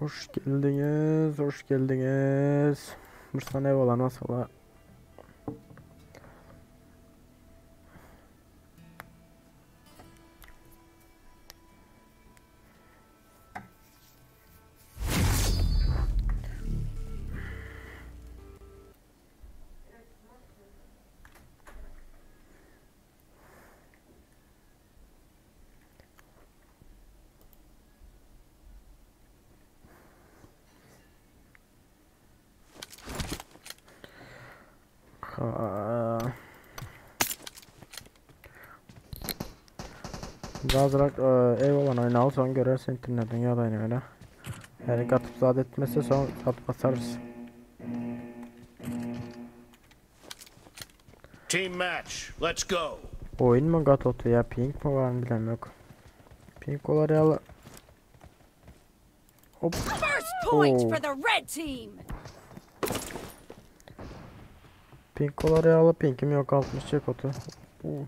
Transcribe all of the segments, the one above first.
Hoş geldiniz, hoş geldiniz. Bir saniye olan masala. Ha. Birazrak ev olan oyunu al son görersin internetin ýagdaýyny öyle. Yani gatyp zat etmese son sat basarız. Team match. Let's go. Oyun mu gat otu ya ping mi var mı bilmem yok. Ping olar ýaly. Hop. First point Oo. for the red team. Pink olar ýaly pinkim yok 60 çek otu. Oo.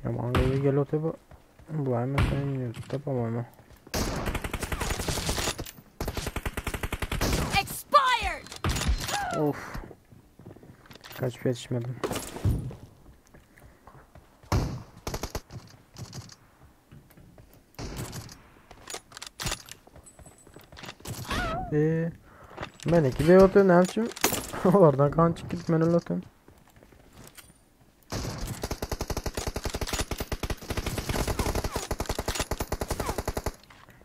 Yaman gel gel otu bu. Bular mesela YouTube'da по-моему. Expired. Of. Kaçıp yetişmedim. Ee, ben iki de otu ne yapayım? Oradan kan çık gitmen öyle atın.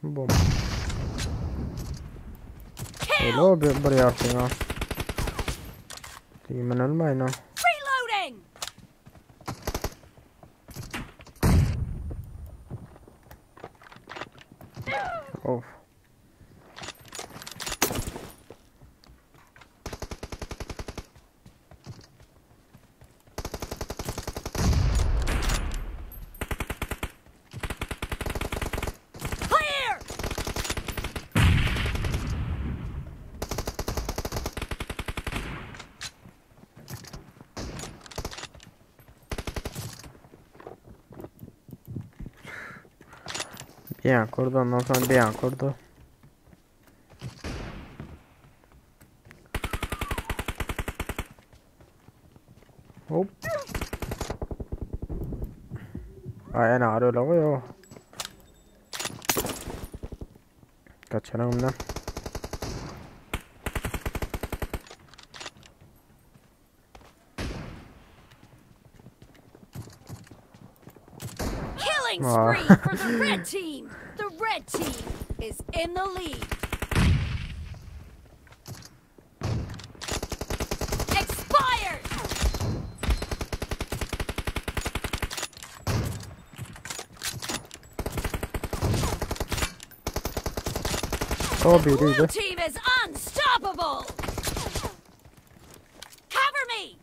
Bom. Kill. Öyle o bir buraya artık ha. Diýmen ölmeyin ha. Reloading. Of. Clear. Bir an kurdu ondan sonra bir an kurdu. Hop. Ay en ağır öyle koyuyor. Kaçalım bundan. Killing Aw. spree for the red team. The red team is in the lead. Expired. O The blue biriydi. team is unstoppable. Cover me.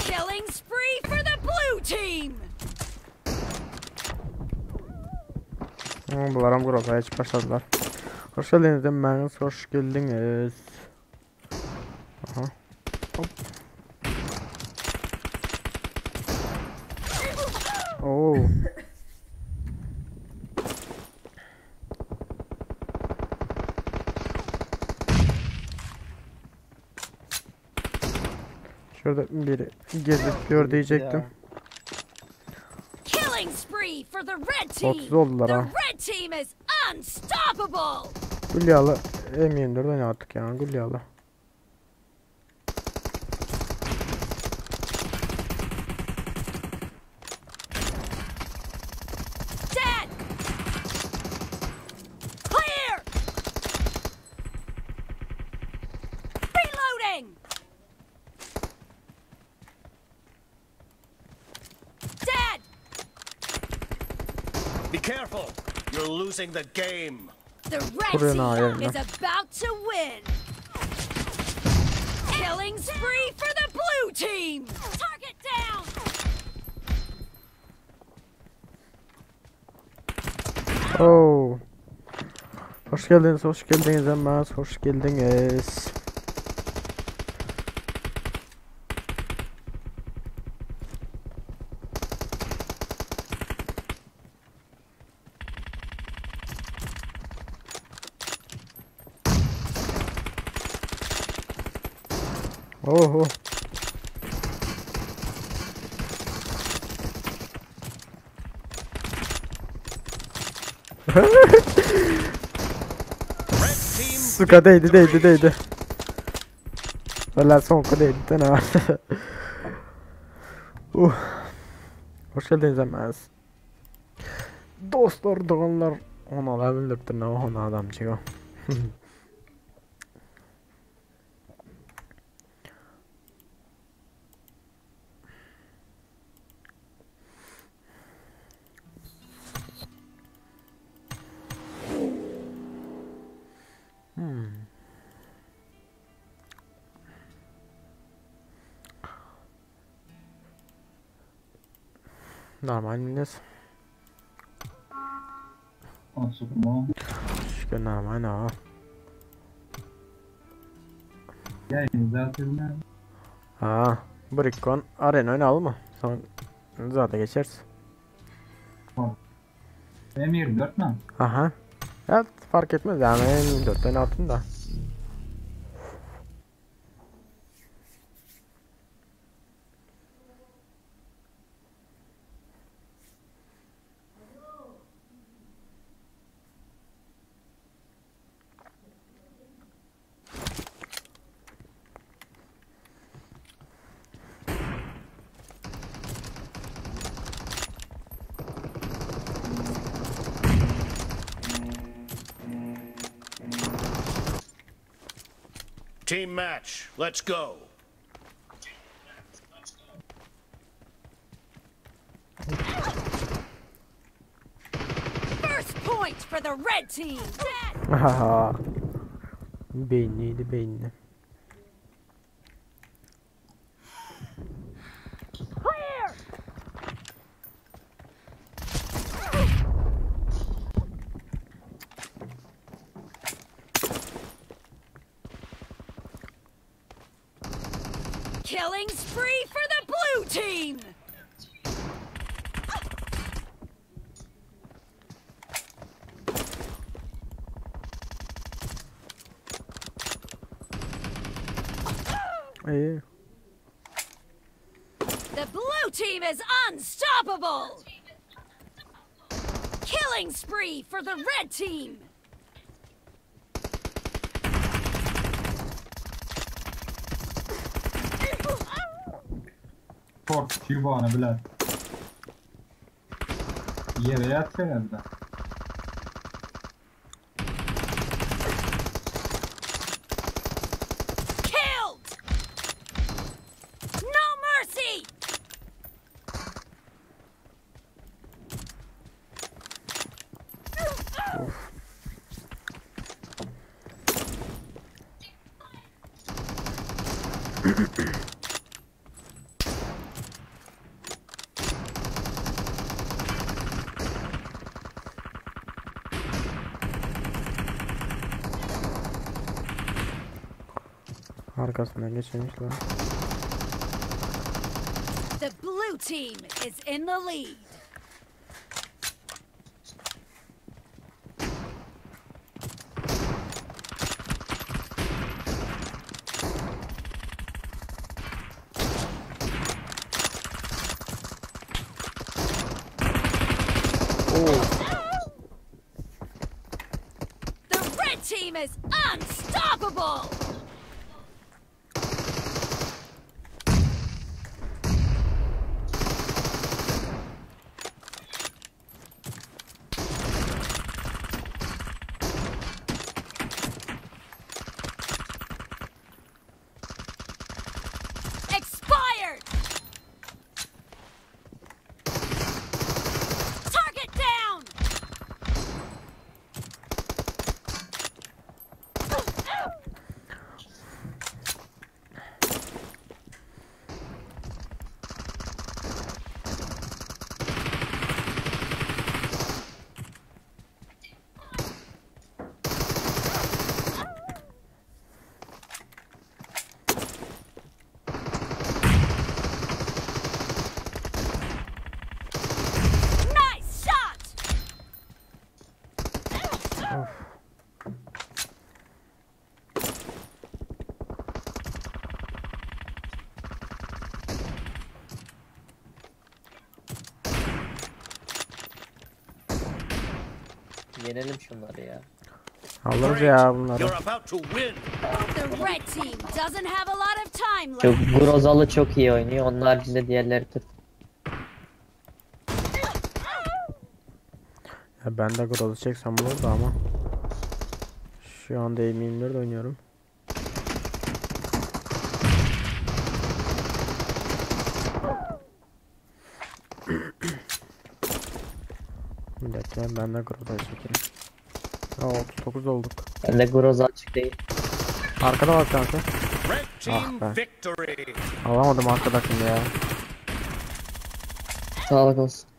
Killing spree for the blue team. Ama Bularam Groza'ya hiç başladılar. Hoş geldiniz demeniz, hoş geldiniz. Aha. Hop. Oo. Şurada biri gezip gör diyecektim. Killing spree for the red team. 30 oldular The ha. red team is unstoppable. Gülyalı M24 oyna artık ya Gülyalı. Dead. Clear. Reloading. Dead. Be careful. You're losing the game. The red Put in our team area. is about to win. Killing spree for the blue team. Target down. Oo. Hoş geldiniz, hoş geldiniz Emaz, hoş geldiniz. Oho. Red team Suka değdi değdi değdi. Valla soňky değdi ne var. Uh. Hoş geldiniz hemmäňiz. Dostlar, doganlar, onala bildiripdir ne ona adamçyk o. Normal minus. Osurma. Şükür normal ha. Ya zaten Ha, Brickon arena oynayalım mı? Son zaten geçeriz. M24 mi? Aha. Evet fark etmez yani M4'ten attım da. Team match. Let's go. First point for the red team. Haha. Beynliydi beynli. Clear. Killing spree for the blue team. İyi. The blue team is unstoppable. Killing spree for the red team. Ford Cubana bilen. Ýere ýatsa herhalde. Killed! No mercy! Arkasından geçirmiş lan. The blue team is in the lead. The red team is unstoppable! Yenelim şunları ya. Alırız Great. ya bunları. You're about to win. The red team doesn't have a lot of time Çok left. Grozalı çok iyi oynuyor. Onun haricinde diğerleri tır. Ya ben de Groz'u çeksem olurdu ama. Şu anda M24 oynuyorum. Bir dakika ben de Groz'u çekeyim. Aa 39 olduk. Ben de Groza açık değil. Arkada var kanka. Red team be. victory. Alamadım arkadakini ya. Sağlık olsun.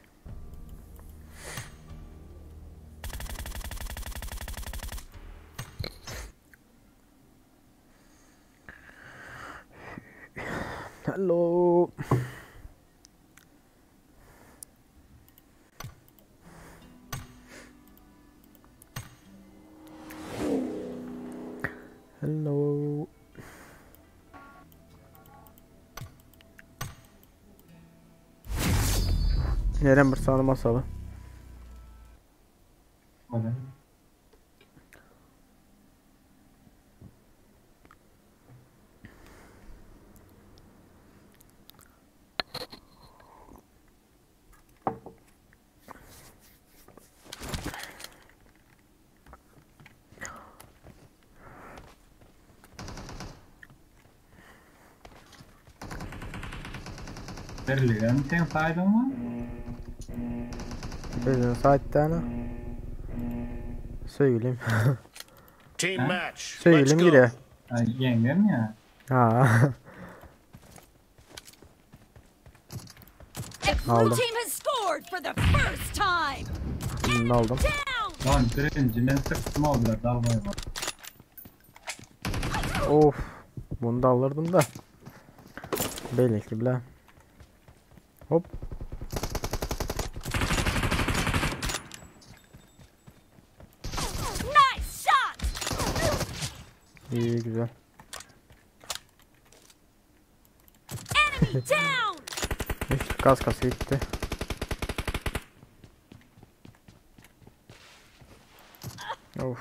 Hello. Hello. Neren bir sağlı masalı. Öyle. Berliğe mi sen saydın mı? Bizim saatten Söyleyeyim. Team match. Let's Söyleyeyim go. gire. Ay, yengem ya. Ha. The blue Aldım. team has scored for the first time. Bunu aldım. Down. Lan birinci ben sıktım oldular dalmaya bak. Of. Bunu da alırdım da. Belki bile. Hop. Nice shot. İyi güzel. Enemy down. İşte gaz kası gitti. Of.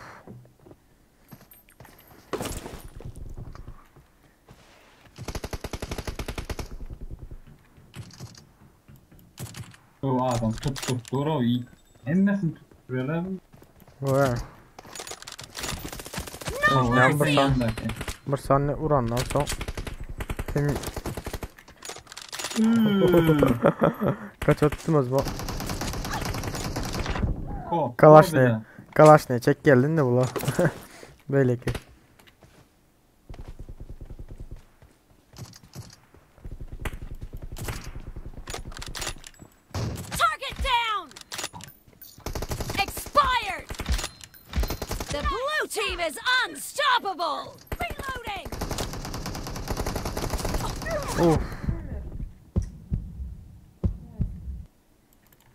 O adam tut tut dur o iyi. Emmesin tutturuyorlar. Vay. No Yan mercy. bir Bir saniye urandan son. Senin kaç attınız bu? Ko. Kalaş ne? Kalaş ne? Çek geldin de bula. Böyle ki. Target down. Expired. The blue team is unstoppable. Reloading. Of.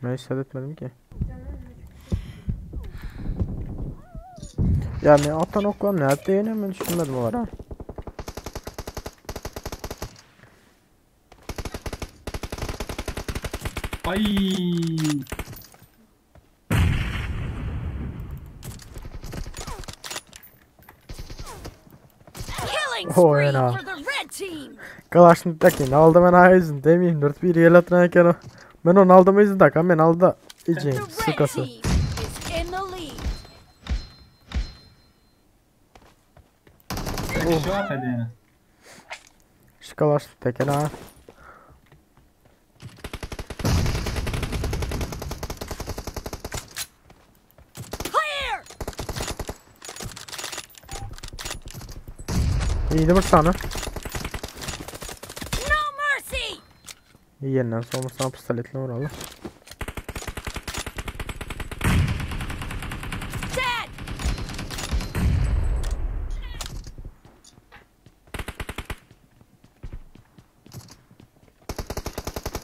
Ben hiç etmedim ki. Ya men atan oklam ne hatta ýene men düşünmedim olara. Ay. Killing Oh, spree yeah. for the red team. Kalaşnik'taki aldı men aýzyn demeyim 4 bir ýel atyna eken o. Men onu aldım izin da men aldı. The İçin red sukası. team is in the lead. Şu at hadi yani. Şu Kalaşnik'teki ha. Clear. İyiydi bir sany. No mercy. Ýerinden soň sana pistoletle vuraly. Dead.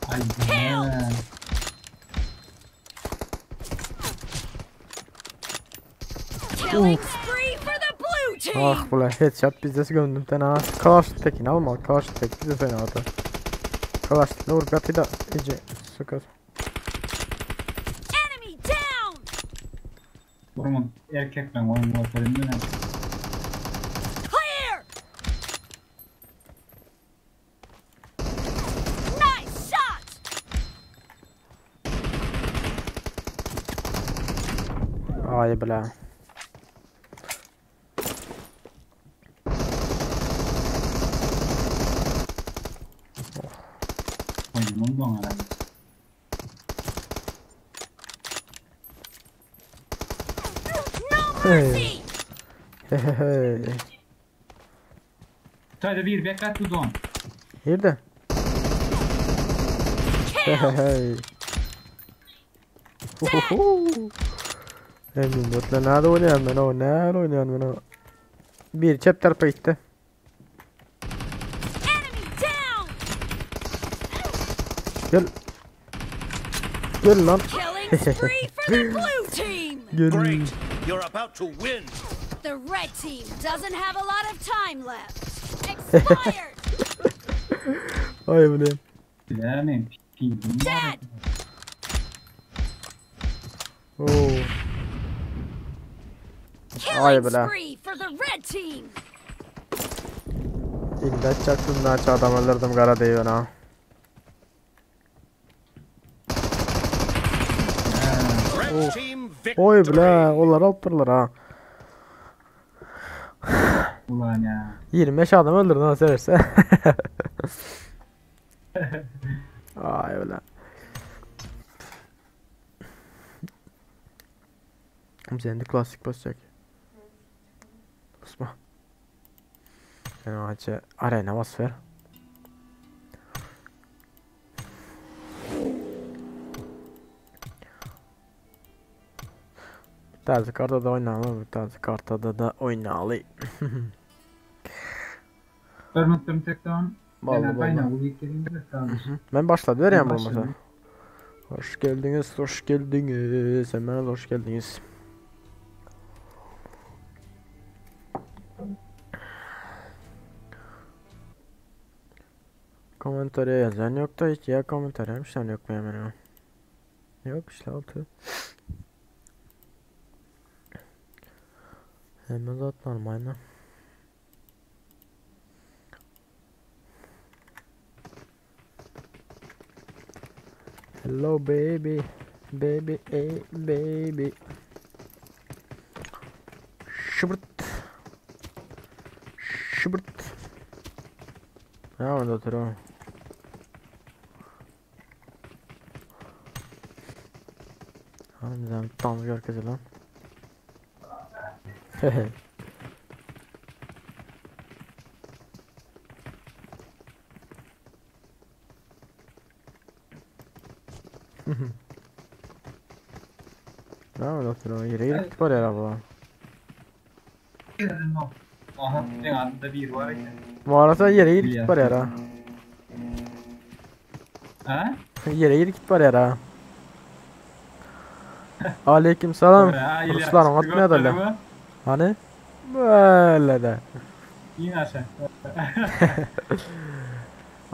Ay. he. Killing spree for the blue team. Ah bula headshot bizde gömdüm ten ha. Kalaşnik'tekini alma. Kalaşnik'tek bize fena ata. Kalaşnik'le vurup yaty da iyice sukası. Enemy down. Durmun erkekleň oýny bolsa bilmem. Clear! Nice shot! Aý bile. Oýnumam doňar. No mercy! Hey. Şaýda bir beklet du don. Nerede? Kill! Hey. Huhuhu. Emin dörtle nerede oynayan ben o? Nerede oynayan ben o? Bir çep tarafa gitti. Enemy down! Gel. Gel lan. Killing spree for the blue team! Gel. Great. You're about to win. The red team doesn't have a lot of time left. Expired! Ay bu ne? Bilemeyin. Pingim var. Dead! Oo. Ay Killing bile. spree for the red team! İlla çaktım naçe adam öldürdüm kara değil ha. Red team victory. Oy bile onlar alıp ha. Ulan ya. 25 adam öldürdün ha severse. Ay bile. Sen de klasik basacak. Basma. Yani acı arena bas ver. Bir tanesi kartada da oynayalım, bir tanesi kartada da oynayalım. Görmektim tekten. Vallahi Ben vallahi. aynen bu ilk dediğimde kaldı. Ben başladı vereyim Ben bu masa. başladım. Hoş geldiniz, hoş geldiniz. Hemen hoş geldiniz. Komentariye yazan yok da hiç ya komentariye bir şey yok mu hemen hemen. Yok işte altı. Hemen zaten normal. Hello baby, baby, hey baby. Şıbırt. Şıbırt. Ne orada oturuyor? Harbiden tam görkezi lan. Hehe. Ne orada oturuyor? Yere girip var ya bu. Aha, en adında bir var eken. Bu arada yere girip var ya. Ha? Yere girip var ya. Aleyküm selam. Ha, ileri Ruslar çıktı, atmaya da gördün lan. mü? Hani? Böyle de. İn aşağı.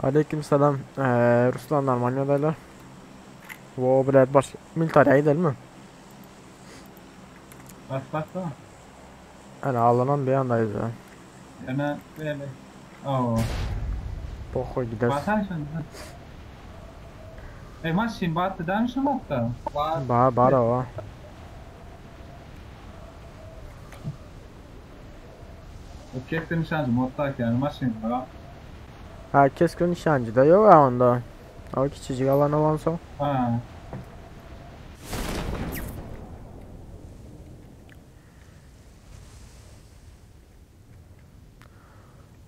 Aleyküm selam. Ruslan normal adaylar. Wo bilet baş militariye gidelim mi? Bas bas da. Hani ağlanan bir yandayız ya. Hemen böyle. Oo. Pohoy gider. Basar şunu. E maşin battı değil mi şu battı? Bat. Ba bara o. O keskin nişancı modda yani maşin var. Ha keskin nişancı da yok ha onda. O küçücük alan olan son. Ha.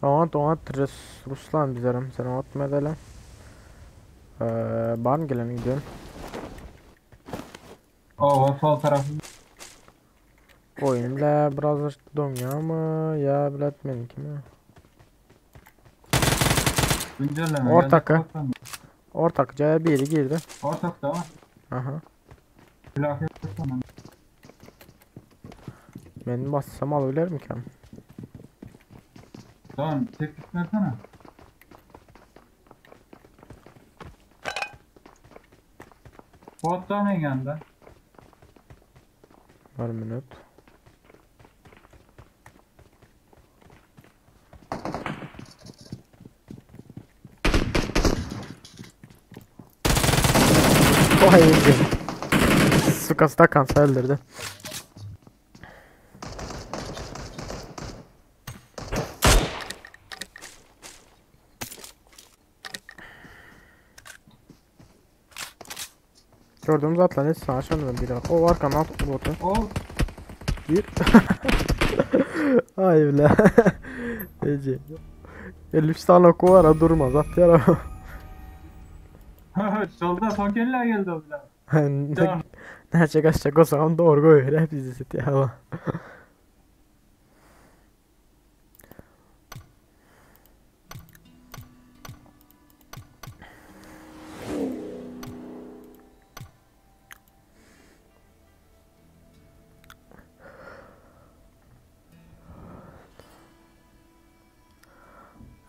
Oňat oňat Rus Ruslan bizerim. Sen oňat medele. Barn gelen gidiyorum. Oo sol tarafı. Oyun bile biraz donuyor ama ya bilet benimki mi? Güncelleme. Ortak geldi. ha. Ortak C'ye biri girdi. Ortak da var. Aha. Silah yok ama. Ben bassam alabilir mi ki? Tamam tek gitmesene. Bottan en yanında. Bir minut. Vay be. Suka stakan öldürdü. Gördüğümüz atla ne sana şunu bir daha. O arkamdan at botu. O Bir. Ay bile. Ece. 53 tane oku var ha durmaz at yara. Solda son kelle geldi o bile. Tamam. Näçe kaçacak o zaman doğru koyuyor hep bizi ya.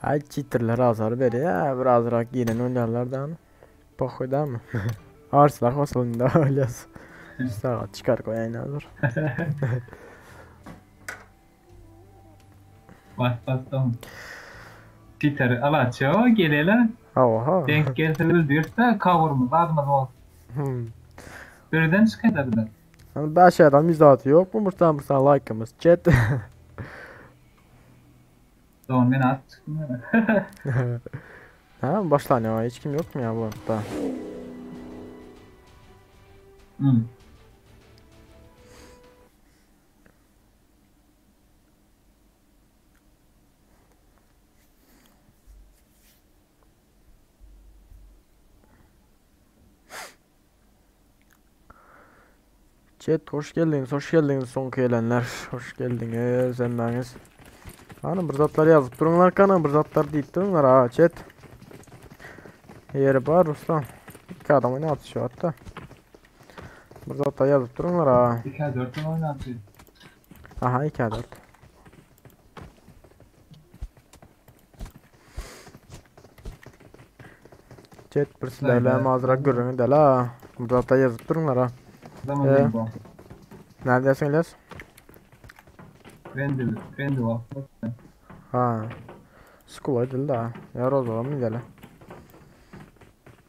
Ay cheaterler azar berýär, bir azrak giren oýnarlardan. Pohoý damy? Arslar hosalynda oýlas. Sagat çykar goýaýyn hazır. Bas bas tamam. Peter alaço gelele. Oha. Denk gelse öldürse kavurma adımız ol. Hmm. Birden çıkar da. Yani beş adam izahatı yok mu? Murtan murtan like'ımız chat. Doğum ben at çıktım. Ha başlan ya hiç kim yok mu ya bu hatta? Hmm. Chat hoş geldiniz, hoş geldiniz son gelenler. Hoş geldiniz hemmeniz. Hanım bir zatlar yazıp durunlar kana bir zatlar deyip durunlar ha chat. Yeri var Ruslan. İki adam ne atışıyor hatta. Bir zatlar yazıp durunlar ha. 2 4 oynatıyor. Aha 2 4. Chat bir sizlerle mazırak görünün de la. Bir zatlar yazıp durunlar ha. Zaman Ee? bu. Neredesin İlyas? Rendil, rendil var. Ha. School edildi ha. Ya Rozova mı gele?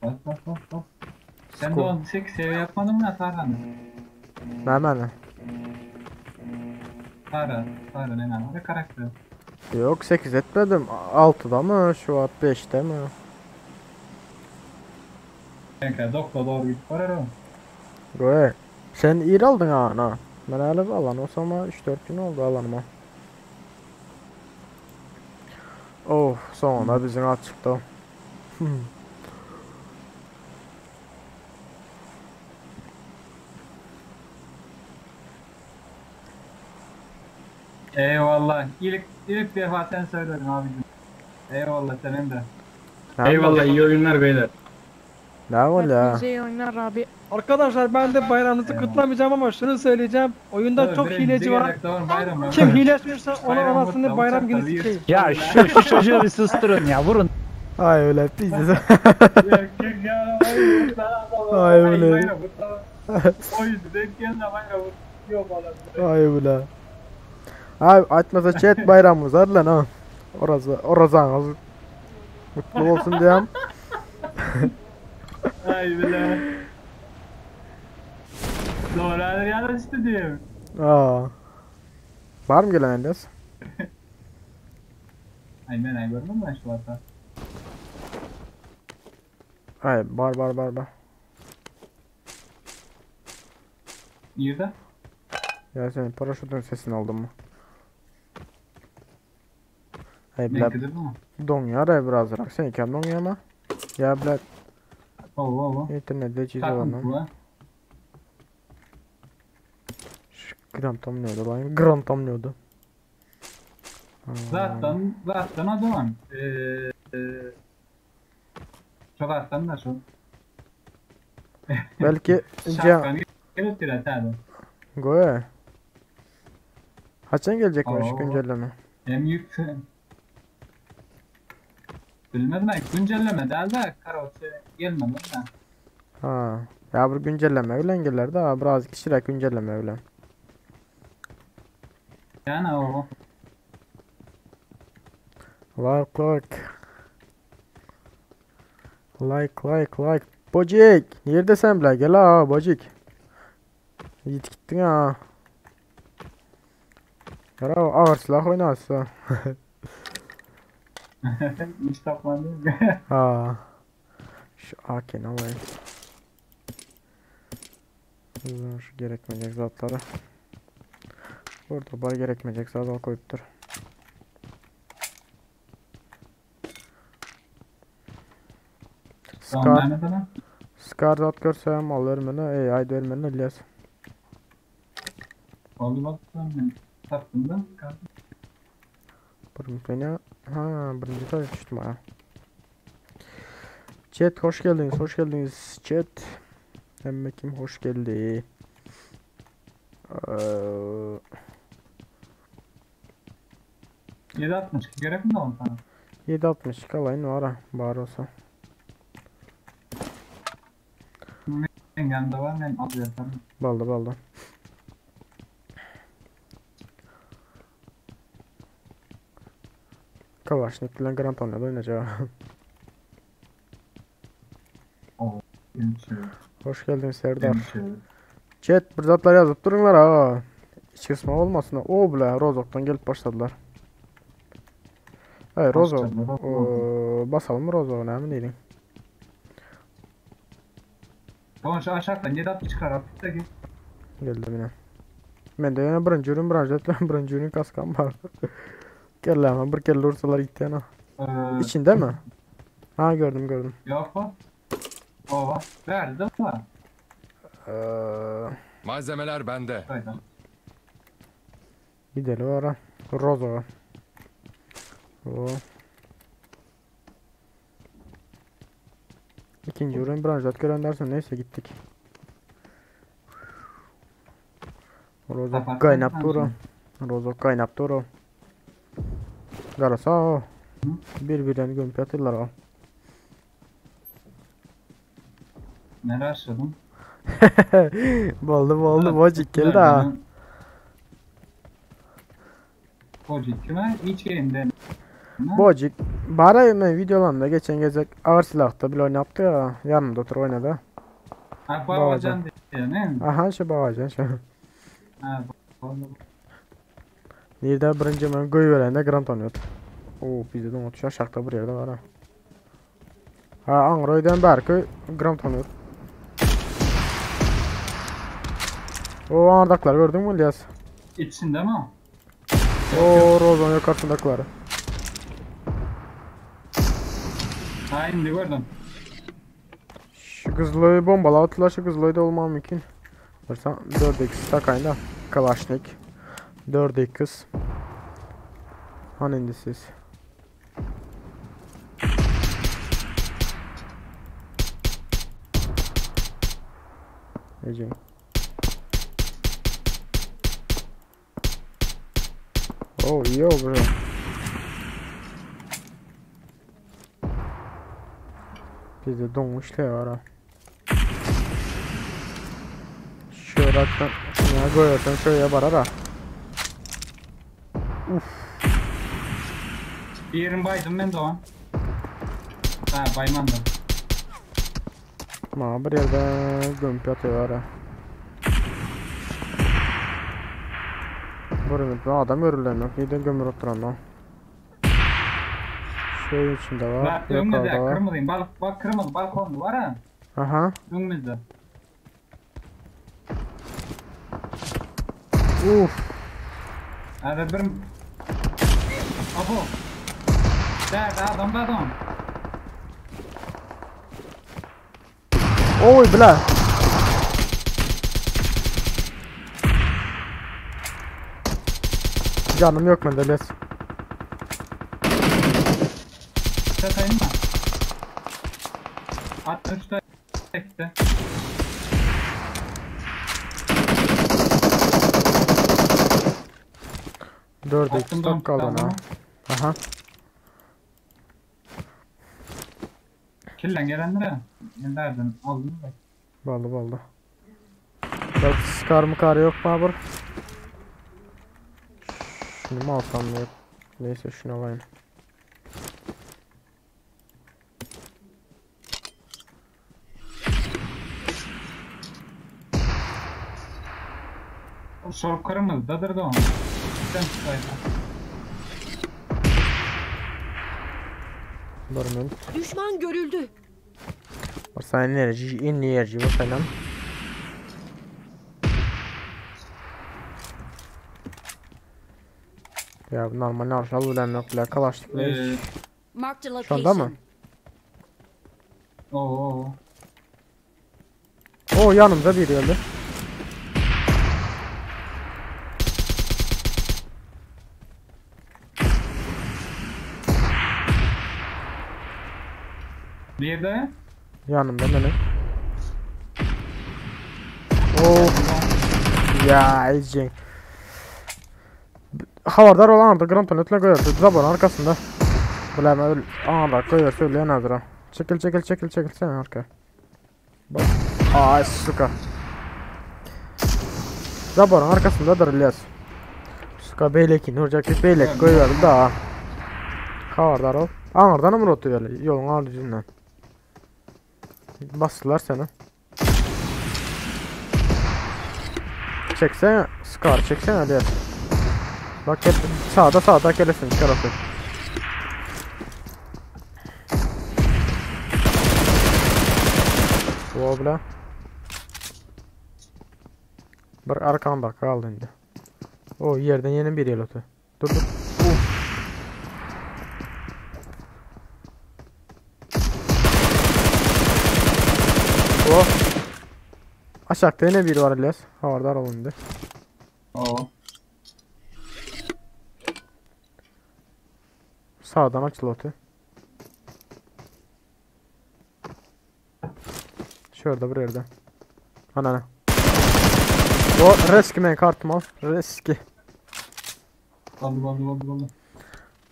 Bas bas bas bas. Sen de School. 18 seviye yapmadın mı Tarhan? Ne mene? Tarhan, Tarhan ne var karakter. Yok 8 etmedim. 6'da mı? Şu at 5'te mi? Kanka dokla doğru gidip var o. Goe. Sen iyi aldın ha ana. Ben hala alan o zaman 3-4 gün oldu alanıma. Oh sonunda bizim at çıktı. Eyvallah. İlk ilk defa sen söyledin abicim. Eyvallah senin de. Eyvallah iyi oyunlar beyler. Ne var ya? Hepinize iyi oyunlar abi. Arkadaşlar ben de bayramınızı Eyvallah. kutlamayacağım ama şunu söyleyeceğim. Oyunda Doğru, çok direkt hileci bize var. gerek doğru, bayram Kim hile açıyorsa ona Bayram anasını kutla, bayram uçakla günü bir- sikeyim. Ya şu, şu çocuğu bir susturun ya vurun. Ay öyle pizza. Yok yok ya. Ay, kutla, Ay, öyle. bayram kutla. O yüzden denk geldi bayram kutla. Yok adam. Ay öyle. Abi açmasa chat bayramımız var lan ha. Orası orazanız mutlu olsun diyem. Ay bile. Doğru hadi yanlış diyeyim. Aa. Var mı gelen Elias? Ay ben ay görmem ben şu hatta. Ay var var var var. Nerede? Ya senin paraşütün sesini aldım mı? Ay Ne bile kıdır bu? donuyor ay biraz rak. Sen iken donuyor ama. Ya bile Oo oo oo. internette çiz Takım olanım. bu ha. Şu gram tam ne oldu lan? Gram tam ne oldu? Zaten zaten o zaman. Eee çok zaten da şu. Belki ca Şapkanı gelip bir tane. Goe. Haçan gelecekmiş Oo. güncelleme? Hem yük Bilmedim ben güncelleme değil de karaoke gelmedi de. Ha. Ya bu güncelleme bilen gelir de biraz kişiler güncelleme bilen. Yani o. Like like. Like like like. Bocik. Nirde sen bile? Gel ha Bocik. Git gittin ha. Gara ağır silah oynarsa. Hiç tapmadım. Ha. Şu AK'ni alayım. Şu gerekmeyecek zatları. Burada bar gerekmeyecek zat al koyupdur. Tamam Scar, ben de Scar zat görsem al vermeni. Ey ay vermeni İlyas. Oldu bak ben taptım da. Birinci ha birinci taş düştüm ha. Chat hoş geldiniz, hoş geldiniz chat. Hemme kim hoş geldi. Ee, 7.62 gerek mi oğlum sana? 7.62 alayım var ha bari olsa. Benim yanımda var ben alıyorum. Baldı baldı. Kalaşnik bilen Grand oynadı oynayacak. Benim Hoş geldin Serdar. şey. Chat bir zatlar yazıp durunlar ha. İç kısmı olmasın. O bile Rozok'tan gelip başladılar. Hayır Rozok. Oo, basalım mı Rozok'u ne mi diyelim? Tamam şu aşağıdan 7.60 çıkar artık da git. Geldi yine. Ben de yine birinci ürün birinci ürün birinci ürün kaskam var. Gel lan bir kere vursalar gitti yana. Ee, İçinde mi? Ha gördüm gördüm. Yok mu? O var. Verdi değil mi? Ee, Malzemeler bende. Öyle. gidelim ara. Rozok'a. Oo. İkinci ürün branşat görenlersin neyse gittik. Rozok Kapattın kaynap sen duru. Rozok kaynap duru. Garasa o. Birbirlerini gömüp yatırlar o. Nereye açladım? Boldu boldu bocik geldi ha. Bocik kime? İç yerinde. Bocik. Bari ben videolarında geçen gece ağır silahta bile oynattı ya. Yanımda otur oynadı. Ha babacan diye değil mi? Aha şu babacan şu. Ha babacan. Nerede birinci ben goyverende gram tanıyordu. Oo bizde de otuş aşağıda bir yerde var ha. Ha Angroy'dan berki gram tanıyor. O ardaklar gördün mü İlyas? İçinde mi o? O Rozon yukarısındakileri. Ha indi gördüm. Şu kızlığı bombala attılar şu kızlığı da olmam mümkün. Varsa 4x takayım da. Kalaşnik. 4x. Hani indi siz? Ece. Oh iyi oldu. Bizde donmuş var ha. Şöyle ya koyarsan şöyle barar ha. Uf. Bir yerim baydım ben de o an. Ha baymandım. Ma bir yerde gömüp yatıyor ha. Buraya adam görürler Neden gömür oturan lan? Şey içinde var. Bak önümüzde Yukarıda var. kırmızıyım. Bak, bak kırmızı balkonlu var ha. Aha. Önümüzde. Uf. Hadi bir... Abo. Nerede adam da adam. Oy bile. Canım yok bende les. Çatayım mı? 63'te tekte. 4x Attım tak kaldı ha. Aha. Kirlen gelenlere. Nereden aldın bak. Baldı baldı. Bak skar mı kar yok mu abur? Şuny mı alsam ya? Neyse şunu alayım. Şol kırmızıdadır da onu. Sen tutsaydın. Bir minut. Düşman görüldü. Varsa enerji, enerji bakalım. Ya bu normal arşal bilen yok bile kalaştık. Ee, Marked a Şonda mı? location. oo. O yanımda biri öldü. Bir de Yanımda benim. Oh. Ya izcen. Havardar olan artık Grand Planet'le koyardı. Zaborun arkasında. Bileme öl. Aa bak koyuyor söyleyen hazır ha. Çekil çekil çekil çekil sen arka. Bak. Ay suka. Zaborun arkasındadır İlyas. Suka beyleki Nurcak bir beylek koyuyordu da. Havardar ol. Ağırdan mı rotu böyle yolun ağır yüzünden. Bastılar seni. Çeksene Scar çeksene hadi. Bak hep sağda sağda gelesin çıkar atı. Wobla. Bir arkanda kaldı indi. O yerden yeni bir el atı. Dur dur. Uf. O. Aşağıda yine bir var İlyas. Havardar ol indi. Oo. Sağdan açıl otu. Şurada bir yerde. Ana ana. O riski men kartım al. Riski. Oldu oldu oldu oldu.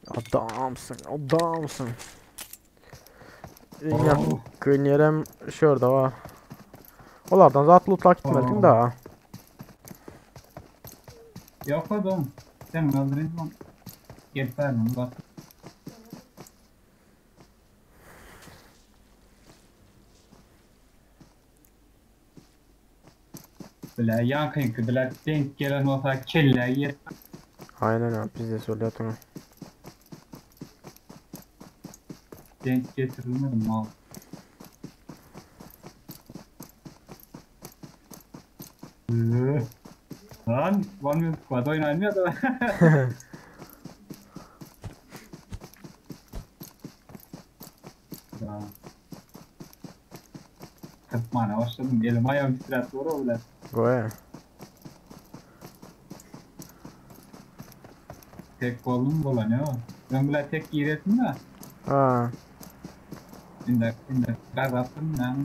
Adamsın, adamsın. Oo. Yakın yerim şurada var. Onlardan zat lootla gitmedim Oo. da. Yok oğlum. Sen kaldırayım lan. Yeter lan bak. Bile yakın ki bile denk gelen olsa kelle yer. Aynen abi biz de söylüyorduk. Denk getirilmedi mal. Ee, Lan One Man Squad oynanmıyor da. Ya. Kırpmana başladım. Elim ayağım titret doğru öyle. Goya. Tek kolum dolanıyor. Ben bile tek giretim de. Ha. Şimdi şimdi gaz attım ben.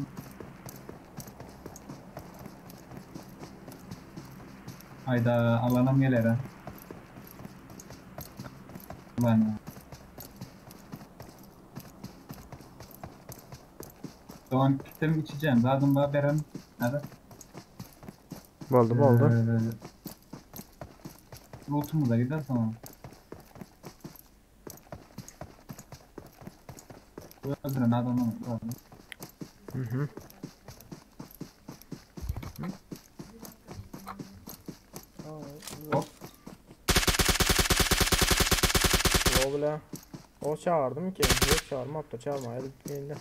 Hayda alanım gelir ha. Lan ya. Doğan kitim içeceğim. Zaten bana veren. Nerede? Boldu boldu. Ee, Lootumuza gider tamam. Öldüren adamı öldüren. Hı hı. Hop. O bile. O çağırdım ki. Yok çağırma hatta çağırma. Hadi geldi.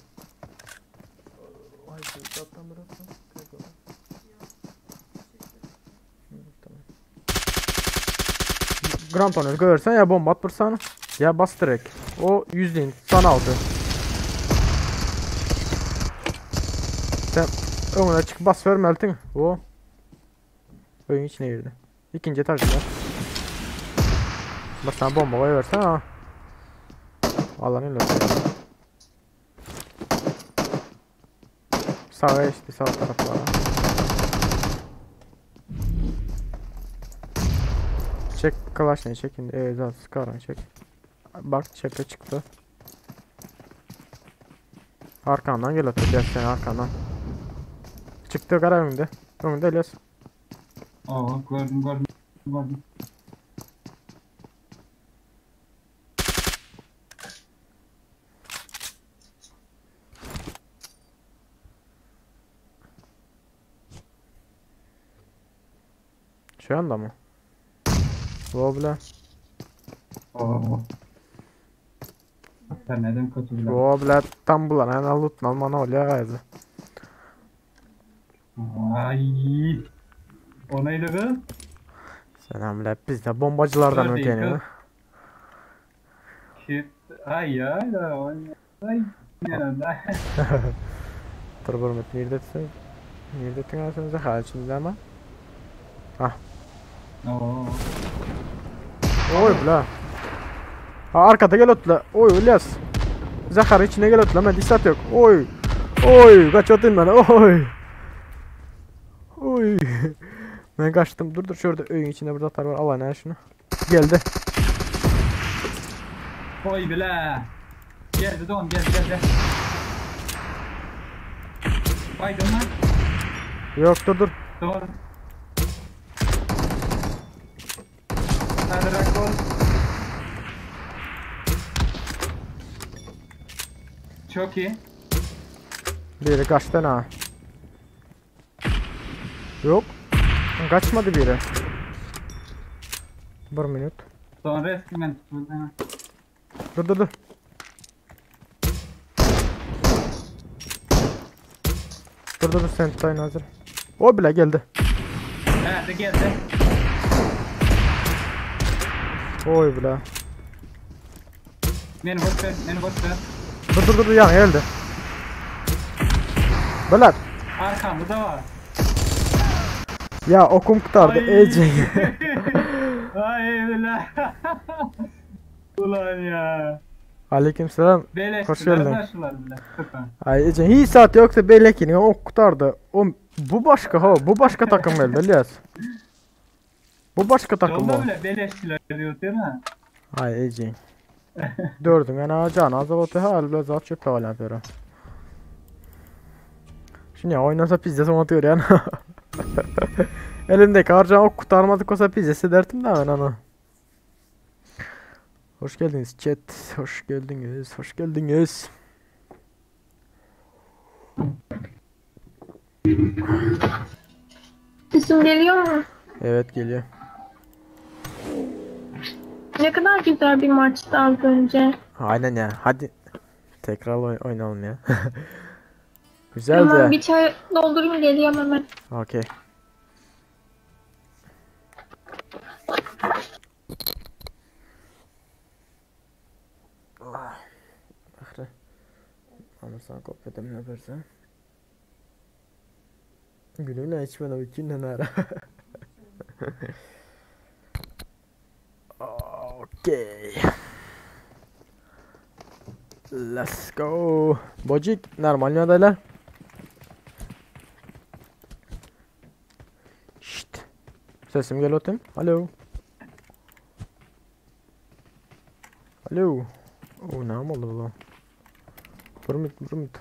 Grand Tonel görsen ya bomba atırsan ya bas direkt. O yüzdeyin sana aldı. Sen önüne çık bas vermeldin. O. Oyun içine girdi. İkinci etajda. Bak sen bomba koyuversen ha. Alan öyle. Sağa işte sağ taraflara. Çek kalaşını çek şimdi. Evet zaten sıkarım çek. Bak çepe çıktı. Arkandan gel atacak sen arkandan. Çıktı kara önünde. Önünde İlyas. Oo gördüm gördüm gördüm. Şu ýanda mı? Bu bile. Oo. Sen neden kötü bile? Bu bile tam bulan. Yani loot'un almanı oluyor gayrı. Ay. O neydi kız? Selam bile biz de bombacılardan Dur değil, öteni. kız. Shit. Ay ya. Ay. Ay. Dur bir nerede etsin? Nerede ettin sen zahar içinde ama. Oo. Oy bile. Ha arkada gel otla. Oy İlyas. Zahar içine gel otla. Ben dikkat yok. Oy. Oy kaç atayım ben. Oy. Oy. Ben kaçtım. Dur dur şurada öyün içinde burada atar var. Al aynen şunu. Geldi. Oy bile. Geldi don gel gel gel. Baydın lan. Yok dur dur. Don. Hadi rakol. Çok iyi. Biri kaçtı ha. Yok. Kaçmadı biri. Bir minut. Son resmen. Dur dur dur. Dur dur dur sen tutayın hazır. O bile geldi. Geldi geldi. Oy bile. Beni boş ver, beni boş ver. Dur dur dur yan geldi. Bırak. Arkamda da var. Ya okum kurtardı Ay. Ece. Ay bile. Ulan ya. Aleykümselam. Beleştiler Hoş geldin. taşılar bile. Süper. Ay Ece hiç saat yoksa belekini ok kurtardı. O bu başka ha bu başka takım geldi İlyas. Bu başka takım Yolda o. bile beleştiler diyor değil mi? Ay Ece. Dördün yani can azaltı hal bile zat çöp hala yapıyorum. Şimdi oynasa pizza son atıyor yani. Elimdeki harcan ok kurtarmadık olsa pizzası derdim de ben onu. Hoş geldiniz chat. Hoş geldiniz. Hoş geldiniz. Sesim geliyor mu? Evet geliyor. Ne kadar güzel bir maçtı az önce. Aynen ya. Hadi tekrar oynayalım ya. Güzeldi. Tamam bir çay doldurayım geliyorum hemen. Okey. Ahre. Alırsan kopya demle versen. Günümle içmeden ikinden ara. Okey. Let's go. Bocik normal adaylar. Şşt. Sesim geliyor değil mi? Alo. Alo. Oh ne oldu bu? Vurmut vurmut.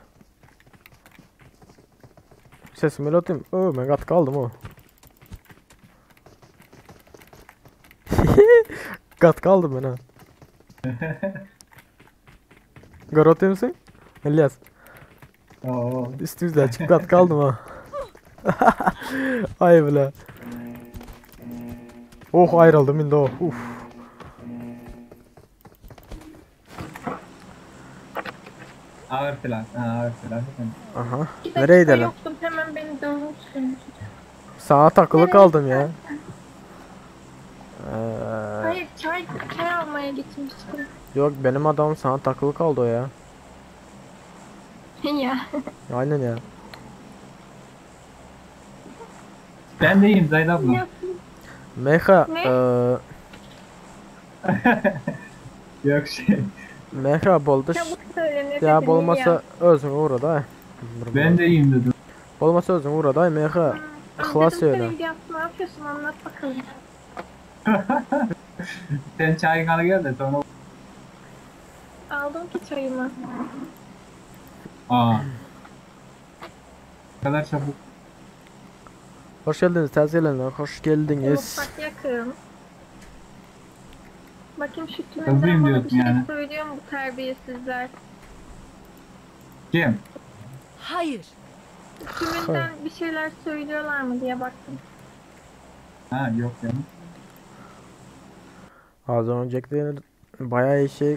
Sesim geliyor değil mi? Oh ben kat kaldım o. Kat kaldım ben ha. Garotıyor musun? İlyas. Oo. Üstümüzle açık kat kaldım ha. Ay bile. Oh ayrıldım indi o. Uf. Ağır silah. Ha, ağır silah. Aha. Bir dakika Nereye gidelim? yoktum hemen beni dövmüşsün. Sağa takılı Nereye kaldım ya. Ee, Hayır çay, çay almaya gitmiştim. yok benim adam sana takılı kaldı o ya. ya. Aynen ya. Ben de iyiyim Zahid abla. Ya, Meha, Ne? eee Yok şey. Meha boldu. Çabuk söyle ne Ya dedin bolmasa özün uğra da. Ben de iyiyim dedim. Bolmasa özün uğra da Meha. İhlas Özledim öyle. seni İlyas ne yapıyorsun anlat bakalım. Sen çayın al gel de sonra. Aldım ki çayımı. Aa. Ne kadar çabuk. Hoş geldiniz taze gelenler. Hoş geldiniz. Mutfak yakın. Bakayım şu Hızlıyım tümünden bana bir diyorsun şey yani. söylüyor mu bu terbiyesizler? Kim? Hayır. Tümünden bir şeyler söylüyorlar mı diye baktım. Ha yok yani. Az önceki bayağı iyi şey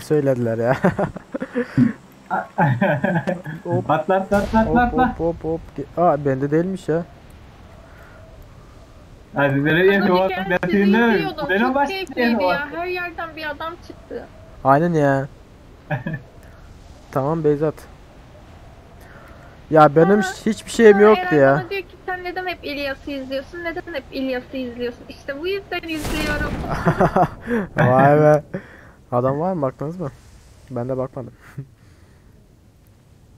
söylediler ya. Hop. Atla atla atla atla Hop atla. hop hop hop. Aa bende değilmiş ya. Hadi nereye Az önce ben gel sizi benim izliyordum. benim Çok baş keyifliydi ya. Her yerden bir adam çıktı. Aynen ya. Tamam Beyzat. Ya benim Sonra- hiçbir şeyim Sonra yoktu Eray ya. bana diyor ki sen neden hep İlyas'ı izliyorsun? Neden hep İlyas'ı izliyorsun? İşte bu yüzden izliyorum. Vay be. Adam var mı baktınız mı? Ben de bakmadım.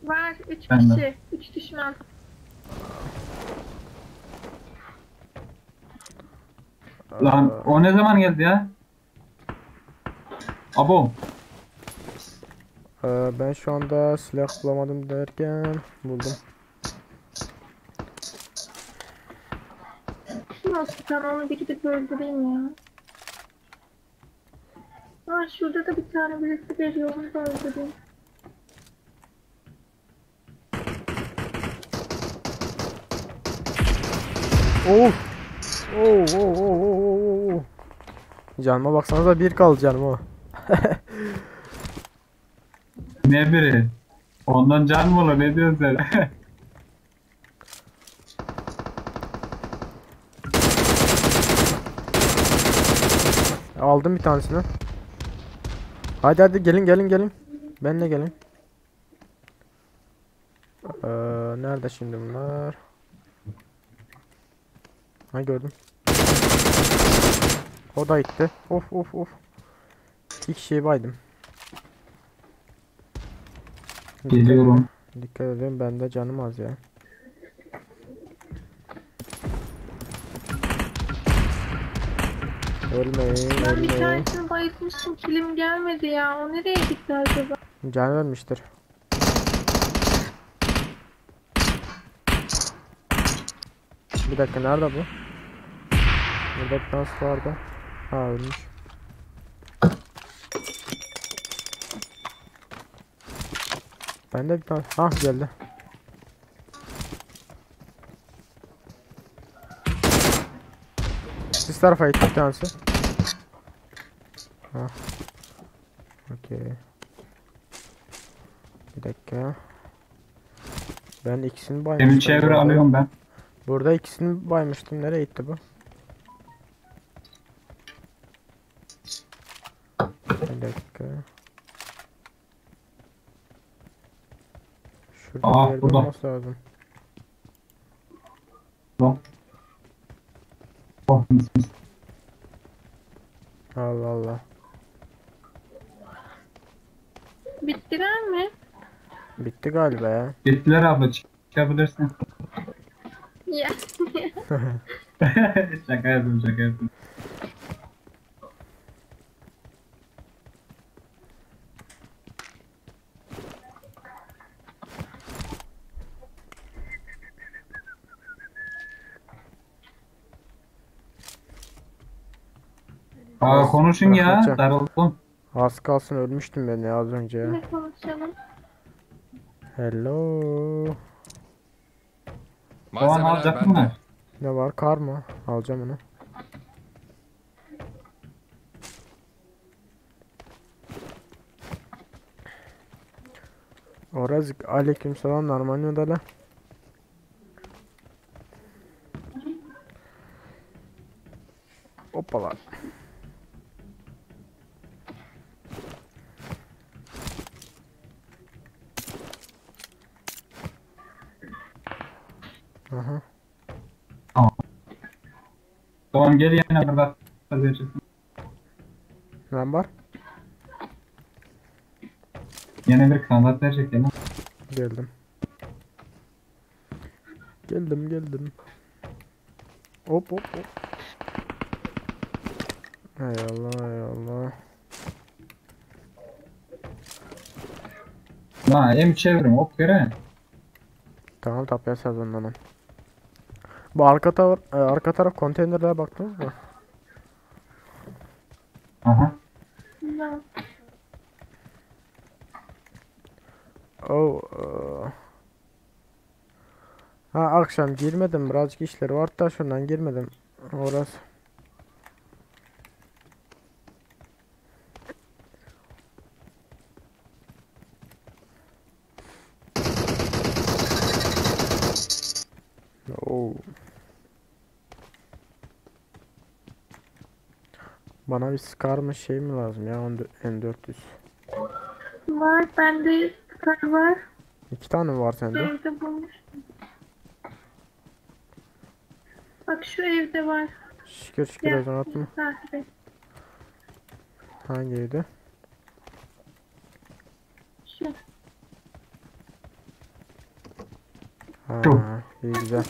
Var 3 Ben de. kişi. 3 düşman. Lan o ne zaman geldi ya? Abo. Ben şu anda silah bulamadım derken buldum. Kim olsun ben onu bir gidip öldüreyim ya. Aa şurada da bir tane birisi geliyor onu da öldüreyim. Of. Oh oh oh oh oh. Canıma baksanıza bir kaldı canıma. Ne biri? Ondan can mı olur ne diyorsun sen? Aldım bir tanesini. Hadi hadi gelin gelin gelin. Benle gelin. Nerede şimdi bunlar? Ha gördüm. O da gitti. Of of of. İki kişiyi baydım. Dikkat Geliyorum. Dikkat edin bende canım az ya. Ölmeyin, Ben bir ölmeyin. tanesini bayıltmıştım kilim gelmedi ya. O nereye gitti acaba? Can vermiştir. Bir dakika nerede bu? Burada bir tanesi vardı. Ha ölmüş. Ben de bir tane... Ha geldi. Siz tarafa gitti bir tanesi. Ha. Okey. Bir dakika. Ben ikisini baymıştım. Demin çevre burada. alıyorum ben. Burada ikisini baymıştım. Nereye gitti bu? Bir dakika. Şurada Aa, bir yerde burada. olması lazım. Lan. Oh, mis mis. Allah Allah. Bittiler mi? Bitti galiba ya. Gittiler abla çıkabilirsin. Ya. Şaka yapıyorum şaka yapıyorum. Aa konuşun ya Bırakacağım. darıldım. Az kalsın ölmüştüm ben ya az önce ya. Ne konuşalım? Hello. Doğan Malzemeler alacak bende. mı? Ne var? Kar mı? Alacağım onu. Orazik aleykümselam normal odala. Hoppala. Aha. Doğan gel yana burada. Ne var? Yine bir kanat verecek ya. Geldim. Geldim geldim. Hop hop hop. Hay Allah hay Allah. Lan em çevrim ok yere. Tamam tapya sezondan. Bu arka taraf arka taraf konteynerlere baktınız mı? Aha. Ya. Oh. Ha akşam girmedim. Birazcık işleri var da şundan girmedim. Oraz. Oo. Bana bir Scar mı şey mi lazım ya M400. Var bende Scar var. İki tane mi var sende? Evde bulmuştum. Bak şu evde var. Şükür şükür Ya, o zaman atma. Takip et. Hangi evde? Şu. Ha, Çok. iyi güzel.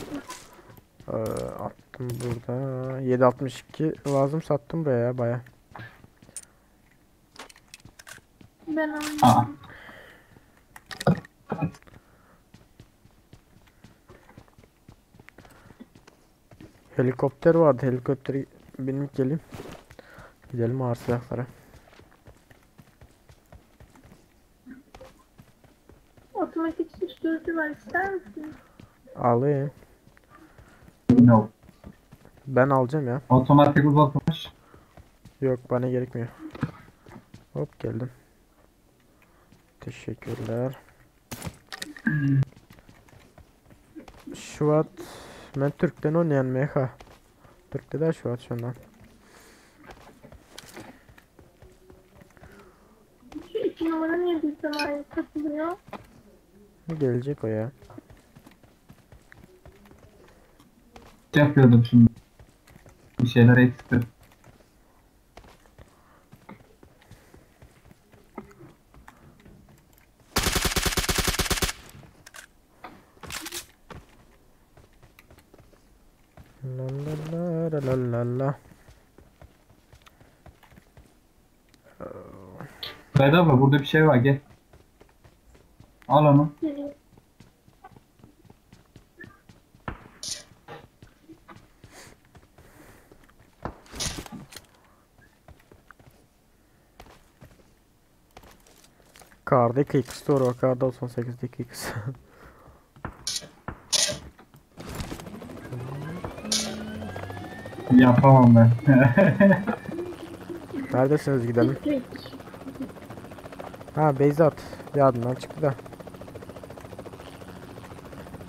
Ee, attım burada. 7.62 lazım sattım buraya ya baya. Ben Aa. oynayayım. Helikopter vardı. Helikopteri binip geleyim. Gidelim ağır silahlara. Otomatik susturucu var ister misin? Alayım. No. Ben alacağım ya. Otomatik uzatılmış. Yok bana gerekmiyor. Hop geldim. Teşekkürler. Şubat ben Türk'ten oynayan MH. Türk'te de Şubat şundan. Şu iki numara niye bizden ayrı takılıyor? Gelecek o ya. Şey yapıyordum şimdi. Bir şeyler eksikti. La la la la la la la. Bedava burada bir şey var gel. Al onu. Geliyor. Karda 2x doğru. Karda 98'de 2x. Yapamam ben. Neredesiniz gidelim? Peki. Ha Beyzat. Yardımdan çıktı da.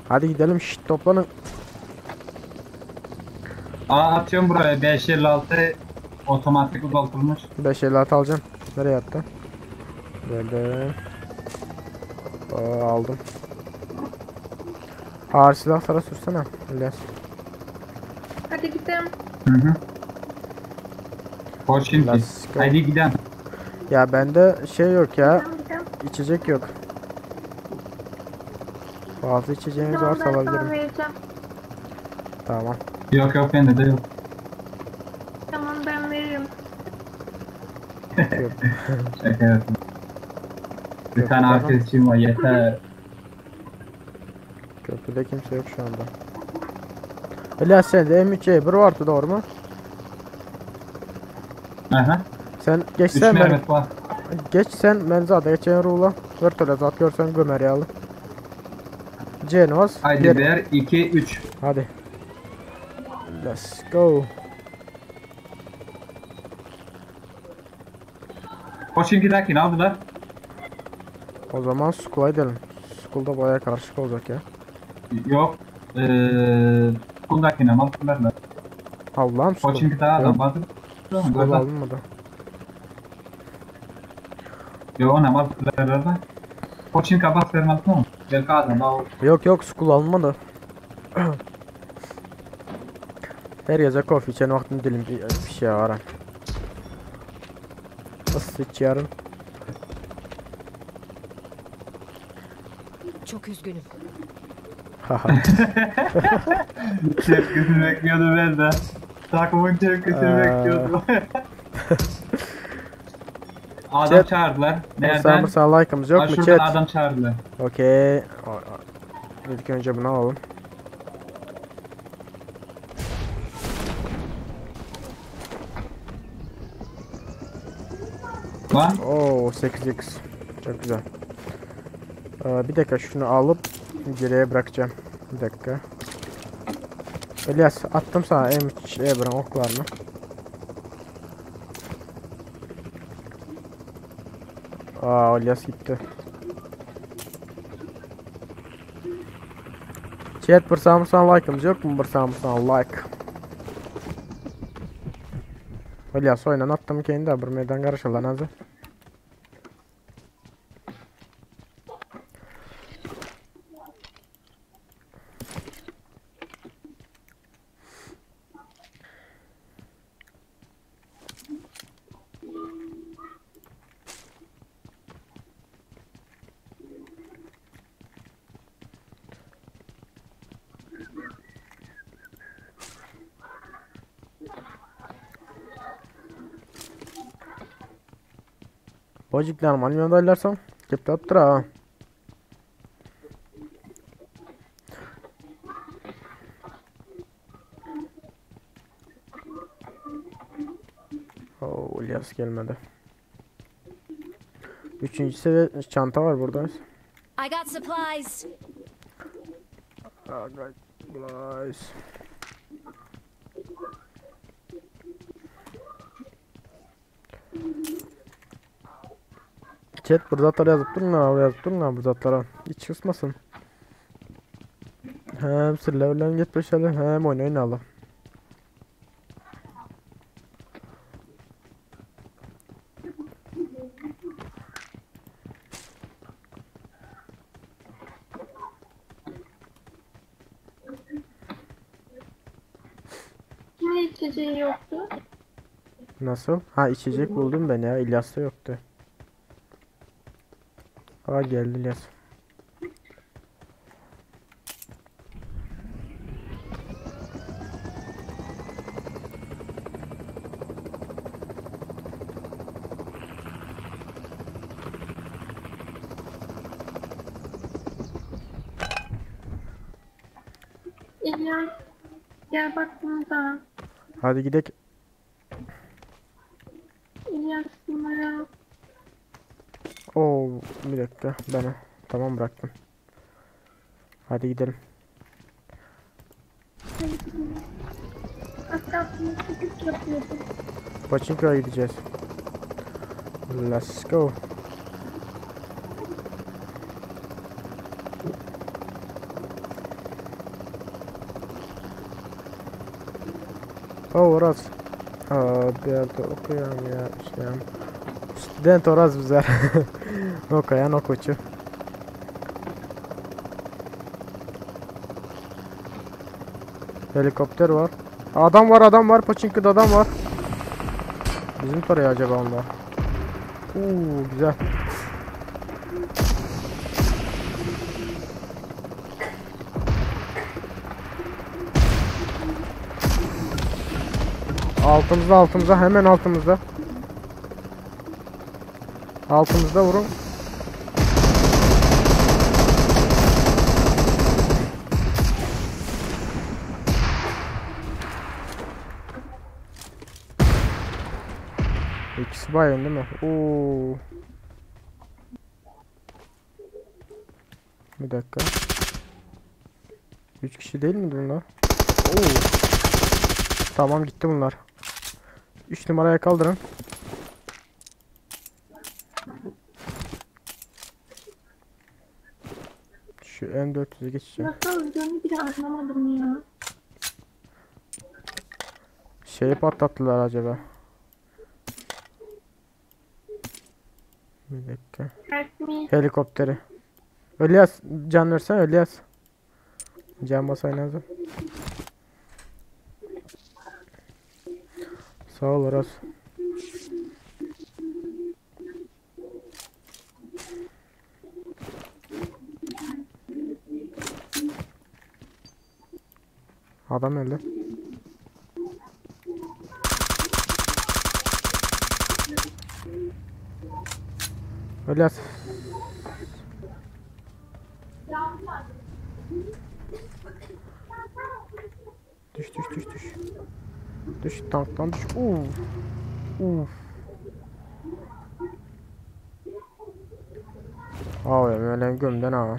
Hadi gidelim şşt toplanın. Aa atıyorum buraya 556 otomatik uzatılmış. 556 alacağım. Nereye attı? Böyle. Aa, aldım. Ağır silahlara sürsene. İlyas. Hadi gidelim. Hı hı. Koçinki. Let's go. Haydi gidelim. Ya bende şey yok ya. Gidelim gidelim. İçecek yok. Fazla içeceğimiz Tamam varsa ben sana alabilirim. vereceğim. Tamam. Yok yok bende de yok. Tamam ben veririm. Yok. Şaka yapıyorum. Bir Yok, tane tamam. arkadaşım var yeter. Köprüde kimse yok şu anda. İlyas sende M3E1 vardı doğru mu? Aha. Sen 3 geçsen ben mermisi var. geç sen ben zaten geçen rulla. Vertole zat görsen gömer yalı. Cenos. Haydi 1, 2, 3. Hadi. Let's go. Koçinki'dekini aldılar. O zaman Skull'a gidelim. Skull'da bayağı karışık olacak ya. Yok. Eee Kundakini aldılar da. Allah'ım Skull. Koçinki daha Yok, adam vardı. Skull alınmadı. Yok ona aldılar da. Koçinki bas vermez mi? Belki adam al. Yok yok Skull alınmadı. Her gece kofi içen vaktin dilim bir şey var. Nasıl içiyorum? Çok üzgünüm. Haha. Tepkisini bekliyordum ben de. Takımın tepkisini Ee. bekliyordum. Adam Chat. çağırdılar. Nereden? Nereden? Sen like'ımız yok Aa, mu şuradan chat? adam çağırdılar. Okey. İlk önce bunu alalım. Lan Oo 8x. Çok güzel. Bir dakika şunu alıp geriye bırakacağım. Bir dakika. Ilyas attım sana M3 E1'in oklarını. Aa İlyas gitti. Chat bir samsan like'ımız yok mu? Bir samsan like. İlyas oynan attım kendi bir meydan karışırlar hazır. Bojiklerim almıyor da Gepläp dur ha. Oo, İlyas gelmedi. Üçüncü seviye çanta var burada. I got supplies. I got supplies. Chat bu zatlara yazıp durun lan yazıp durun lan bu zatlara. Hiç kısmasın. Hem sırlarla gitmişler hem oyun oynayalım. Kimin içeceği yoktu? Nasıl? Ha içecek buldum ben ya. İlyas'ta yoktu. Aa geldi İlyas. İlyas gel bak bunu da. Hadi gidelim. İlyas bunları al. Oo bir dakika ben tamam bıraktım. Hadi gidelim. Hadi gidelim. Az kalsın çocuk yapıyordum. Pachinko'ya gideceğiz. Let's go. Oh Oraz. Aa, bir yerde okuyan ya işleyen. Student Oraz bizler. Okuyan okuçu. Helikopter var. Adam var adam var. Pachinko'da adam var. Bizim parayı acaba onlar. Uuu güzel. Altımızda altımızda hemen altımızda. Altımızda vurun. İkisi bayan değil mi? Oo. Bir dakika. 3 kişi değil miydi bunlar? Oo. Tamam gitti bunlar. 3 numaraya kaldırın. Şu M400'e geçeceğim. Nasıl öldüğünü bile anlamadım ya. Şeyi patlattılar acaba. Bir dakika. Help me. Helikopteri. Ölyas can versene Ölyas. Can basay lazım. Sağ ol Aras. Adam öldü. Ölyas. Düş düş düş düş. Düş tanktan düş. Uf. Uf. Abi öyle gömden ha.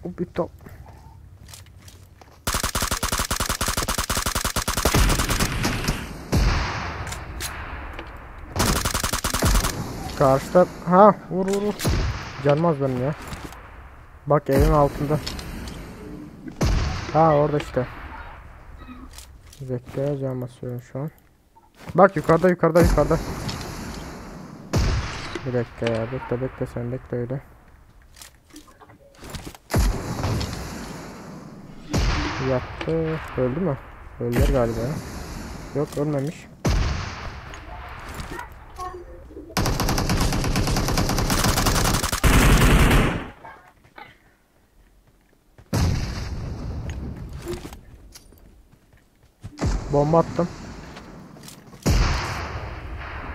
O bir top. Karşıda ha vur vur vur. Canmaz benim ya. Bak evin altında. Ha orada işte. Bekle can basıyorum şu an. Bak yukarıda yukarıda yukarıda. Bir dakika ya bekle bekle sen bekle öyle. Yattı. Öldü mü? Öldüler galiba ya. Yok ölmemiş. Bomba attım.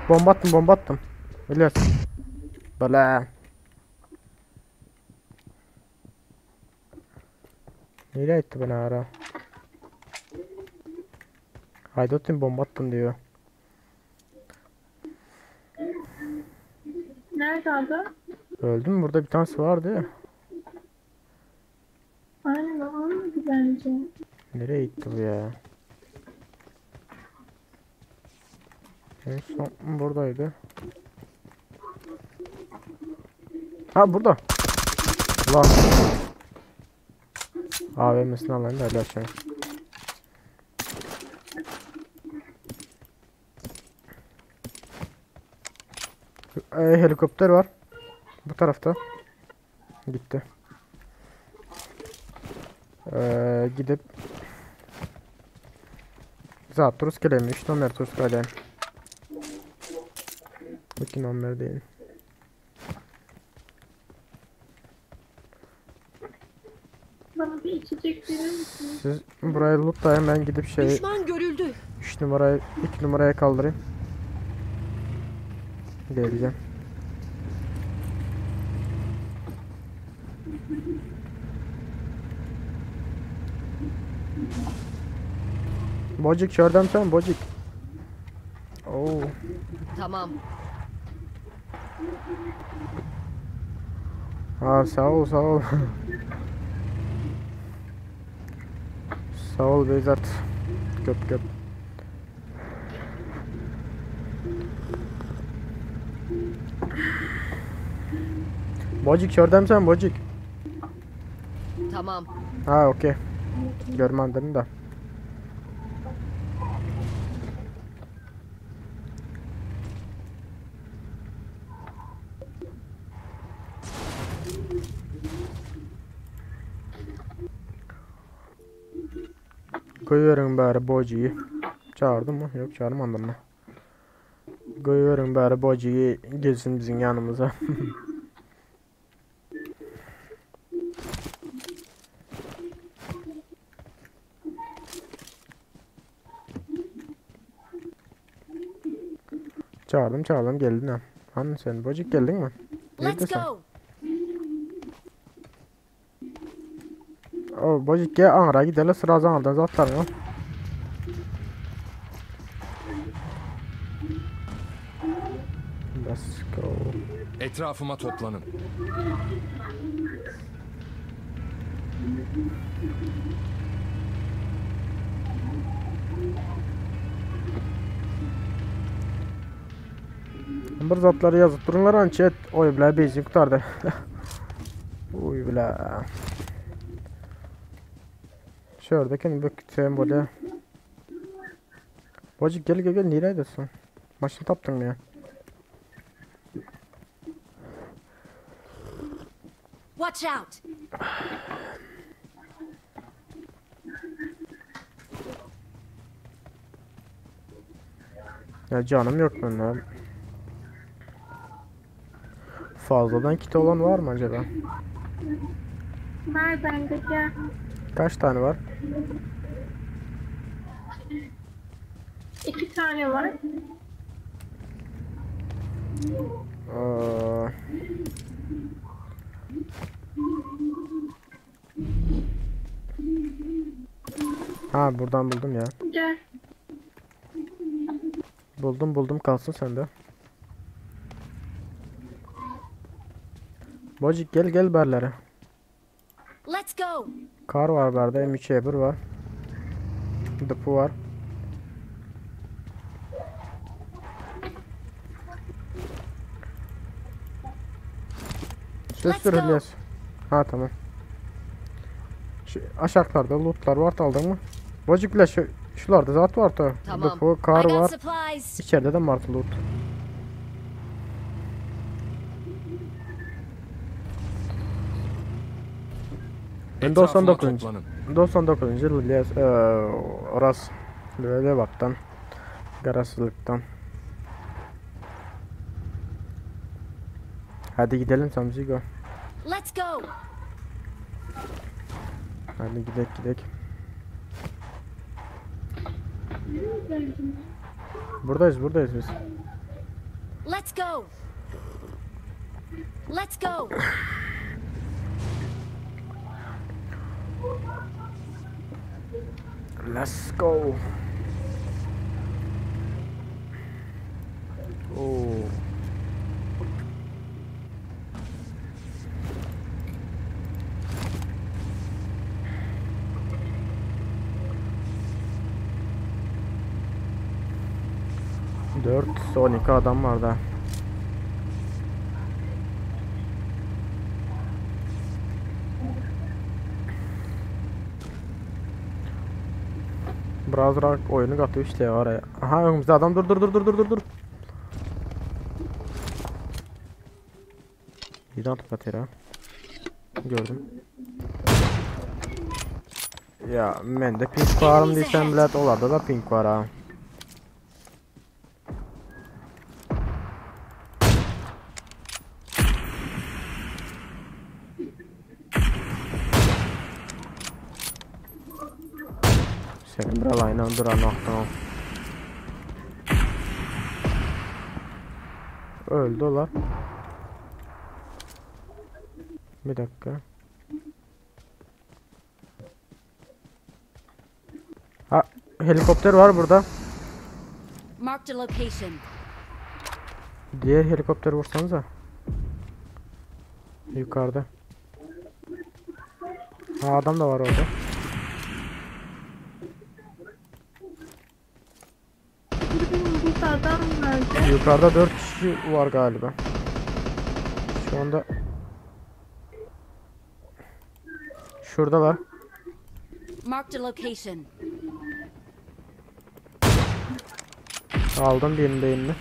Bomba attım, bomba attım. İlyas. Böyle. Nereye etti beni ara? Haydi atayım bomba attım diyor. Nerede adam? Öldü mü? Burada bir tanesi vardı ya. Aynen o olmadı bence. Nereye gitti bu ya? En son buradaydı. Ha burada. Lan. AVM'sini alayım da öyle açayım. Helikopter var. Bu tarafta. Gitti. Gidip Zat kelemi, 3 nomer turus kalem. 2 nomer değil. Bana bir içecek verir misin? Siz burayı lootlayın ben gidip şey Düşman görüldü. 3 numarayı 2 numaraya kaldırayım. Geleceğim. Bocik şuradan sen bocik. Oo. Tamam. Ha sağ ol sağ ol. Sağ ol Beyzat. Köp köp. Bocik şuradan sen bocik. Tamam. Ha okey. Görmedim de. Koyuyorum bari bociyi. Çağırdım mı? Yok çağırmadım mı? Koyuyorum bari bociyi gelsin bizim yanımıza. Çağırdım çağırdım geldin ha. Hani sen bocik geldin mi? Let's Neredesin? go. O bocik gel Ankara gidelim sıra Ankara'dan zatlar ya. Let's go. Etrafıma toplanın. Bir zatları yazıp durunlar an chat. Oy bile benzin kurtardı. Oy bile. Şuradaki bu kütüğüm böyle. Bocik gel gel gel neredesin? Maşın taptın mı ya? Watch out. Ya canım yok benim ya. Fazladan kit olan var mı acaba? Var bende gel. Kaç tane var? 2 tane var. Ee, Ha buradan buldum ya. Gel. Buldum buldum kalsın sende. Bocik gel gel berlere. Let's go. Kar var berde M3E1 var. Depo var. Söz go. İlyas. Ha tamam. Şu aşaklarda lootlar var aldın mı? Bocuk bile şu şularda zat var da. Tamam. Depo, I kar got var. supplies. İçeride de var loot. Ben Etrafıma 99. toplanın. 99. İlyas Aras Levap'tan Garasılıktan. Hadi gidelim Samzigo. Let's go. Hadi gidek gidek. Buradayız buradayız biz. Let's go. Let's go. Let's go. Oo. Dört, 12 adam var da. Biraz rahat oyunu katıyor işte oraya. Aha önümüzde adam dur dur dur dur dur dur dur. Birden top atıyor ha. Gördüm. Ya ben de pink var mı desem bile onlarda da pink var ha. Senin buralayla duran vaxtın Öldü olar. Bir dakika. Ha helikopter var burada. Marked a location. Diğer helikopter vursanıza. Yukarıda. Ha adam da var orada. Burada adam vardı. Yukarıda 4 kişi var galiba. Şu anda Şuradalar. Marked a location. Aldım birinin beynini.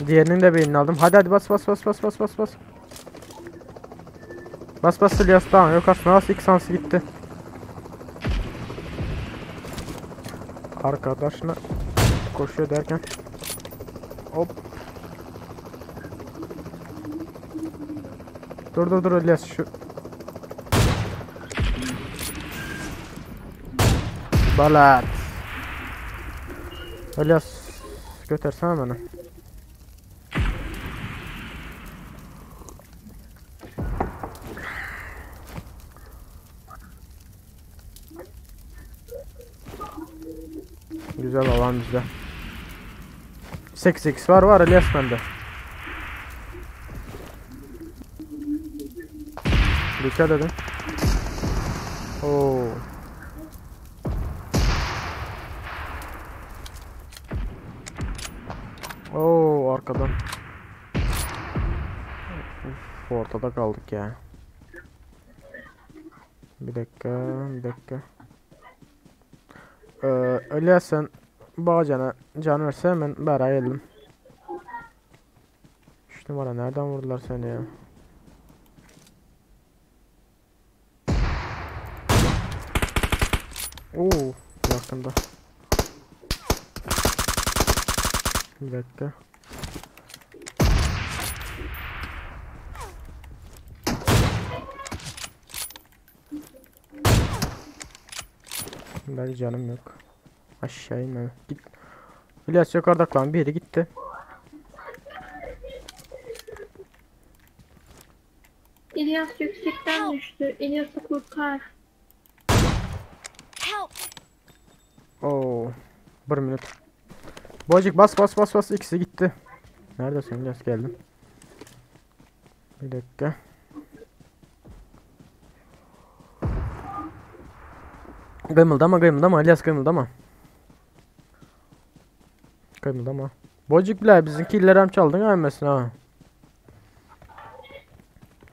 Diğerinin de beynini aldım. Hadi hadi bas bas bas bas bas bas bas. Bas bas İlyas tamam yok aslında nasıl ilk sansı gitti. Arkadaşına koşuyor derken. Hop. Dur dur dur İlyas şu. Balat. İlyas götürsene beni. Güzel alan bizde. 8x var var İlyas bende. Dikkat edin. Oo. Oo arkadan. Uf, ortada kaldık ya. Bir dakika, bir dakika. İlyas sen Bağcan'a can verse hemen beraber gelelim. 3 numara nereden vurdular seni ya? Oo, yakında. Bir dakika. Belki canım yok. Aşağı inme. Git. İlyas yukarıda lan biri gitti. İlyas yüksekten düştü. İlyas'ı kurtar. Help! Oo. Bir minut. Bocuk bas bas bas bas ikisi gitti. Neredesin İlyas geldim. Bir dakika. Kımıldama kımıldama İlyas kımıldama. Kımıldama. Bocuk bile bizimkileri hem çaldın ha ha.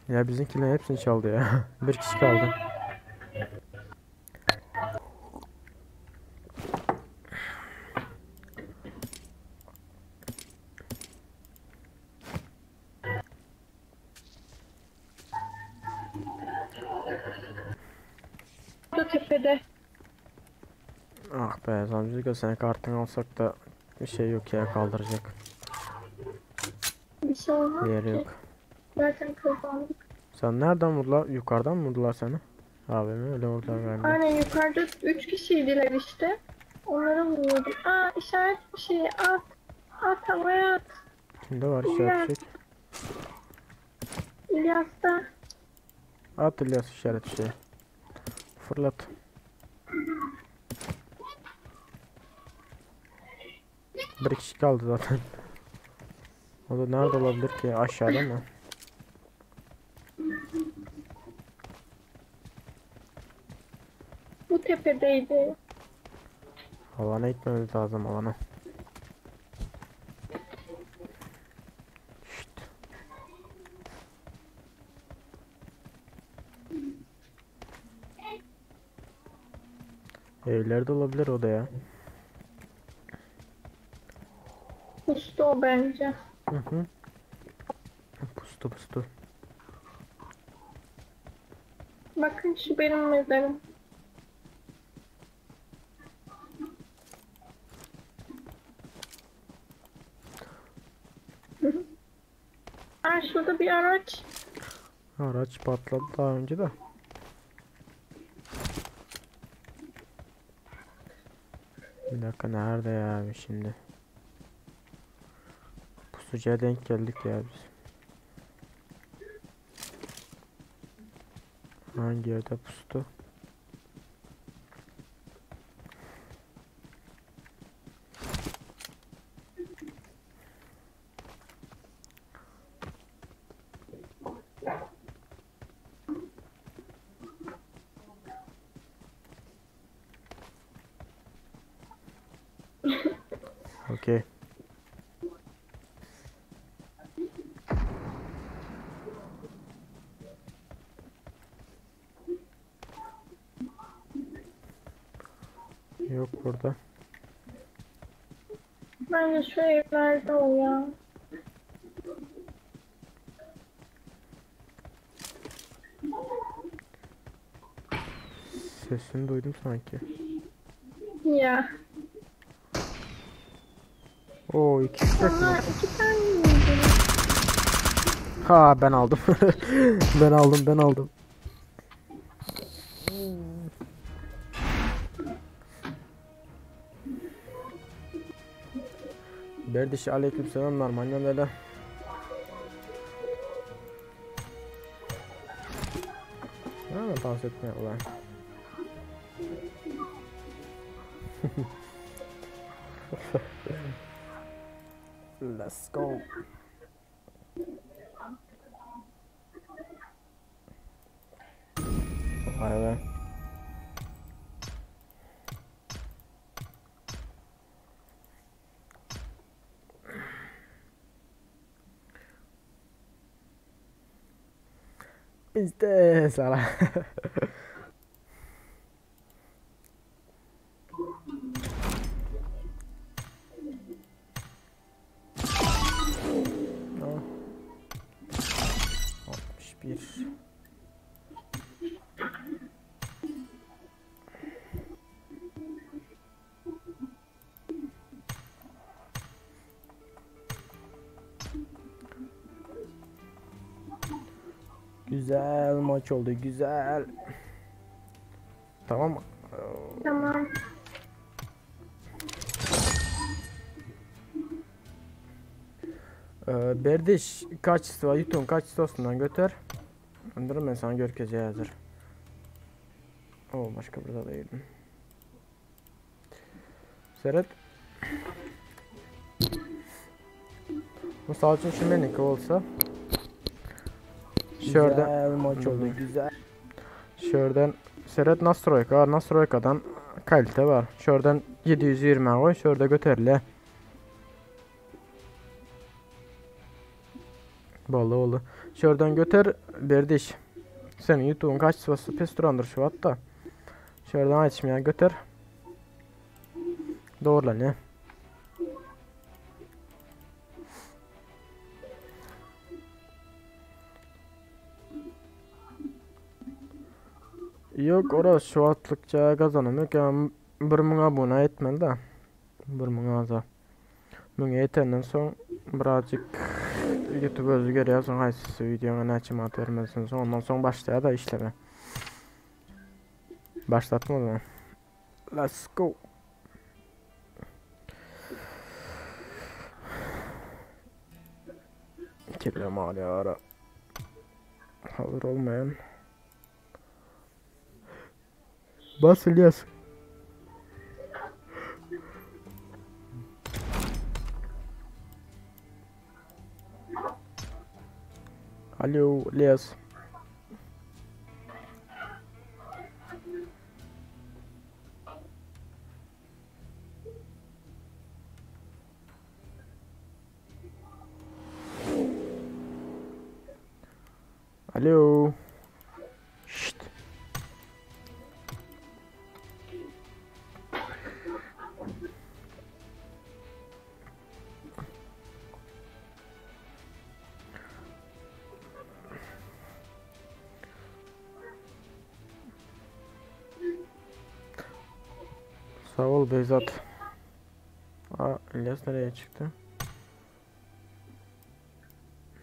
Ya bizimkilerin hepsini çaldı ya. Bir kişi kaldı. Bu da tepede. Ah be Zamcı sen kartını alsak da bir şey yok ya kaldıracak. Bir şey olmaz Yeri ki. yok. Zaten kazandık. Sen nereden vurdular? Yukarıdan mı vurdular seni? Abi mi öyle vurdular galiba. Aynen yukarıda 3 kişiydiler işte. Onlara vuruyordum. Aa işaret bir şeyi at. At havaya at. Kimde var işaret fişek? İlyas'ta. At İlyas işaret fişeği. Fırlat. Bir kişi kaldı zaten. O da nerede olabilir ki? Aşağıda mı? Bu tepedeydi. Alana gitmemiz lazım alana. Şşt. Evlerde olabilir o da ya. Pustu o bence. Hı hı. Pustu pustu. Bakın şu benim mezarım. Aa şurada bir araç. Araç patladı daha önce de. Bir dakika nerede ya abi şimdi? Pusucuya denk geldik ya biz. Hangi yerde pustu? Okey. Yok burada. Bence şu evlerde o ya. Sesini duydum sanki. Ya. Oo iki kişi mi? Onlar iki tane miydi? Ha ben aldım. Ben aldım ben aldım. Berdişi aleykümselam Narmanyan öyle. Ha dans etmiyor ulan. Let's go. Vay be. Bizde Sara. Oh. 61. Güzel maç oldu güzel. Tamam. Tamam. Berdiş kaç var? YouTube'un kaç olsundan götür. Öndürüm ben sana görkezeye hazır. Oo başka burada değilim. Seret. Misal üçün şu meniki olsa. Şuradan maç oldu güzel. Şuradan Seret Nastroyka var. Nastroyka'dan kalite var. Şuradan 720 koy. Şurada götürle. Boldy boldy. Şerden göter Berdiş. Seniň YouTube'un kaçtysy pes durandyr şu wagtda. Şerden aýtşym göter. Dogrulanýar. Yok orası şu wagtlykça gazanam yok. Yani 1000 abone etmeli da. 1000 aza. Müňe ýetenden soň birazjyk YouTube özü görýär soň haýsy wideoňa näçe manat bermelisin soň ondan soň başlaýar da işleme. Başlatma o zaman. Let's go. Kellem ağrıyor ara. Hazır olmayan. Bas İlyas. Alo İlyas. Alo. Şşt. Sağ ol Beyzat. Aa, İlyas nereye çıktı?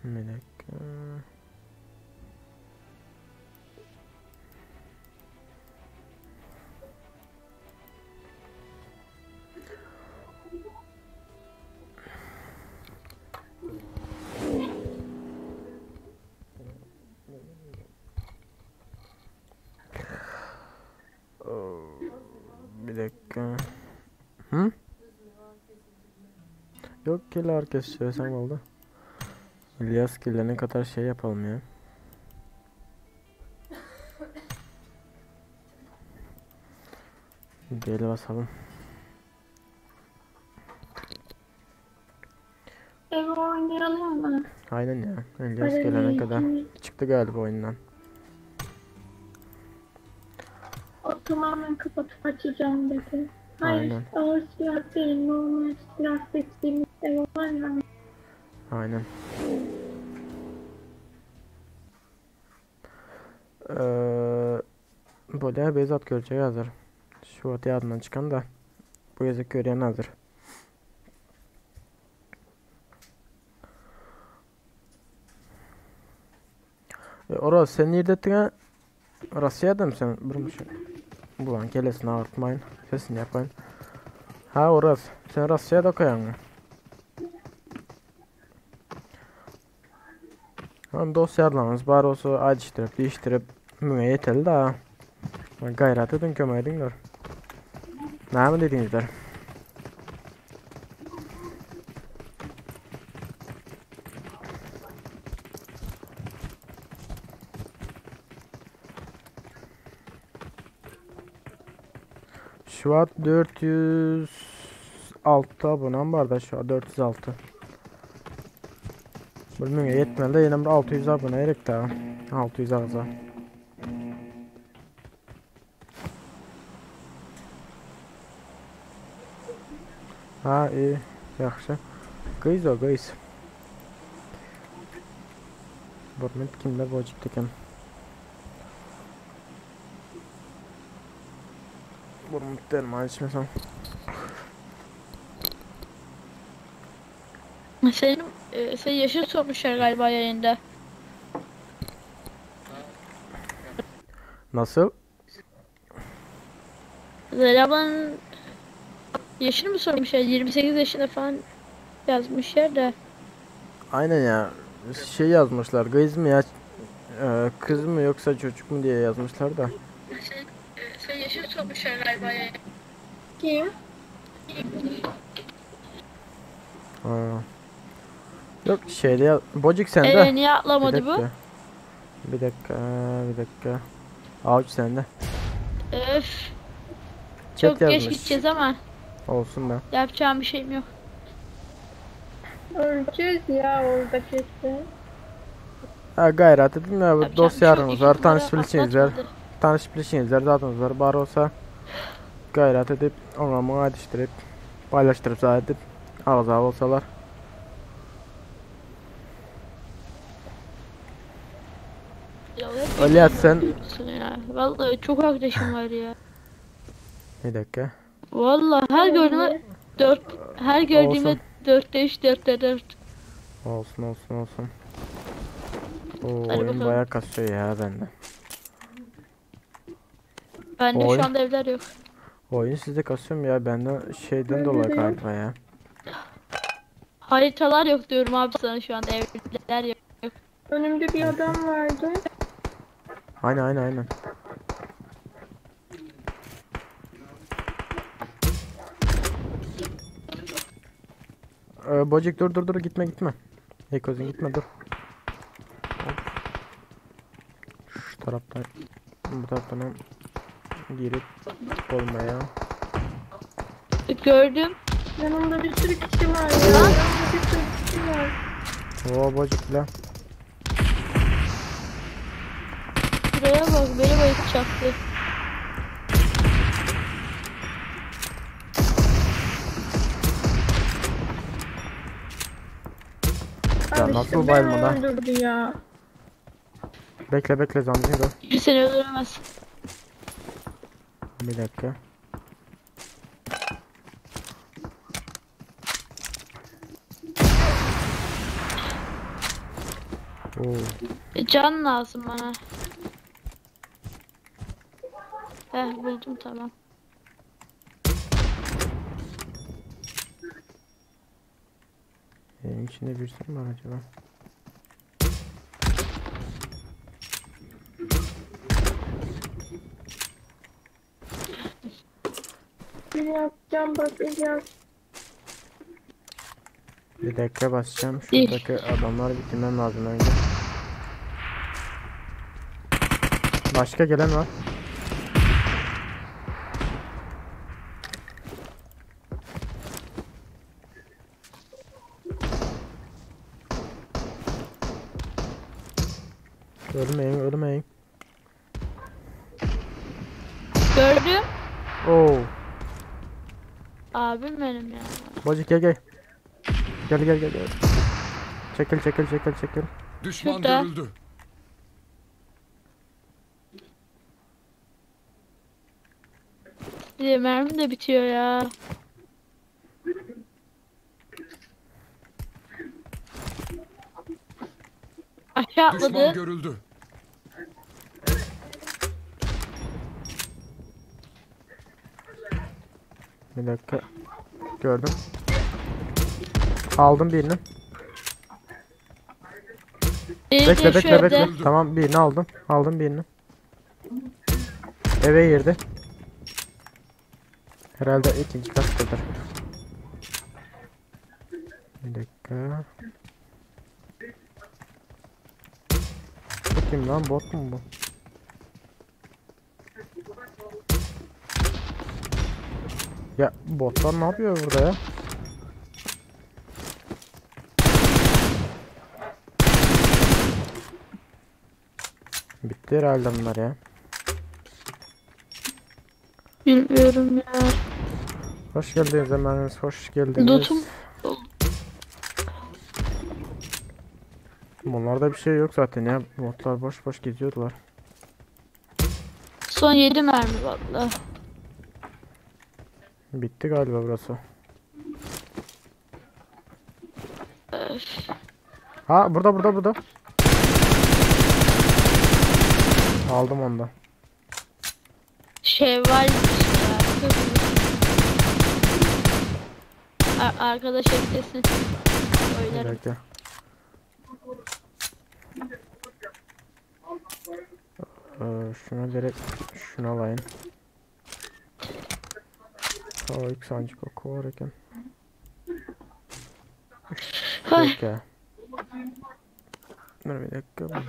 Bir dakika. Bir dakika. Hı? Yok ki herkes söylesem oldu. İlyas gelene kadar şey yapalım ya. Gel basalım. Ev oynayalım mı? Aynen ya. İlyas gelene kadar. Çıktı galiba oyundan. O tamamen kapatıp açacağım dedi. Hayır, Aynen. ağır silah değil, normal silah seçtiğimiz ev var ya. Aynen. Bolýar Beyzat görjek hazır. Şu wagt ýadyndan çykan da bu gezek görýän hazır. Oraz sen nirde etdiň Rossiýada mı sen? Bir Bulan kellesini agyrtmaýyn. Sesini ýapaýyn. Ha Oraz, sen Rossiýada okaýaňmy? Hem dost ýarlaryňyz bar bolsa aýdyşdyryp, diýişdirip müňe ýeteli da. Gaýrat ediň, kömek ediňler. Näme diýdiňizler? Şu wagt 406 abonem bar da şu an 406. Bir müňe ýetmeli de ýene bir 600 abone gerek da. 600 agza. Ha iyi, ýagşy. Gyz o gyz. Burmit kimler bojik eken. Burmit derman içmesem. Senin senin yaşını sormuşlar galiba yayında. Nasıl? Zehra ablanın yaşını mı sormuşlar? 28 yaşında falan yazmışlar da. Aynen ya. Şey yazmışlar. Kız mı ya? Kız mı yoksa çocuk mu diye yazmışlar da. Senin yaşını sormuşlar galiba yayında. Kim? Ha. Yok şeyde ya. Bocuk sende. Niye atlamadı Bir bu? dakika. Bir dakika, bir dakika. Avuç sende. Öf. Chat Çok geç yazmış. gideceğiz ama Olsun be. yapacağım bir şeyim yok. Öleceğiz ya orada kesin. Ha, gaýrat edin ya, Yapacak dost bir şey yok. ýaryňyz İki var, numara tanyş bilişiňiz var. atlatmadı. Tanyş bilişiňiz var, zadyňyz var, bar bolsa gaýrat edip, oňa muňa edişdirip, paýlaşdyryp zat edip, agza bolsalar. Ya hep Öyle sen biliyorsun ya. Vallahi çok arkadaşım var ya. bir dakika. Vallahi her gördüğüme 4 her gördüğüme Olsun. 4'te 3 4'te 4. Olsun olsun olsun. Oo, Hadi oyun bakalım. bayağı kasıyor ya bende. Bende Oyun. şu anda evler yok. Oyun sizde kasıyor mu ya? Bende şeyden Bende dolayı de yok. galiba ya. Haritalar yok diyorum abi sana şu anda evler yok. Önümde bir adam vardı. Aynen aynen aynen. Bocik dur dur dur gitme gitme. Hey kozin gitme dur. Hop. Şu taraftan bu taraftan hem girip olmaya. Gördüm. Yanımda bir sürü kişi var ya. Yanımda bir sürü kişi var. Oo bocik la. Şuraya bak beni bayıltacaktı. Ya Al nasıl işte beni bayılmadı ha? öldürdü ya. Bekle bekle zamcı dur. Bir seni öldüremez. Bir dakika. Oo. Can lazım bana. Heh buldum tamam. Evin içinde birisi mi var acaba? İlyas can bas İlyas. Bir dakika basacağım. İyi. Şuradaki adamları bitirmem lazım önce. Başka gelen var. Ölmeyin, ölmeyin. Gördüm. Oo, Abim benim ya. Bocuk gel gel. Gel gel gel gel. Çekil çekil çekil çekil. Düşman Şurada. görüldü. Diye mermim de bitiyor ya. Aşağı Düşman atladı. görüldü. Bir dakika. Gördüm. Aldım birini. Biri Bekle de şu bekle evde. bekle. Tamam birini aldım. Aldım birini. Eve girdi. Herhalde ikinci kattadır. Bir dakika. Bu kim lan bot mu bu? Ya botlar ne yapıyor burada ya? Bitti herhalde bunlar ya. Bilmiyorum ya. Hoş geldiniz efendimiz, hoş geldiniz. Lootum Bunlarda bir şey yok zaten ya. Botlar boş boş geziyordular. son 7 mermi valla. Bitti galiba burası. Öf. Ha burada burada burada. Aldım onu da. Şevval ya. Arkadaş eklesin. Bir Oynarım. dakika. Şuna direkt şuna alayım. O ilk sancı koku var iken. Ay. Dakika. Dur bir dakika.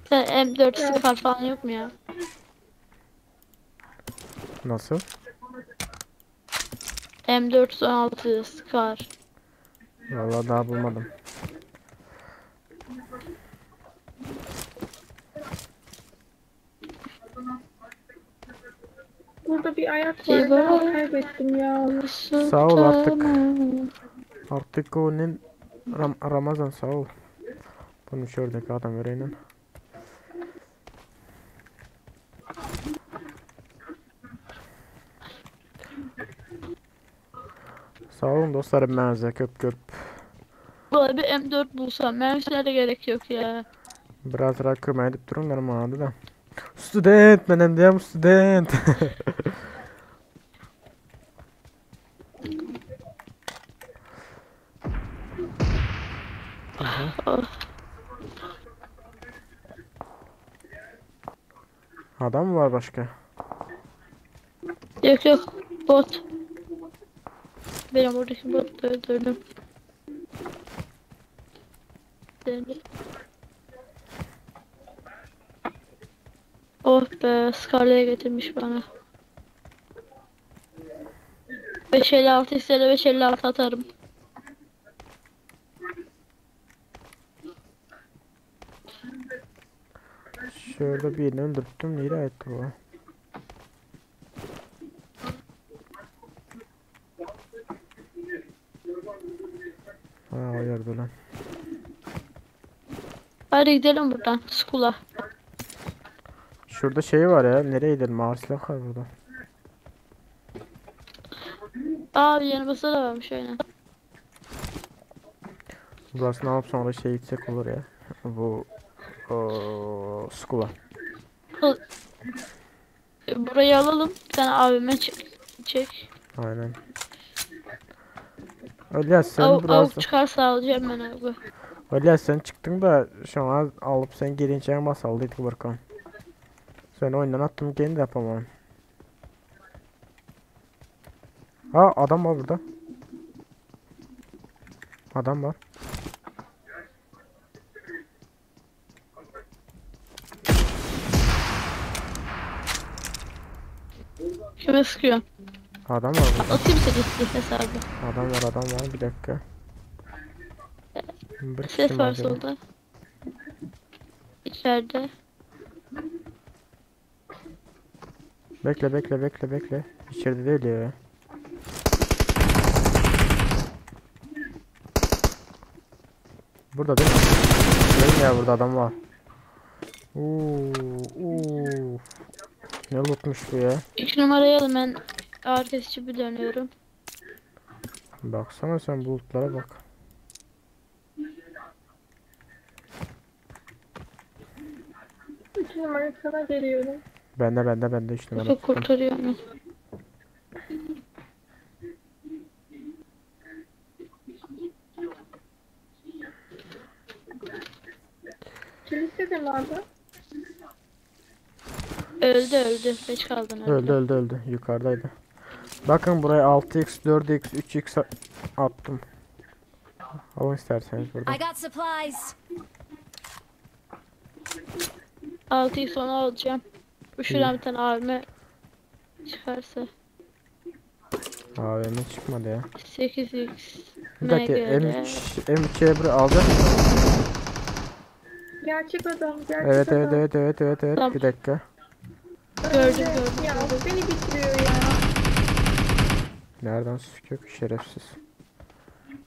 Sen M4 sıfır falan yok mu ya? Nasıl? M416 Scar. Vallahi daha bulmadım. Burada bir ayak vardı ama kaybettim ya. Sağ ol artık. Artık onun Ramazan sağ ol. Bunu şuradaki adam öğrenin. Sağ olun dostlarım mənizə köp köp. Böyle bir M4 bulsam. Mermisilere de gerek yok ya. Biraz daha kömək edip durunlar bana da. Student menem diyem student. Adam mı var başka? Yok yok. Bot. Benim buradaki botu öldürdüm. Döndüm. Oh be, Scarlet'e getirmiş bana. 556 istedi 556 atarım. Şurada birini öldürttüm. Nereye etti bu? Ha o yerde lan. Hadi gidelim buradan Skull'a. Şurada şey var ya. Nereye gidelim? Ağır silah var burada. Aa yanımızda da varmış aynen. Burasını alıp sonra şey gitsek olur ya. Bu o, Skull'a. Burayı alalım. Bir tane AVM çek. çek. Aynen. Öyle sen Av, biraz av çıkarsa alacağım ben abi. Öyle sen çıktın da şu an alıp sen gelince basaldıydık bakalım. Sen oyundan attım gene de yapamam. Ha adam var burada. Adam var. Kime sıkıyor? Adam var burada. Atayım seni silah hesabı. Adam var adam var bir dakika. Bir kişi Ses mi var acaba? solda. İçeride. Bekle bekle bekle bekle. İçeride değil ya. Burada değil mi? Değil ya burada adam var. Oo, oo. Ne lootmuş bu ya? 2 numarayı alın ben ağır kesici bir dönüyorum. Baksana sen bu lootlara bak. 3 numara sana geliyorum. Bende bende bende 3 numara Çok tuttum. kurtarıyor onu. Kilise de mi abi? Öldü öldü. Geç kaldın öldü. Öldü öldü öldü. Yukarıdaydı. Bakın buraya 6x, 4x, 3x attım. Alın isterseniz burada. I got supplies. 6'yı sona alacağım. Bu şuradan bir tane AVM çıkarsa. AVM çıkmadı ya. 8x. Bir dakika MGL. M3 M3'e bir alacak mısın? Gerçek adam, gerçek Evet adam. evet evet evet evet evet Tamam. bir dakika. Gördüm gördüm. Ya beni bitiriyor ya. Nereden sıkıyor ki şerefsiz.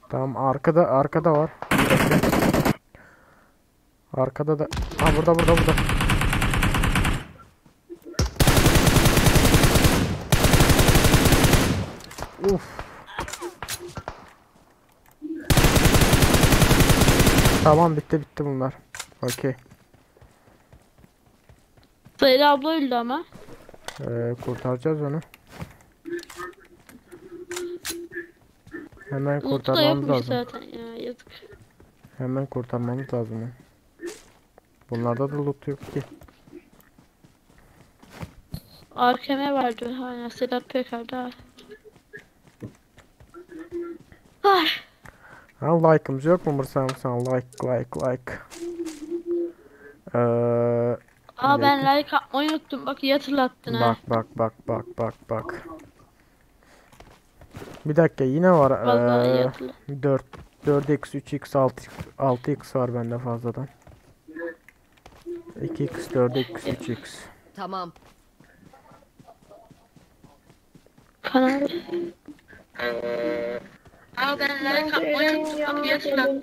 Tamam arkada arkada var. Bir dakika. Arkada da ha burada burada burada. Uf. Tamam bitti bitti bunlar. Okey. Sayılı abla öldü ama. Kurtaracağız onu. Hemen Loot'u da kurtarmamız yokmuş lazım. zaten ya yazık. Hemen kurtarmamız lazım. onu. Bunlarda da loot yok ki. AKM vardı. Aynen Sedat Peker'de. Ay. Ha like'ımız yok mu Mırsa sen like like like. Ee, Aa bir ben dakika. like atmayı unuttum. Bak iyi hatırlattın ha. Bak bak bak bak bak bak. Bir dakika yine var. Vallahi iyi hatırlattın. 4 4x 3x 6x 6x var bende fazladan. 2x 4x 3x. Tamam. Kanal. Ben de Eren'in yanına gelin.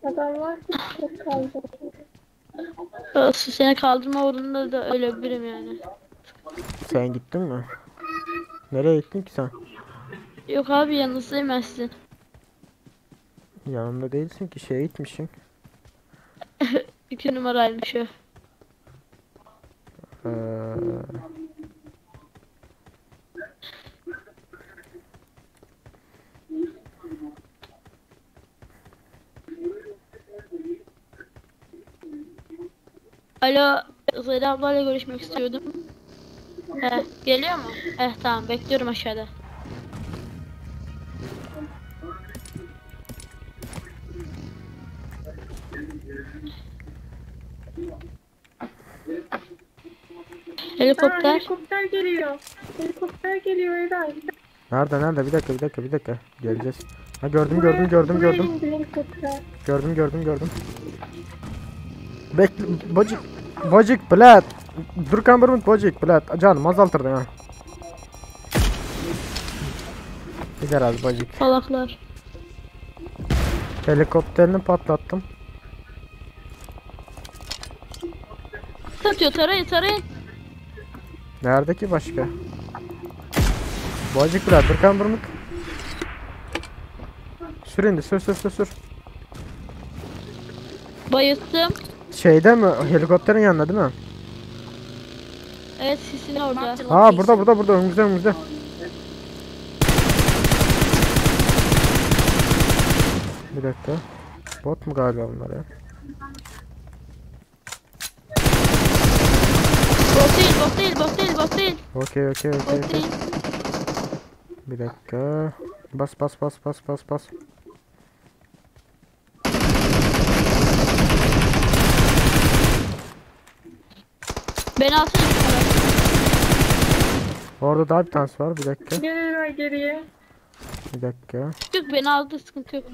Adamlar çok kaldı. Olsun seni kaldırma uğrunda da ölebilirim yani. Sen gittin mi? Nereye gittin ki sen? Yok abi yanınızdayım ben sizin. Yanımda değilsin ki şeye gitmişsin. 2 numaraymış o. Ee, Alo Zeyda ablayla görüşmek istiyordum. He, geliyor mu? Eh tamam bekliyorum aşağıda. Aa, Helikopter. helikopter geliyor. Helikopter geliyor Eray. nerede nerede? Bir dakika bir dakika bir dakika. Geleceğiz. Ha gördüm Buraya- gördüm gördüm buraya gördüm. indi helikopter. Gördüm gördüm gördüm. Bekle bacık bacık blat. Durkan burun bacık blat. Canım azaltırdın ha. Gider az bacık. Salaklar. Helikopterini patlattım. Satıyor tarayın tarayın. Nerede ki başka? Bacık blat. Durkan burun. Sür indi sür sür sür sür. Bayılttım. Şeyde mi? Helikopterin yanında değil mi? Evet sisin orada. Marked a Ha location. burada burada burada önümüzde önümüzde. Bir dakika. Bot mu galiba bunlar ya? Bot değil bot değil bot değil bot değil. Okey okey okey Bot okey. değil. Bir dakika. Bas bas bas bas bas bas. Beni alsana şu kadar. Orada daha bir tanesi var. Bir dakika. Gel Eray geriye. Bir dakika. Yok beni aldı sıkıntı yok.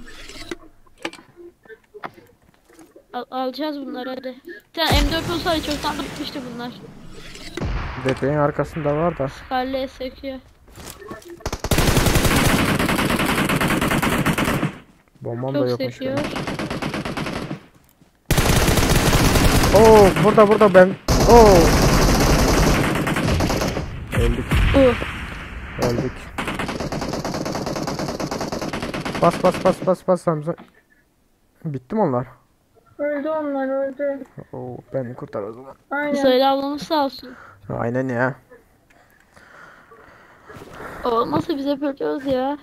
Alacağız bunları hadi. Bir tane M4 olsaydı çoktan bitmişti bunlar. Bebeğin arkasında var da. Scarlet sekiyor. Bombam da Çok yokmuş sekiyor. benim. Oo burada burada ben. Oo. Öldük. Öldük. Bas bas bas bas bas Hamza. Bitti mi onlar? Öldü onlar öldü. Oo beni kurtar o zaman. Aynen. Söyle ablamız sağ olsun. Aynen ya. Olmasa biz hep ölüyoruz ya.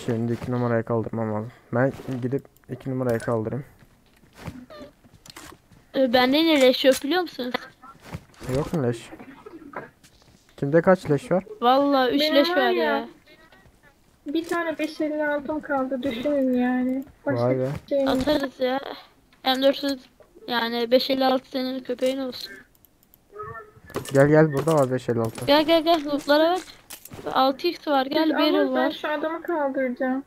Şimdi 2 numaraya kaldırmam lazım. Ben gidip 2 numaraya kaldırayım. Bende ne leş yok biliyor musunuz? Yok mu leş? Kimde kaç leş var? Vallahi 3 Benim leş var var ya. ya. Bir tane 556'm kaldı düşünün yani. Başka Vay be. şeyim yok. Atarız ya. M400 yani 556 senin köpeğin olsun. Gel gel burada var 556. Gel gel gel lootlara bak. 6x var gel Siz barrel alın, ben var. şu adamı kaldıracağım.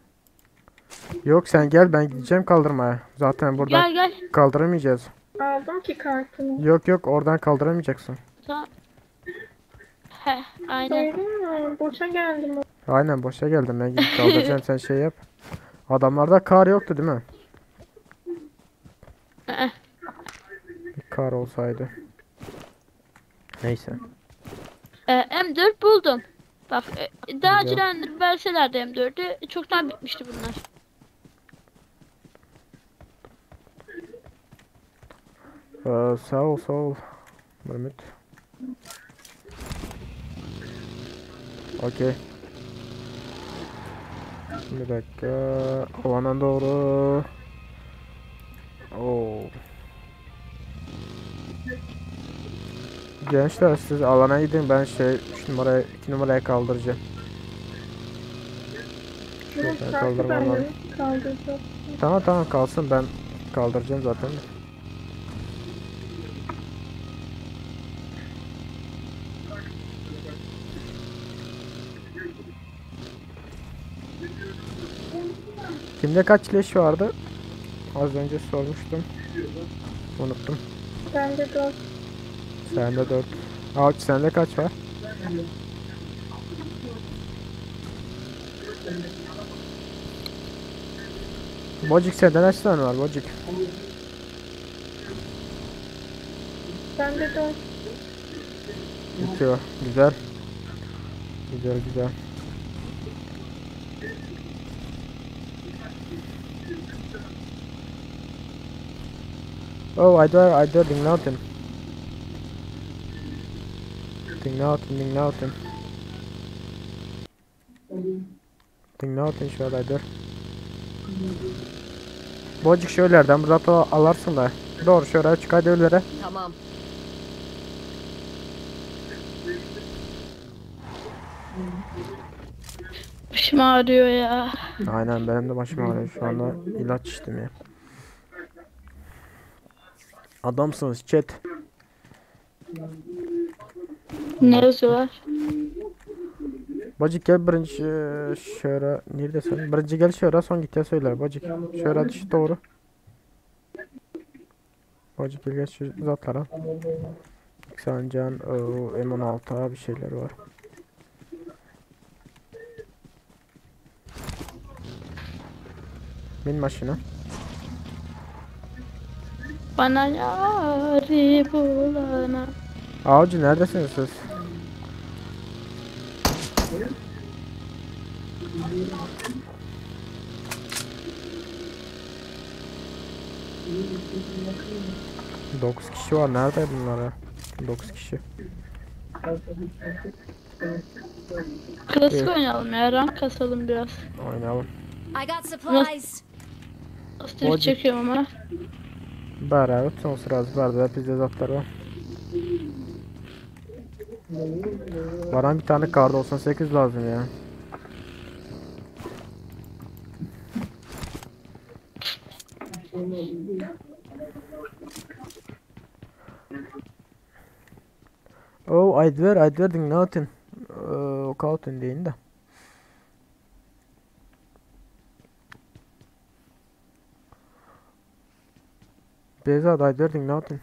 Yok sen gel ben gideceğim kaldırmaya. Zaten buradan Gel gel. kaldıramayacağız. Aldım ki kartını. Yok yok oradan kaldıramayacaksın. Tamam. Heh aynen. Öyle mi? Boşa geldim. Aynen boşa geldim ben gidip kaldıracağım sen şey yap. Adamlarda kar yoktu değil mi? Ee, Bir kar olsaydı. Neyse. M4 buldum. Bak daha Güzel. önceden verselerdi M4'ü çoktan bitmişti bunlar. Sağ ol sağ ol. Mehmet. Okey. Bir dakika. Alana doğru. Oo. Gençler siz alana gidin ben şey 3 numaraya 2 numaraya kaldıracağım. Bunun Şuradan kartı kaldırmam lazım. bende kaldıracağım. Tamam tamam kalsın ben kaldıracağım zaten. Kimde kaç leş vardı? Az önce sormuştum. Unuttum. Bende 4. Sende 4. Avcı sende kaç var? Bocuk sende kaç tane var Bocuk? Bende 4. Bitiyor. Güzel. Güzel güzel. Oh, I do dinle Dinle atın, dinle atın. Dinle atın şöyle dur. Bocuk şöylerden burada alarsın da. Doğru şöyle çık hadi öylere. Tamam. Başım ağrıyor ya. Aynen benim de başım ağrıyor şu anda ilaç içtim ya. Adamsınız chat. Ne yazıyorlar? Bacık gel birinci şöyle neredesin? Birinci gel şöyle son git ya söyler bacık. Şöyle düş doğru. Bacık gel gel şu zatlara. Sancan M16 bir şeyler var. Bin maşına. Bana yari bulana. Avcı neredesiniz siz? Dokuz kişi var. Nerede bunlar ya? 9 kişi. Klasik Evet. oynayalım ya. Rank kasalım biraz. Oynayalım. I got supplies. Astrid Hadi. çekiyorum ama. Beraber son sırası var. Bizde zatlar var. Bana bir tane kar 98 lazım ya. Oh, I'd ver dinle atın. Okautun deyin de. Beyza I'd ver dinle atın.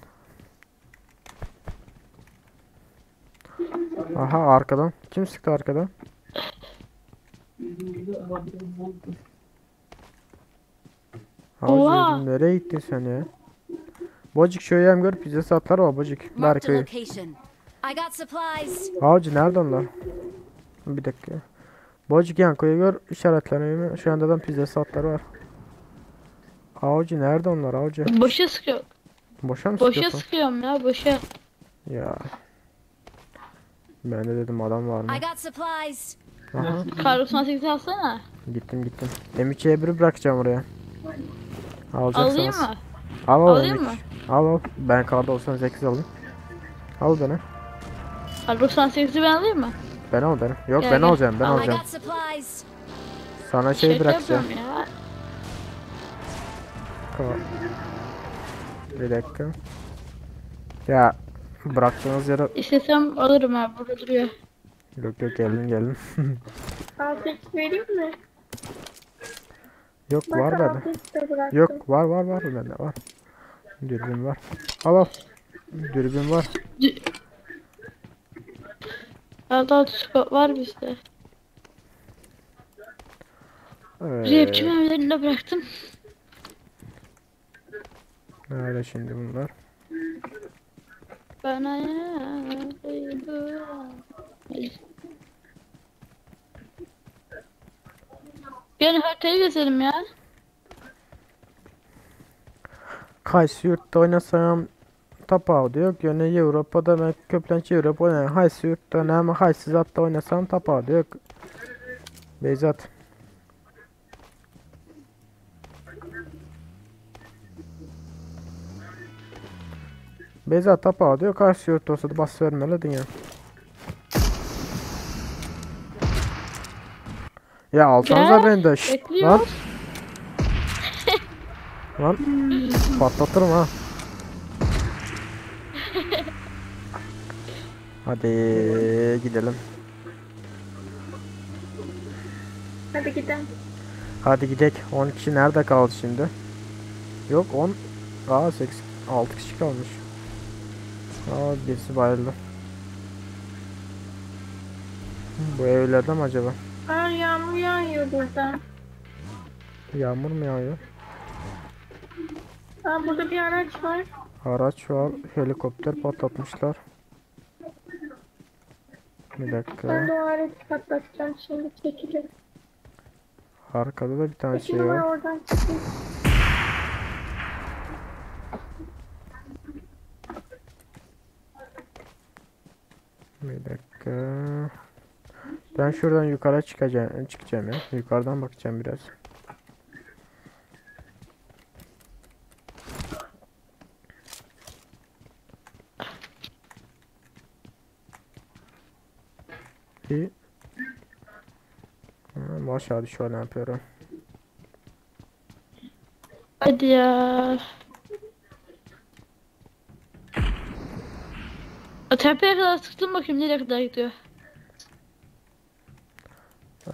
Aha arkadan. Kim sıktı arkadan? Oha! Avcı nereye gittin sen ya? Bocuk şöyle hem gör pizza satlar var bocuk. Marked a Berkay'ı. location. I got supplies. Avcı nerede onlar? Bir dakika. Bocuk Yanko'yu gör işaretlerini. Şu anda da pizza satlar var. Avcı nerede onlar avcı? Boşa sıkıyorum. Boşa mı Boşa sıkıyorsun? sıkıyorum ya boşa. Ya. Ben de dedim adam var mı? I got supplies. Aha. Kar 98 alsana. Gittim gittim. M2'ye biri bırakacağım oraya. Alacaksınız. Alayım mı? Al al Alayım M3. mı? Al al. Ben kar 98 alayım. Al beni. Kar 98'i ben alayım mı? Ben al beni. Yok Gel, ben gel. alacağım ben Al. I alacağım. got supplies. Sana şey Şaka bırakacağım. yapıyorum ya. Bir dakika. Ya bıraktığınız yere İstesem alırım ha burada duruyor. yok yok geldim geldim. 6x vereyim mi? Yok Bak var bende. 6x de bıraktım. Yok var var var bende var. Dürbün var. Al al. Dürbün var. Daha scope var bizde. Ee, Rapçi mermilerini de bıraktım. nerede şimdi bunlar? Bana yari bulana. Gel haritayı gezelim ya. Kaysı yurtta oynasam tapavud yok. Yani Avrupa'da ben köplençe Avrupa oynayayım. Haysi yurtta ne haysi zatta oynasam tapavud yok. Beyzat. Beyzat tapavud yok. Haysi yurtta olsa da bas vermeli dünya. Ya alsanıza Gel, beni de. Şşt, lan. Bekliyoruz. Lan patlatırım ha. Hadi gidelim. Hadi gidelim. Hadi gidelim. 10 kişi nerede kaldı şimdi? Yok 10. Aa 8 6 kişi kalmış. Aa, birisi bayıldı. Bu evlerde mi acaba? Aa yağmur yağıyor burada. Yağmur mu yağıyor? Aa burada bir araç var. Araç var. Helikopter patlatmışlar. Bir dakika. Ben de o aracı patlatacağım şimdi çekilin. Arkada da bir tane İki şey numara var. oradan çıkın. Bir dakika. Ben şuradan yukarı çıkacağım, çıkacağım ya. Yukarıdan bakacağım biraz. İyi. Ha, aşağı düşüyor ne yapıyorum. Hadi ya. O Tepeye kadar sıktım bakayım nereye kadar gidiyor.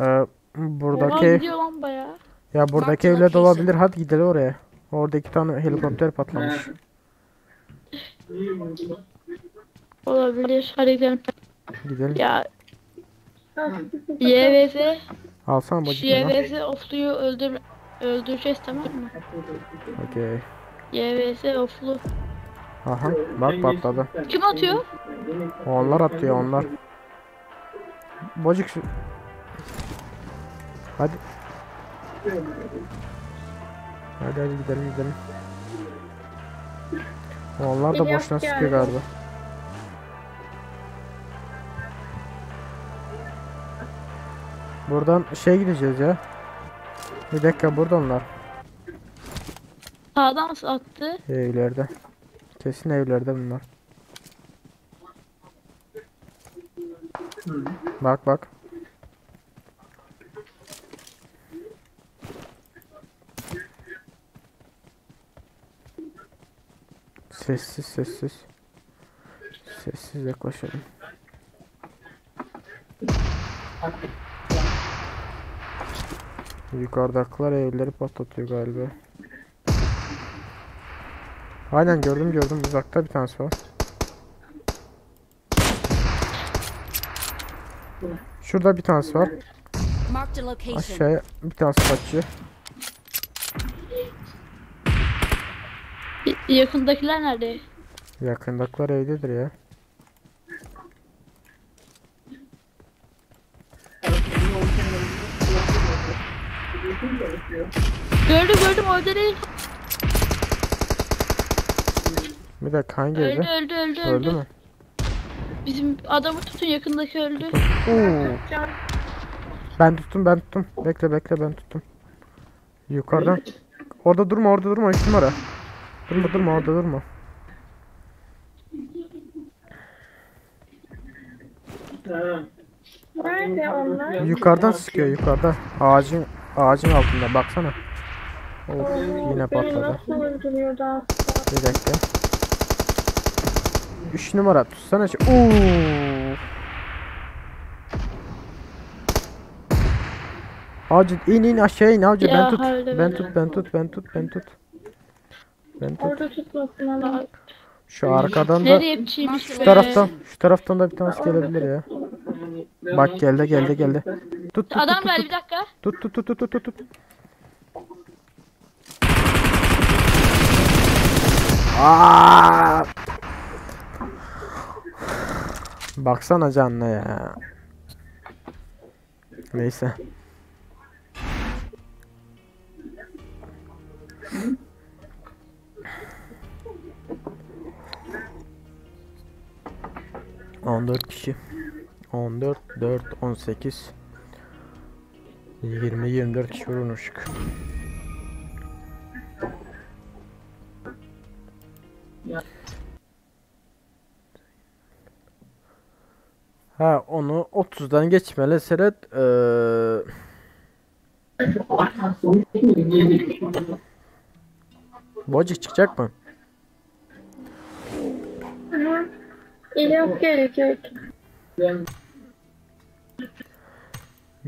Ee, Oha buradaki gidiyor lan bayağı. ya buradaki evler de olabilir. Hadi gidelim oraya. Orada iki tane helikopter patlamış. Olabilir. Hadi gidelim. Gidelim. Ya Ah, YVS Alsana bacık bunu. YVS ofluyu öldüreceğiz tamam mı? Okey. YVS oflu. Aha bak patladı. Kim atıyor? Onlar atıyor onlar. Bacık şu. Hadi. Hadi hadi gidelim gidelim. Onlar da İlyas boşuna sıkıyor geldi. galiba. Buradan şey gideceğiz ya. Bir dakika burada onlar. Sağdan attı. Evlerde. Kesin evlerde bunlar. Bak bak. Sessiz sessiz. Sessiz yaklaşalım. Yukarıdakiler evleri patlatıyor galiba. Aynen gördüm gördüm uzakta bir tanesi var. Şurada bir tanesi var. Marked a location. Aşağıya bir tanesi kaçıyor. Yakındakiler nerede? Yakındakiler evdedir ya. Gördüm gördüm orada değil. Bir dakika hangi Öldü evde? öldü öldü öldü. Öldü mü? Bizim adamı tutun yakındaki öldü. Oo. Can Ben tuttum ben tuttum. Bekle bekle ben tuttum. Yukarıdan. Orada durma orada durma 3 numara. Durma durma orada durma. nerede onlar? Yukarıdan sıkıyor yukarıda. Ağacın ağacın altında baksana. Of yine Beni patladı. nasıl öldürüyordu aslında? Bir dakika. 3 numara tutsana. şu- Oo. Avcı in in aşağı in avcı Ya ben tut. haydi Ben be. tut ben tut ben tut ben tut. Ben tut. Orada tutmasın ama. Şu arkadan da Nereye yapçıymış şu be? taraftan şu taraftan da bir tanesi gelebilir ya. Bak geldi geldi geldi. Tut tut Adam tut geldi bir dakika. tut tut tut tut tut tut. Aa! Baksana canına ya. Neyse. ...14 kişi. 14, 4, 18... 20, 24 kişi vurulmuşuk. Ha onu 30'dan geçmeli seret Bocuk çıkacak mı? Hı. İlyas gelecek.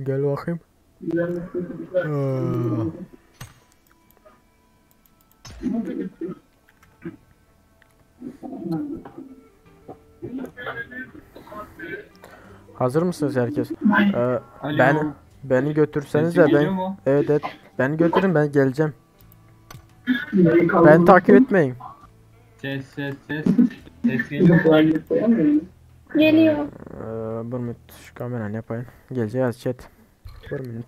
Gel bakayım. Aa. Hazır mısınız herkes? Alo. Ben beni götürseniz Sesim de geliyor ben mu? evet evet beni götürün ben geleceğim. Ben takip etmeyin. Ses ses ses. Ses geliyor mu? Geliyor. Bir minut şu kameranı yapayım. Geleceğiz chat. Bir minut.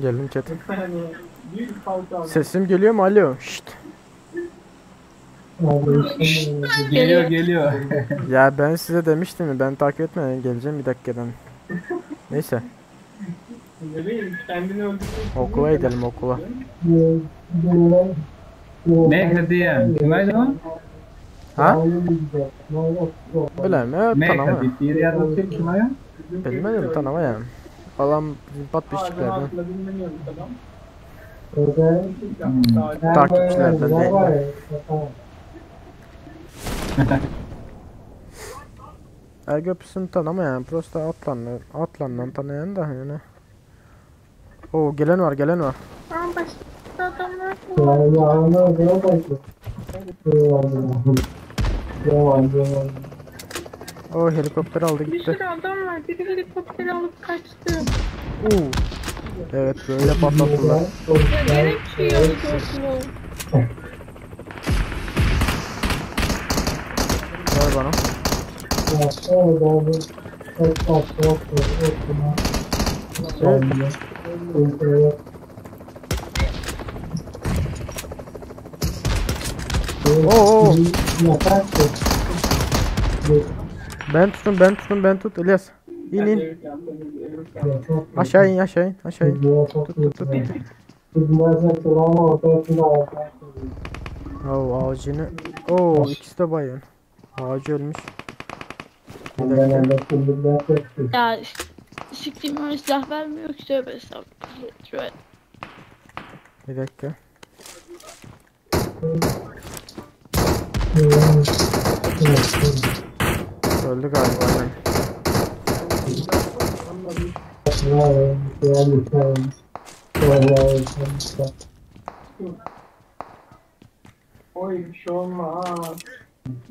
Geldim chat. Sesim geliyor mu? Alo. Şşt. Geliyor geliyor. Ya ben size demiştim mi? Ben takip etmeyin geleceğim bir dakikadan. Neyse. Okula gidelim okula. Ne hediye? Kimeydi o? Ha? Bilmem Ne tanımayam. hediye? Bir yazıp kime? Bilmedim tanımayam. Alam bizim подписчикlerden. Takipçilerden değil. Ergöpsün tanımayan, prosta atlandan tanıyan da yani. Oo gelen var, gelen var. Aa başka adamlar var. O helikopter aldı Bir gitti. sürü adam var. Biri helikopteri alıp kaçtı. Oo. Evet böyle patlattılar. Ya gerek şey yok okulu. Ver bana. Oo. Ben tutun, ben tutun, ben tut İlyas. İn in. Aşağı in, aşağı in, aşağı in. Tut tut tut. tut. Oo ağacını. Oo ikisi de bayan. Ağacı ölmüş. Bir dakika. Ya siktiğim öyle silah vermiyor ki tövbe estağfurullah. Şöyle. Bir dakika. Öldü galiba aynen.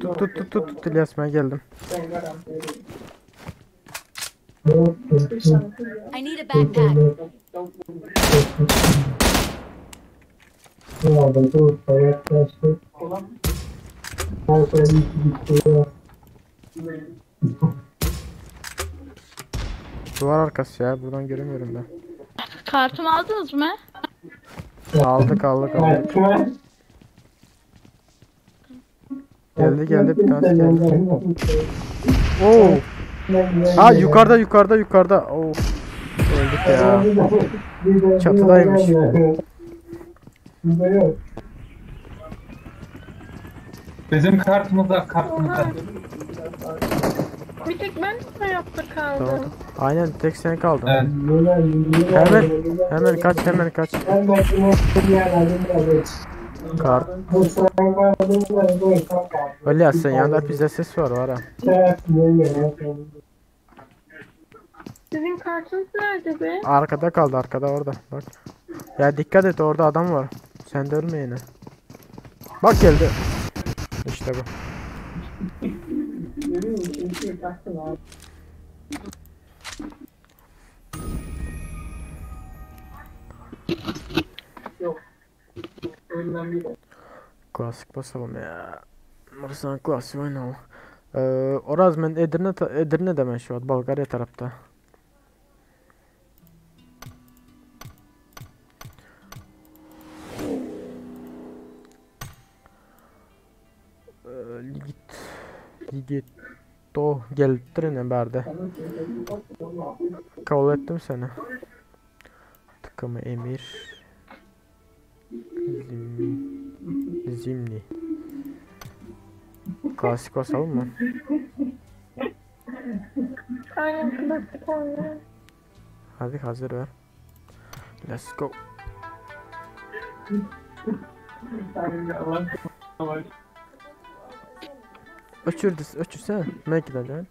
Tut tut tut tut tut İlyas ben geldim. I need a backpack. Duvar arkası ya buradan göremiyorum ben. Kartımı aldınız mı? Aldık aldık aldık. Geldi geldi bir tanesi geldi. Oo. Ha yukarıda yukarıda yukarıda. Oo. Öldük ya. Çatıdaymış. Bizim kartımızda kartımızda. Bir tek ben hayatta kaldım. Tamam. Aynen tek sen kaldın. Evet. Hemen hemen kaç hemen kaç. Kart. Öyle sen yanında pizza ses var var ha. Sizin kartınız nerede be? Arkada kaldı arkada orada. Bak. Ya dikkat et orada adam var. Sen de ölme yine. Bak geldi. İşte bu. Klasik basalım ya. Burası klasik oynayalım. Ee, Oraz ben Edirne Edirne demen şu an Bulgarya tarafta. Ee, Ligit Ligito gelipdir ine bärde. Kabul ettim seni. Tıkımı Emir. Zimni. Zimni. Klasik basalım mı? Aynen klasik oynuyor. Hadi hazır ver. Let's go. Öçür, öçürsene. Ben gideceğim.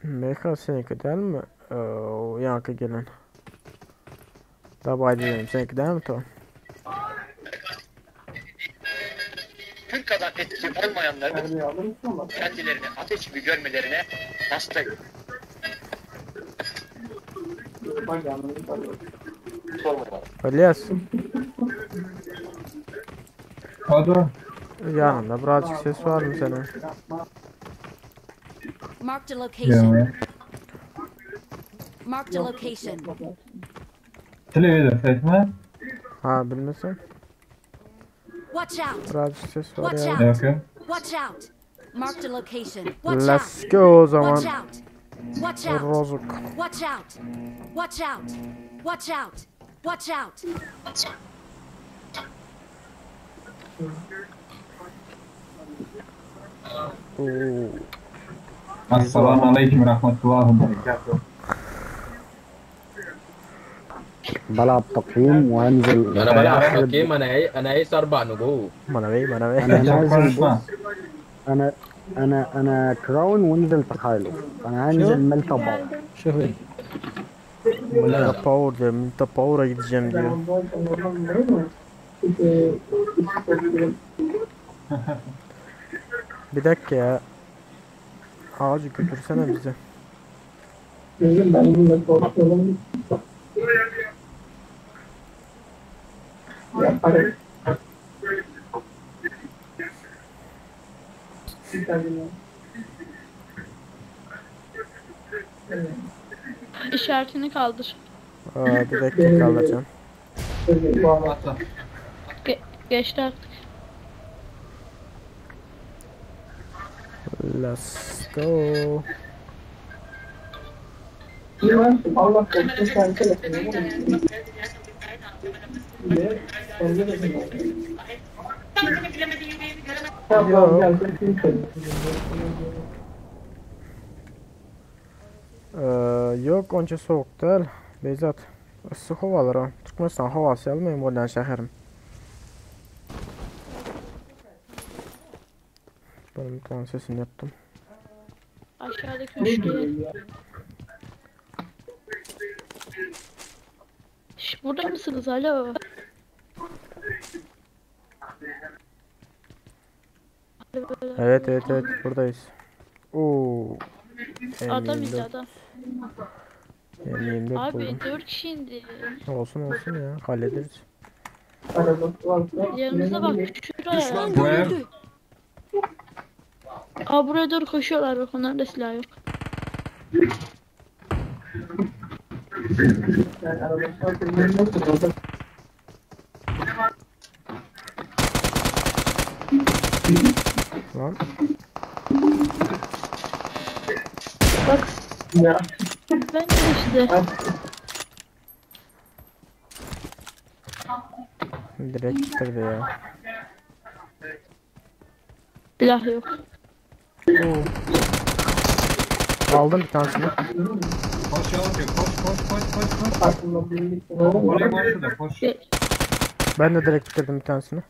MK seninki değil mi? Ee, o yankı gelen. Dabay diyelim seninki değil mi to? Türk kadar tepki olmayanların kendilerini ateş gibi görmelerine hastayım. İlyas Hadi. yanında birazcık ses var mı senin? Marked a location. Ya. Marked a location. Televizyon ses mi? Ha bilmesin. Watch out. Birazcık ses var Watch ya. out. Yok yok. Watch out. Marked a location. Watch out. Let's go o zaman. Watch out. Watch out. Rozuk. Watch out. Watch out. Watch out. Watch out. Oo. Assalamu aleykum rahmetullahi ve berekatuhu. بلعب تقييم وهنزل انا بلعب تقييم انا ايه انا ايه اربع نجوم Bana ver bana ver. انا Çok نازل konuşma. بص انا انا انا كراون ونزل تحالف انا هنزل ملتا باور Şoför. Milta Power diyor. Milta Power'a gideceğim diyor. Bir dakika ya. Ağacı götürsene bizi. İşaretini kaldır. Aa, bir dakika kaldıracağım. Atla. Geçti artık. Let's go. Yok. Ee, yok onca soğuk değil. Beyzat. Isı havalar o. Türkmenistan havası almayayım oradan şehrim. Ben bir tane sesini yaptım. Aşağıdaki üçlü. Şş, burada mısınız? Alo. Evet evet evet buradayız. Oo. Adam indi M24. adam. M24 Abi buldum. 4 kişi indi. Olsun olsun ya hallederiz. Yanımıza bak şuraya. Düşman Bu ev görüldü. Aa buraya doğru koşuyorlar bak onların da silahı yok. Lan Bak. Ben de işte. direkt bitirdi ya. Silah yok. Oo. Aldım bir tanesini. Koş yavrum koş koş koş koş koş. Voleybol şurada koş. Ben de direkt bitirdim bir tanesini.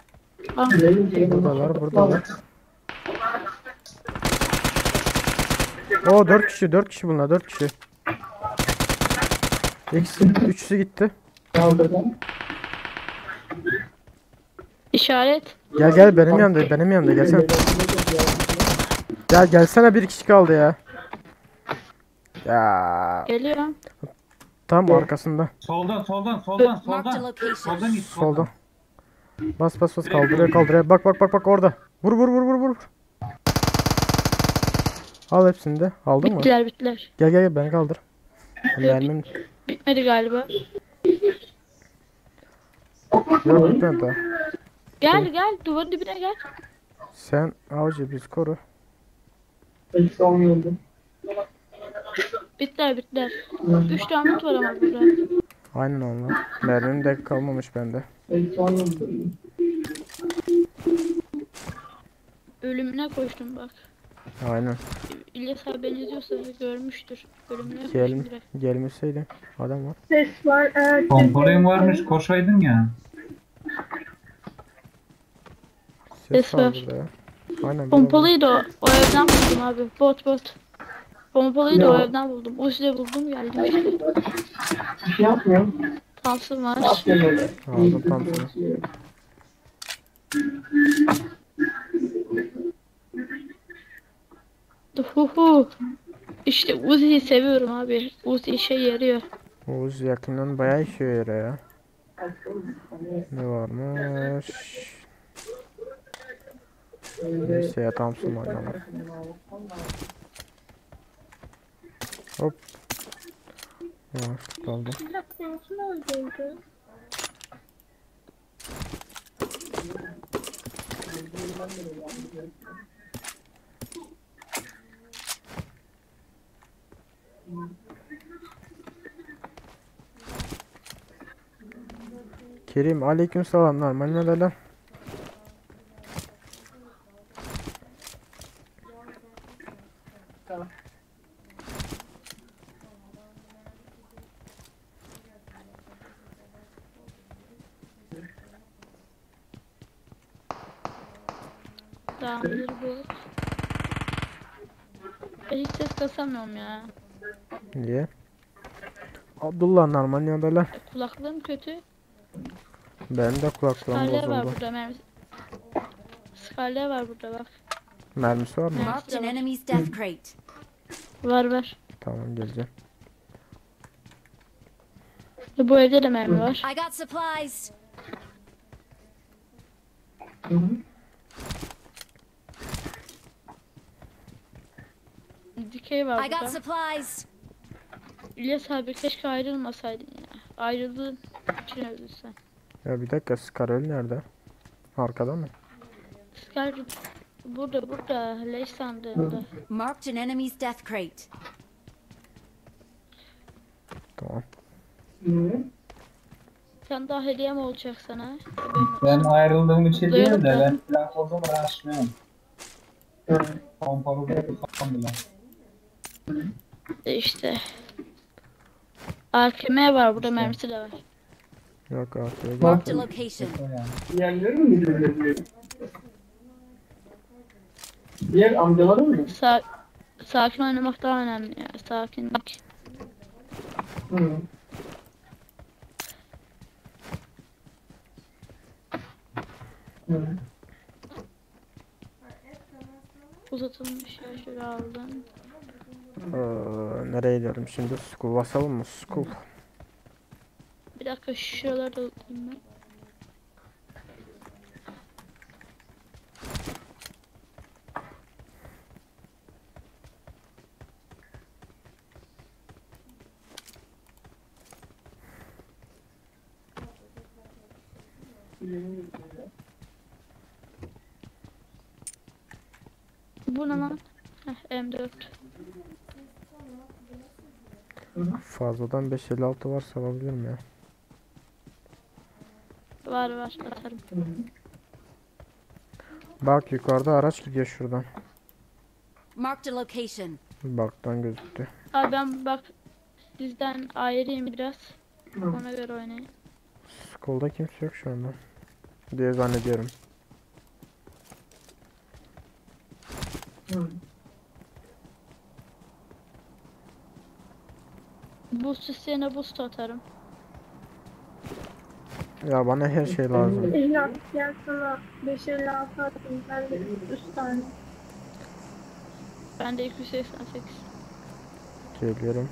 Buradalar buradalar. O 4 kişi 4 kişi bunlar 4 kişi. İkisi, üçüsü gitti. İşaret. Gel gel benim yanımda benim yanımda gelsene. Gel gelsene bir kişi kaldı ya. Ya Geliyorum. tam arkasında. Soldan soldan soldan Marked a soldan. location. Soldan git Solda. Bas bas bas kaldırıyor kaldırıyor. Bak bak bak bak orada. Vur vur vur vur vur. Al hepsini de. Aldın mı? Bittiler bittiler. Gel gel gel beni kaldır. Mermim Bitmedi galiba. yok bitmedi daha. Gel gel duvarın dibine gel. Sen avcı biz koru. Bittiler bittiler. 3 tane loot var ama burada. Aynen onlar. Mermim de kalmamış bende. Ölümüne koştum bak. Aynen. İlyas abi beni izliyorsa görmüştür. Ölümüne Gel, koştum direkt. gelmeseydim. Adam var. Ses var. Evet. Pompalıyım varmış koşaydın ya. Ses Ses var var. burada ya. Aynen. burada. Pompalıyı da o evden buldum abi. Bot bot. Pompalıyı da o evden buldum. Uzi'de buldum geldim işte. Thompson var. Aldım tam sana. Huhu. İşte Uzi'yi seviyorum abi. Uzi işe yarıyor. Oğuz yakından bayağı işe yarıyor ya. Ne varmış? Neyse ya Thompson oynayalım. Hop. Yavaş kaldı. Seni kim öldürdü? Kerim aleyküm selam normal ne Tamamdır bu. Ben hiç ses kasamıyorum ya. Niye? Abdullah normal ne Kulaklığım kötü. Benim de kulaklığım Scarlet var bozuldu. burada mermi. Scarlet var burada bak. Mermisi var mı? Marked an enemy's death crate. Var var. Tamam geleceğim. Bu evde de mermi var. I got supplies. Dikey var I got burada. supplies. İlyas abi keşke ayrılmasaydın ya. Ayrıldığın için öldün sen. Ya bir dakika Skarel nerede? Arkada mı? Scar burada burada leş sandığında. Marked an enemy's death crate. Tamam. Sen daha hediyem olacak sana. Ben ayrıldığım için değil de Duyalım da. ben silah buldum rushlıyorum. Pompalı bulsam bile. E İşte. AKM var burada mermisi de var. Yok arkaya Marked gel. a location. Sa sakin oynamak daha önemli ya. Sakinlik. Uzatılmış şarjörü aldım. Nereye gidelim şimdi? School basalım mı? School. Bir dakika şuralarda alayım ben. Bu ne lan? Heh, M4. Fazladan 556 varsa alabilirim ya. Var var atarım. Bak yukarıda araç gidiyor şuradan. Marked a location. Baktan gözüktü. Abi ben bak sizden ayrıyım biraz. Ona göre oynayın. School'da kimse yok şu anda. Diye zannediyorum. Boost isteyene boost atarım. Ya bana her şey lazım. İhlas gel sana 556 attım. Ben de 3 tane. Ben de 288. Geliyorum.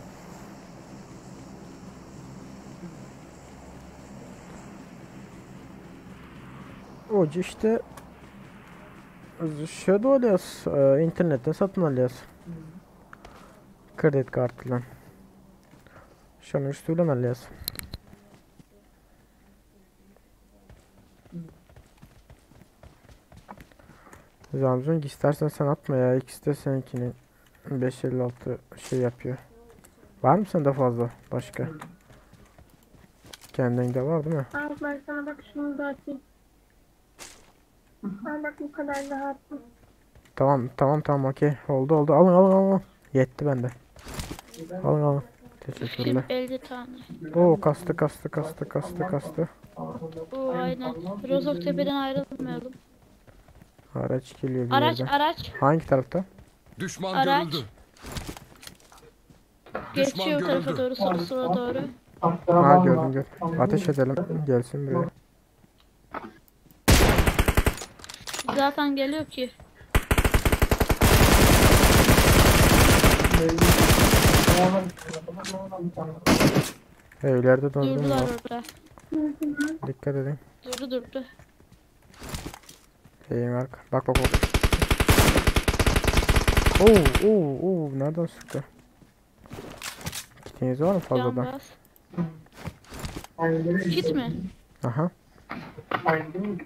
O işte şey de alıyoruz, internetten satın alıyoruz. Kredi kartıyla. Şunun üstüyle alıyoruz. Samsung istersen sen atma ya. İkisi de seninkini 556 şey yapıyor. Var mı sende fazla başka? Kendinde var değil mi? Al ben sana bak şunu da atayım. Al bak bu kadar daha attım. Tamam tamam tamam okey. Oldu oldu. Alın alın alın. Yetti bende. Alın alın. Teşekkürler. 50 tane. Oo kastı kastı kastı kastı kastı. Oo aynen. Rozok Tepe'den ayrılmayalım. Araç geliyor bir Araç yerden. araç. Hangi tarafta? Düşman Araç. görüldü. Düşman Geçiyor o tarafa görüldü. doğru sola sola doğru. Ha gördüm gördüm. Ateş edelim. Gelsin buraya. Zaten geliyor ki. Evlerde dondum Durdular var. orada. Dikkat edin. Durdu durdu. Şeyin arka. Bak bak bak. Oo oo oo nereden sıktı? Kitiniz var mı Can fazladan? bas. Kit mi? Aha.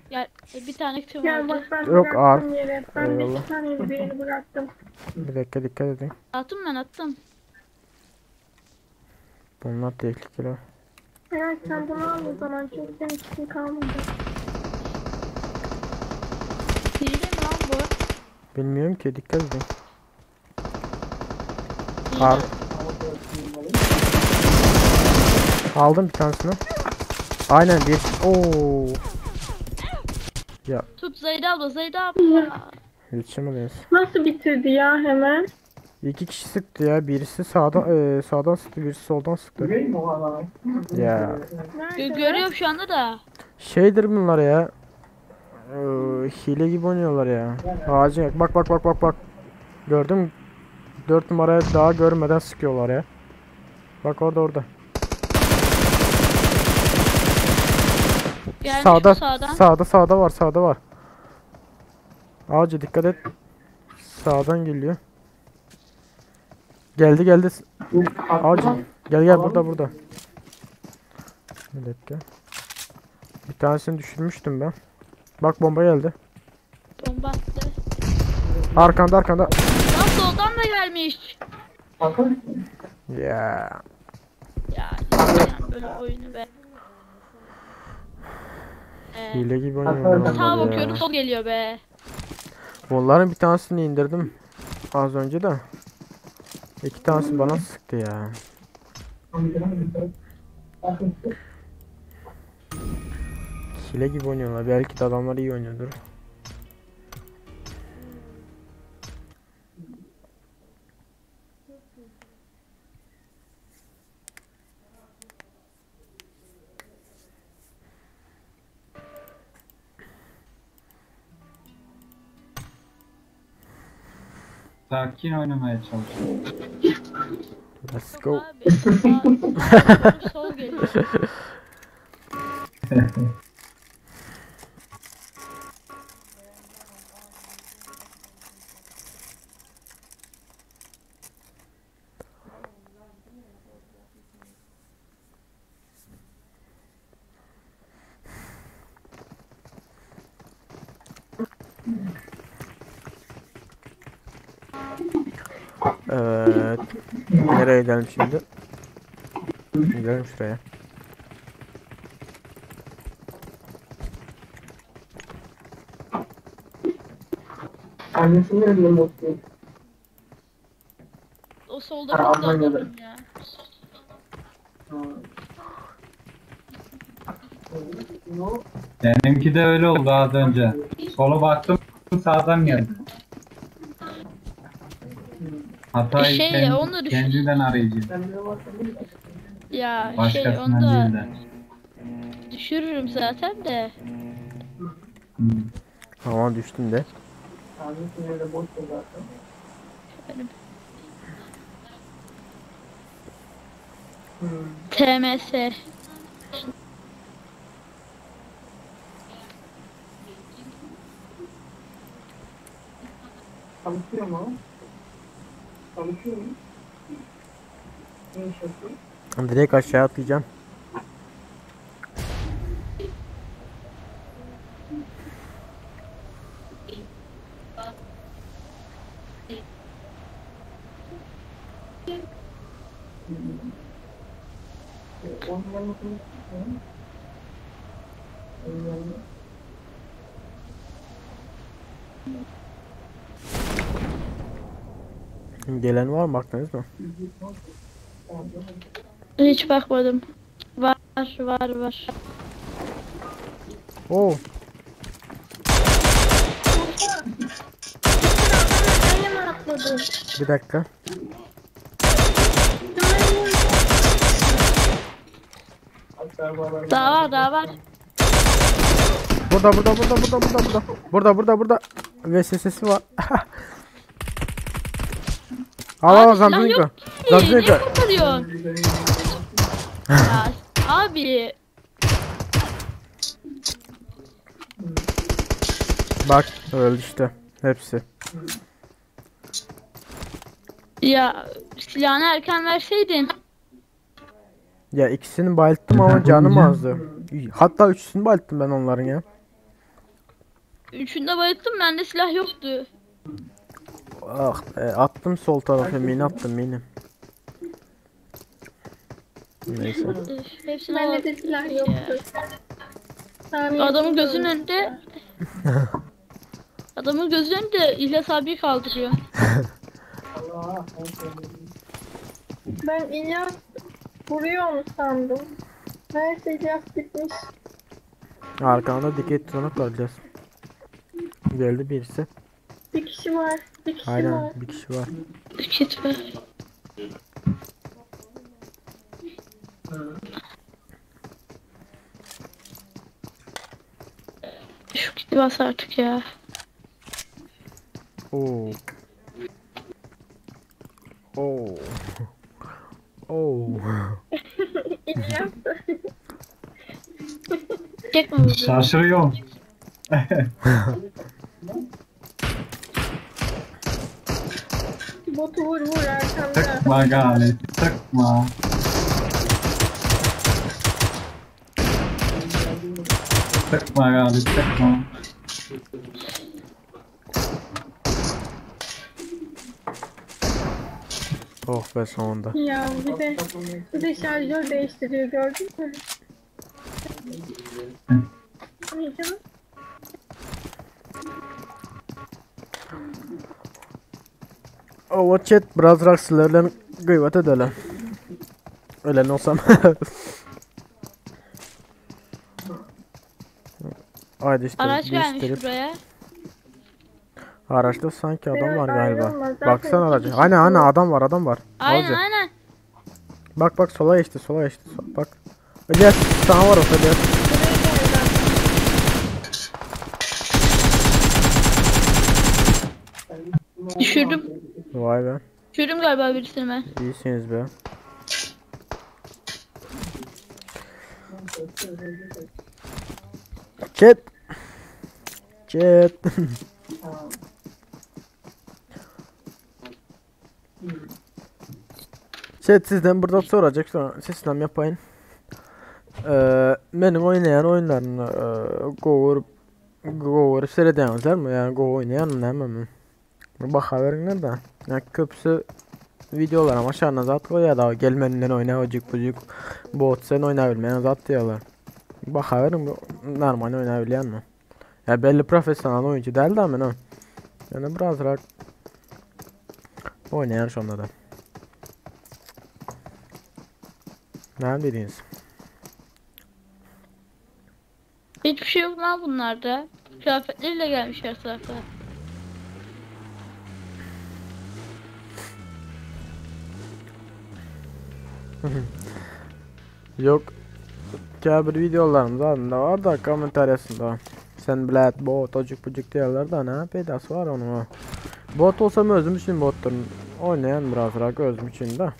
Ya bir tane kitim Gel vardı. bak ben Yok, bıraktım ağır. yere. Ben de Eyvallah. 2 tane birini bıraktım. Bir dakika dikkat edin. Attım ben attım. Bunlar tehlikeli. Evet sen bunu al o zaman çünkü senin kitin kalmadı. Hile mi lan bu? Bilmiyorum ki dikkat edin. Hile. Al. Aldım bir tanesini. Aynen bir. Oo. Ya Tut Zeyda abla Zeyda abla. yetişemediniz. Nasıl bitirdi ya hemen? İki kişi sıktı ya. Birisi sağdan sağdan sıktı, birisi soldan sıktı. Ya Nerede? Görüyorum şu anda da. şeydir bunlar ya. Hile gibi oynuyorlar ya. Ağacın yok. Bak bak bak bak bak. Gördün mü? 4 numaraya daha görmeden sıkıyorlar ya. Bak orada orada. Gelmiş Sağda bu sağdan. sağda sağda var sağda var. Ağacı dikkat et. Sağdan geliyor. Geldi geldi. Ağacı gel gel burada burada. Bir dakika. Bir tanesini düşürmüştüm ben. Bak bomba geldi. Bomba attı. Arkanda arkanda. Lan soldan da gelmiş. Ya. Ya yani böyle oyunu be. Hile gibi oynuyorlar Sağa onlar bakıyorum ya. sol geliyor be. Bunların bir tanesini indirdim. Az önce de. İki tanesi bana sıktı ya. Hile gibi oynuyorlar. Belki de adamlar iyi oynuyordur. Sakin oynamaya çalışıyorum. Let's go. Abi sağ, sol geliyor. Evet. Nereye gidelim şimdi? Gidelim şuraya. O soldaki de alırım ya. Benimki de öyle oldu az önce. Sola baktım sağdan geldi. Hatayı Şey, onu da düşün. kendinden arayacağım. Ya şey Başkasından onu da değil de. düşürürüm zaten de. Tamam düştüm de. Benim. TMS. Direkt aşağı atlayacağım. Gelen var mı baktınız mı? Hiç bakmadım. Var var var. Oo. Annem atladı. Bir dakika. Daha var daha var. Burada burada burada burada burada burada. Burada burada burada. VSS'si var. Al al Abi silah Zamzuniko. yok ki. Niye Zamzuniko. kurtarıyorsun? ya abi Bak öldü işte. Hepsi. ya silahını erken verseydin. Ya ikisini bayılttım ama canım azdı. Hatta üçüsünü bayılttım ben onların ya. Üçünde bayılttım bende silah yoktu. Ah be, attım sol tarafa mini attım mini. Neyse. Üf, Hepsini Bende de silah yoktu. Saniye Adamın gözünün önünde Adamın gözünün önünde İlyas abi kaldırıyor. Ben İlyas vuruyor mu sandım. Meğerse İlyas gitmiş. Arkanda dikey tutanak var biraz. Geldi birisi. Bir kişi var. Bir kişi Aynen var. bir kişi var. Kit ver. Şu kiti bas artık ya. Oo. Oo. Oo. İlyas. Çek mi vurdu? Şaşırıyorum. Botu vur vur arkamda. Sıkma Galip, sıkma. Sıkma Galip, sıkma. Oh be sonunda. Ya bir de bir de şarjör değiştiriyor gördün mü? Ne canım? O chat biraz raksılarla gıybat edelim. Ölen olsam. Haydi işte Araç gelmiş değiştirip. buraya. Araçta sanki adam Biraz var galiba. ayrılma, zaten Baksana iki araca. kişi Aynen aynen var. adam var adam var. Aynen Hoca. aynen. Bak bak sola geçti sola geçti. Bak. Gel sana var olsa gel. Düşürdüm. Vay be. Düşürdüm galiba birisini ben. İyisiniz be. Chat. Chat. Chat sizden burada soracak sonra sistem yapayım. Benim oynayan oyunlarını go go seyredenler mi? Yani go oynayan ne mi? Bak haberin de. Yani köpüsü videolar ama aşağına zat koyuyor da gelmeninden oyna ocuk bucuk bot sen oynayabilmeyen zat diyorlar. Bak haberin bu normal oynayabilen mi? Ya belli profesyonel oyuncu değil de ama Yani biraz rahat oynayan şu anda da. Ne dediniz? Hiçbir şey yok lan bunlarda. Kıyafetleriyle gelmiş her tarafa. Yok. Käbir videolarymyz adynda bar da kommentariýasynda. Sen blät bot ojuk bujuk diýerler da näme peýdasy bar onuň. Bot bolsam özüm üçin botduryn. Oýnaýan birazrak özüm üçin da.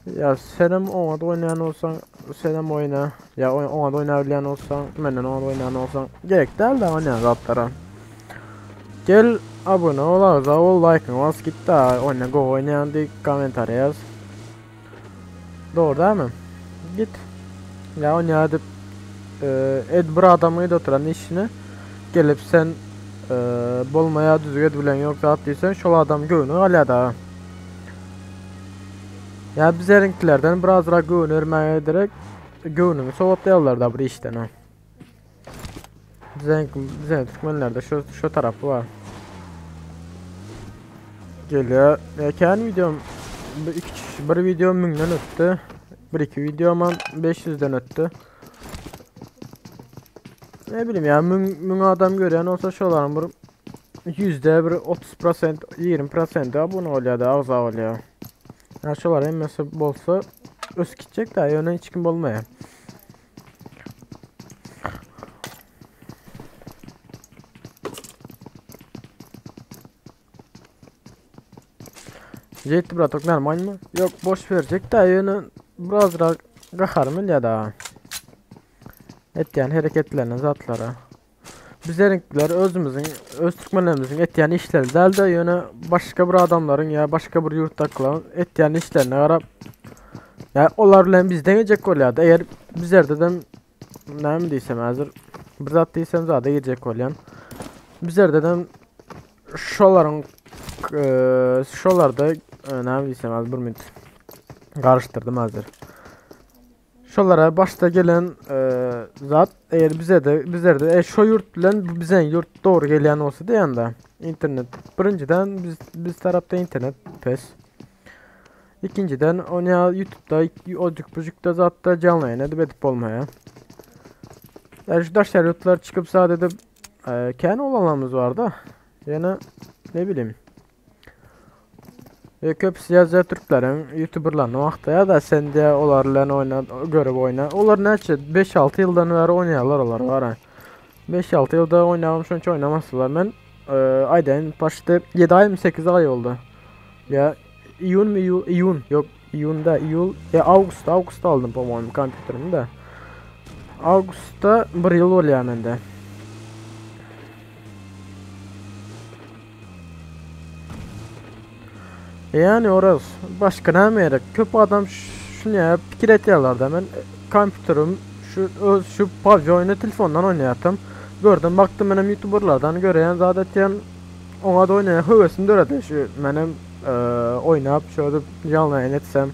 Ya senem oňat oýnaýan bolsaň, senem oýna. Ya oňat oýnabilýän bolsaň, menden oňat oýnaýan bolsaň, gerek däl da oýnaýan zatlara. Gel abone ol, agza ol, laýkyňy bas git da oýna gowy oýnaýan diý kommentariýa ýaz. Dogry dälmi? Git. Ya oýna edip ed bir adamyň edip oturan işini gelip sen bolmaýa düzüg edip bilen ýok zat diýseň şol adam göwni galýar da. Ya bizleriňkilerden birazrak göwün örmäge derek göwnüňi sowatýarlar da bir işden ha. Bize bize türkmenlerde şu şu tarapy bar. Geliyor. Kän videom bir, iki, bir video müňden ötdi. Bir iki videom 500'den ötdi. Ne bileyim ya müň, müň adam görýän olsa şolaryň bir yüzde bir 30% 20% abone bolýar da agza bolýar. Ya şolar hemmesi bolsa ösüp gitjek da ýöne hiç kim bolmaýar. Jetti bratok normal mı? Yok boş verecek de ýöne birazrak gaharym gelýär da. Etýän hereketlerine zatlara. Bizleriňkiler özümiziň öz türkmenlerimiziň etýän işleri däl de ýöne başga bir adamlaryň ýa başga bir ýurtdakylaryň etýän işlerine garap ýa olar bilen biz deňejek bolýardy. Eger bizlerdeden näme diýsem häzir bir zat diýsem zada girjek bolýan. Bizlerdeden şolaryň şolarda näme diýsem häzir bir minut garyşdyrdym häzir. Şolara başda gelen zat eger bize de bizlerde e, şo ýurt bilen bu bizen ýurt dogry gelýän bolsa diýende internet birinjiden biz biz tarapda internet pes. İkinciden onu ya YouTube'da ojuk bujukda zatda canly ýaýyn edip edip bolmaýar. Yani şu daşary ýurtlar çykyp zat edip e, kän olanlarymyz bar da. Ýöne ne bileyim. E, köpüsi ýazýar türkleriň youtuberlaryny wagtda da sen diýe olar bilen oýna görüp oýna. Olar näçe 5-6 ýyldan bäri oýnaýarlar olar bar. 5-6 ýylda oýnagym şonça oýnamasdylar. Men e, aýdaýyn başda 7 aý 8 aý boldy. Ya iýun mi iýul iýun ýok iýunda iýul ya awgustda awgustda aldym po-moýemu kompýuterimi de. Awgustda bir ýyl bolýar mende. Yani Oraz başga näme gerek? Köp adam şuny pikir etýärler da men kompýuterim şu öz şu PUBG oýny telefondan oýnaýartym. Gördüm baktym menem youtuberlardan görýän zat etýän oňa da oýnaýan höwesim döredi şu menem oýnap şöyle janly ýaýyn etsem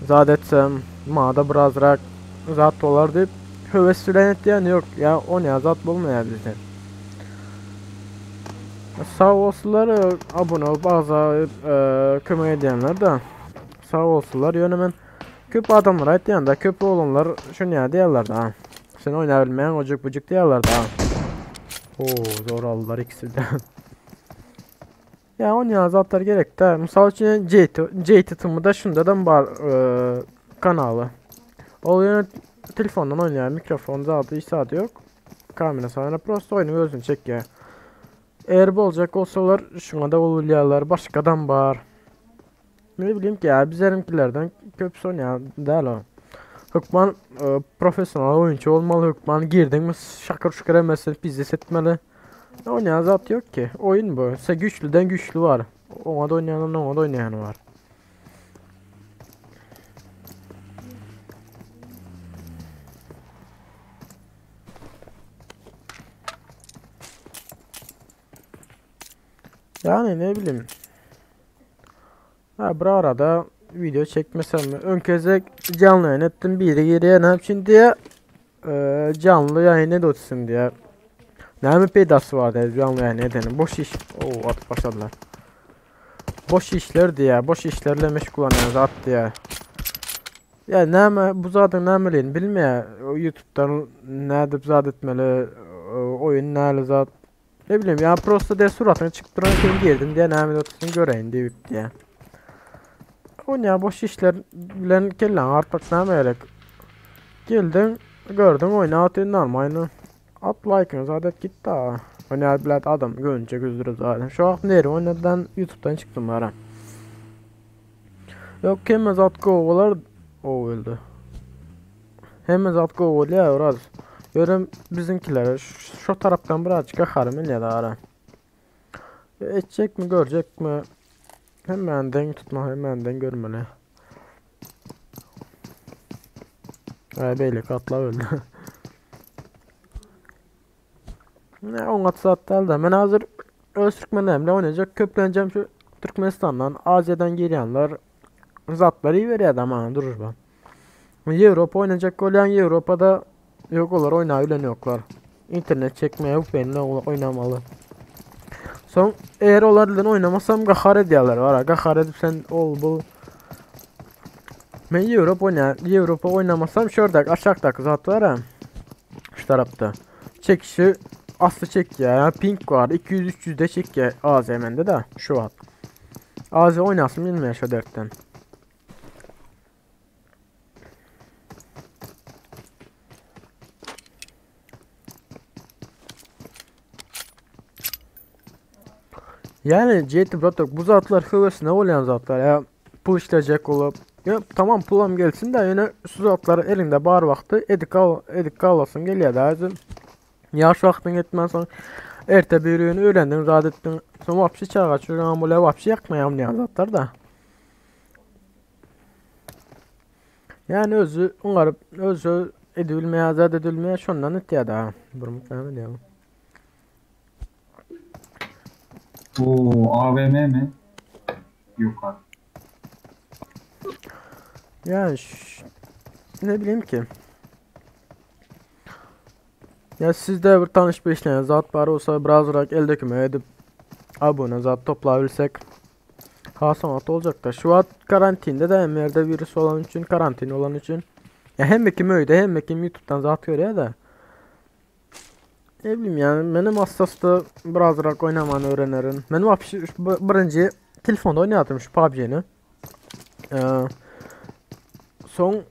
zat etsem maňa birazrak zat bolar diýip höwes bilen etýän ýok ýa oýnaýan zat bolmaýar bizde. Sag bolsunlar abone bolup agza kömek edýänler de. Sag bolsunlar. Ýöne men köp adamlara aýtýan da köp oglanlar şuny diýýärler da. Sen oýna bilmeýän ojuk bujuk diýýärler da. Oo zor aldylar ikisi de. Ya oýnaýan zatlar gerek de. Mysal üçin JT JT da şunda da bar kanaly. Ol ýöne telefondan oýnaýar, mikrofon zady, hiç zady ýok. Kamera sana prosto oýnuň özüni çekýär. Eğer bolacak olsalar şuna da bolýarlar, başgadan bar. Ne bileyim ki ya bizlerinkilerden köp oýnaýan däl o. Hökman e, professional oyuncu olmaly, hökman girdin mi şakır şukur emesi pizdes etmeli. Oynayan zat yok ki. Oyun bu. Se güçlüden güçlü var. Ona da oynayan ona da oynayan var. Yani ne bileyim. Ha bir arada video çekmesem mi? Ön kezek canlı yayın ettim. Biri geriye ne yapayım diye e, canlı yayın edilsin diye. Ne mi peydası var diye canlı yayın edelim. Boş iş. Oo atıp başladılar. Boş işler diye, boş işlerle meşgul olan zat diye. Ya näme bu zadyň nämeligini bilmeýär. YouTube'dan nädip zat etmeli, oyun näli zat. Ne bileyim ya prosto de suratyna çykyp duran kim girdim diye näme otursun göreýin diýip diye. Onýa boş işler bilen kelläňi artmak näme gerek? Geldiň, gördüň oýna atyn normalny. At laýkyňy zat et git da. Oýna bilet adam göwünçe güzdürip zaten. Şu wagt nere oýnadan YouTube'dan çykdym bara. Yok hemme zat gowy bolar. O öldü. Hemme zat gowy bolýar biraz. Ýöne biziňkilere şu tarapdan birazjyk gaharym gelýär ara. Etjekmi görjekmi? Hemmäni deň tutma, hemmäni deň görmeli. Ay beýleki atla öldü. Ne oňat zat däl de. Men hazır öz türkmenlerimle oynayacak. Köplenjem şu Türkmenistandan, Aziýadan girýänler zatlary iberýär maňa durur ben. Ýewropa oynayacak bolýan Ýewropada yok olar oýnaý bilen ýoklar. Internet çekmeye VPN oynamaly. Soň eğer olar bilen oynamasam gahar edýärler. Ara gahar edip sen ol bu Men Ýewropa oýna, Ýewropa oynamasam şurada aşakdaki zat var ha. Şu tarapta. Çekişi aslı çekýär. Yani ping var. 200-300 de çekýär AZ mende de şu an. AZ oynasın bilmeýär şu dertden. Yani CT Bratok bu zatlar höwesine bolýan zatlar ya pul işleyecek olup ya tamam pulam gelsin de yine şu zatlar elinde bar wagty edik al edik galasyn gelýär da özüm. Ýaş wagtyň etmän soň erte bir gün öğrendin zat ettin. Soň wapşy çaga çürüň bile wapşy ýakmaýam diýen zatlar da. Yani özü oňaryp özü edilmeye azat edilmeye şondan etýär da. Bir mutlu diýär. Oo AVM mi? Yok abi. Yani ne bileyim ki. Ya sizde bir tanış beşleyen zat var olsa birazrak el döküme edip abone zat toplayabilsek ha sanat olacak da şu an karantinde de hem yerde virüs olan için karantina olan için ya hem kim öyle hem kim YouTube'dan zat görüyor da ne bileyim yani benim hassas birazrak oynamanı öğrenirim. Benim birinci telefonda oynadım şu PUBG'ni. Son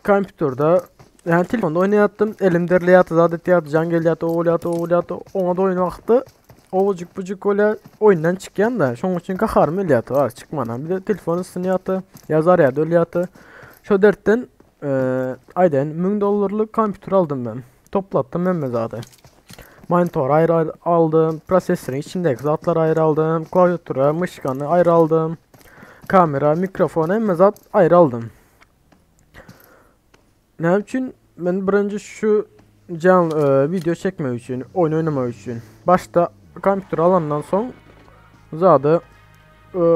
kompüterde yani telefonda oynayattım. Elim derleyatı, zadet yatı, can gelyatı, oğul yatı, oğul yatı. Ona da oyun vaxtı. Ovucuk bucuk öyle oyundan çıkyan da. Şunun için kaharım öyle var çıkmadan. Bir de telefonu sınıyatı, yazar ya öyle yatı. Şu dertten aydan 1000 dolarlık kompütür aldım ben. Toplattım ben zaten. Monitor ayrı aldım, prosesörün içindeki zatlar ayrı aldım, klaviatura, mışkanı ayrı aldım, kamera, mikrofon hemme zat ayrı aldım. Ne için? Ben birinci şu can video çekme için, oyun oynama için. Başta kompütür alandan son zaten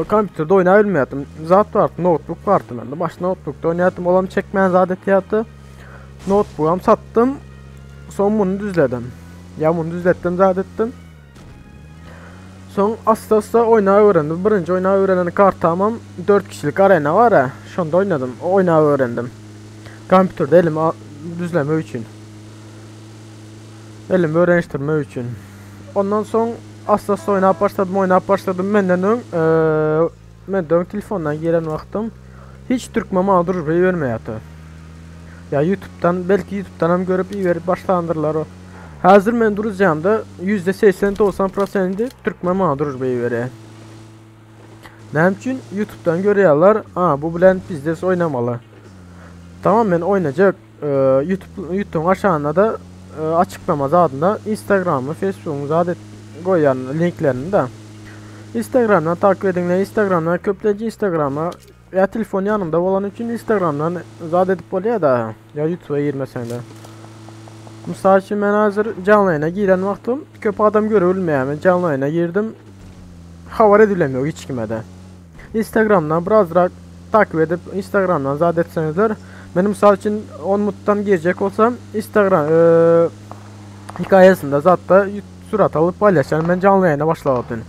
kompütürde oynayabilmeydim. Zat vardı, notebook vardı bende. Başta notebook'ta oynayattım, olam çekmeyen zaten yattı. Notebook'um sattım, son bunu düzledim. Ya bunu düzlettim, zat ettim. Son asta asta oynağı öğrendim. Birinci oynağı öğrenen kart tamam. 4 kişilik arena var ya. Şunda oynadım. Oynağı öğrendim. Kompütürde elimi düzleme için. Elimi öğreniştirme için. Ondan son asta asta oynayıp başladım, oynayıp başladım. Menden ön, menden ön telefondan giren vaktim hiç Türkmen mağdur vermeyatı. Ya YouTube'dan belki YouTube'dan hem görüp iyi verip başlandırırlar o. Hazır men duracağım da %80-90% Türkmen mağdur bey vere. Ne için YouTube'dan görüyorlar. Aa bu bilen bizde oynamalı. Tamam ben oynayacak. YouTube'un aşağına da açıklama adına Instagram'ı, Facebook'u zaten koyan linklerini de Instagram'dan takip edin. Instagram'dan köpleci Instagram'a ya telefon yanımda olan için Instagram'dan zat edip oluyor da ya YouTube'a girmesen de. Misal için ben hazır canlı yayına giren vaktim köp adam görülmeye ben canlı yayına girdim. Haber edilemiyor hiç kime de. Instagram'dan biraz takip edip Instagram'dan zat etsenizler. Benim misal için 10 muttan girecek olsam Instagram hikayesinde zaten surat alıp paylaşan ben canlı yayına başladım.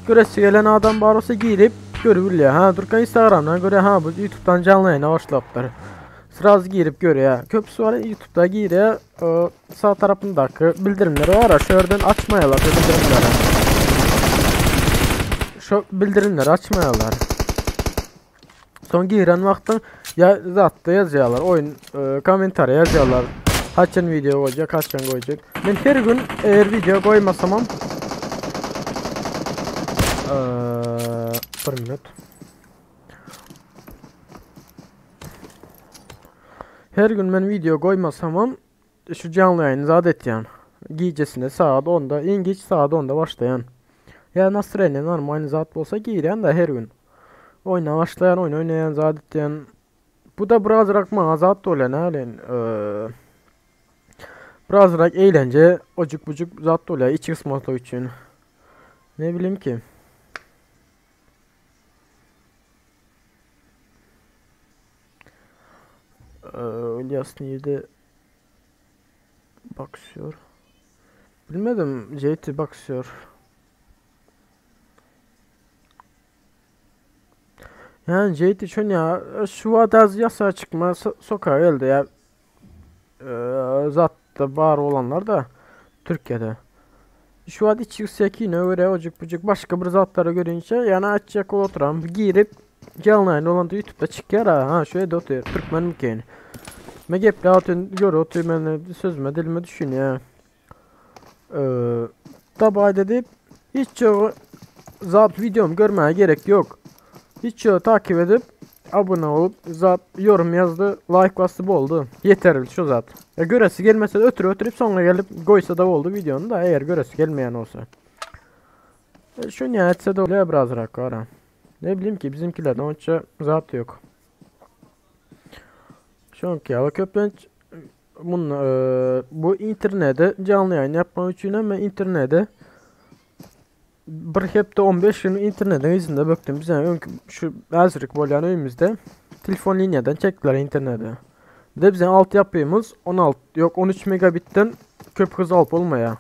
Göresi gelen adam var olsa girip görüyor ha durkan Instagram'dan göre ha bu YouTube'dan canlı yayına başladılar. Sırası girip görüyor. Köprüsü var YouTube'da giriyor. Sağ tarafındaki bildirimleri var ya şuradan açmayalar bildirimleri. Şu bildirimleri açmayalar. Soň giren wagtyň ýa zatda ýazýarlar, oýun e, kommentariýa ýazýarlar. Haçan wideo goýjak, haçan goýjak. Men her gün eger wideo goýmasamam Eee, bir minut. Her gün men wideo goýmasamam şu janly ýaýyny zat etýän. Gijesine sagat 10-da, iň giç sagat 10-da başlaýan. Ýa nastroýeniýe normalny zat bolsa girýän da her gün. Oýna başlaýan, oýun oýnaýan, zat etýän. Bu da birazrak maňa zat bolýar, näbileýin. Birazrak eýlence, ojuk-bujuk zat bolýar iç gysmazlyk üçin. Ne bileyim ki. İlyas nirede bakıyor? Bilmedim. JT bakıyor. Yani JT şun ya şu adaz yasa çıkma so sokağa geldi ya. Ee, zatta bar olanlar da Türkiye'de. Şu an iç yüksekliğine göre ocuk bucuk başka bir zatlara görünce yani açacak oturan girip canlı yayın olan da YouTube'da çıkıyor ha. Ha şöyle de oturuyor. Türkmen mi ki? Me geple atın gör oturuyor ben sözüme dilime düşün ya. Ee, tabay dedi hiç çok zat videom görmeye gerek yok. Hiç çok takip edip abone olup zat yorum yazdı, like bastı bu oldu. Yeterli şu zat. Ya göresi gelmese de ötürü ötürüp sonra gelip koysa da oldu videonun da eğer göresi gelmeyen olsa. E, şu nihayetse de oluyor biraz rakara. Ne bileyim ki bizimkilerden onca zat yok. Şu anki yalı köplenç bunun, e, bu internete canlı yayın yapmak için ama internete bir hepde 15 gün internetin izinde böktüm. Bize önkü şu Azrik bolýan öýümizde telefon liniýadan çekdiler interneti. Bir de bize altyapymyz 16 yok 13 megabitden köp hız alyp bolmaýar.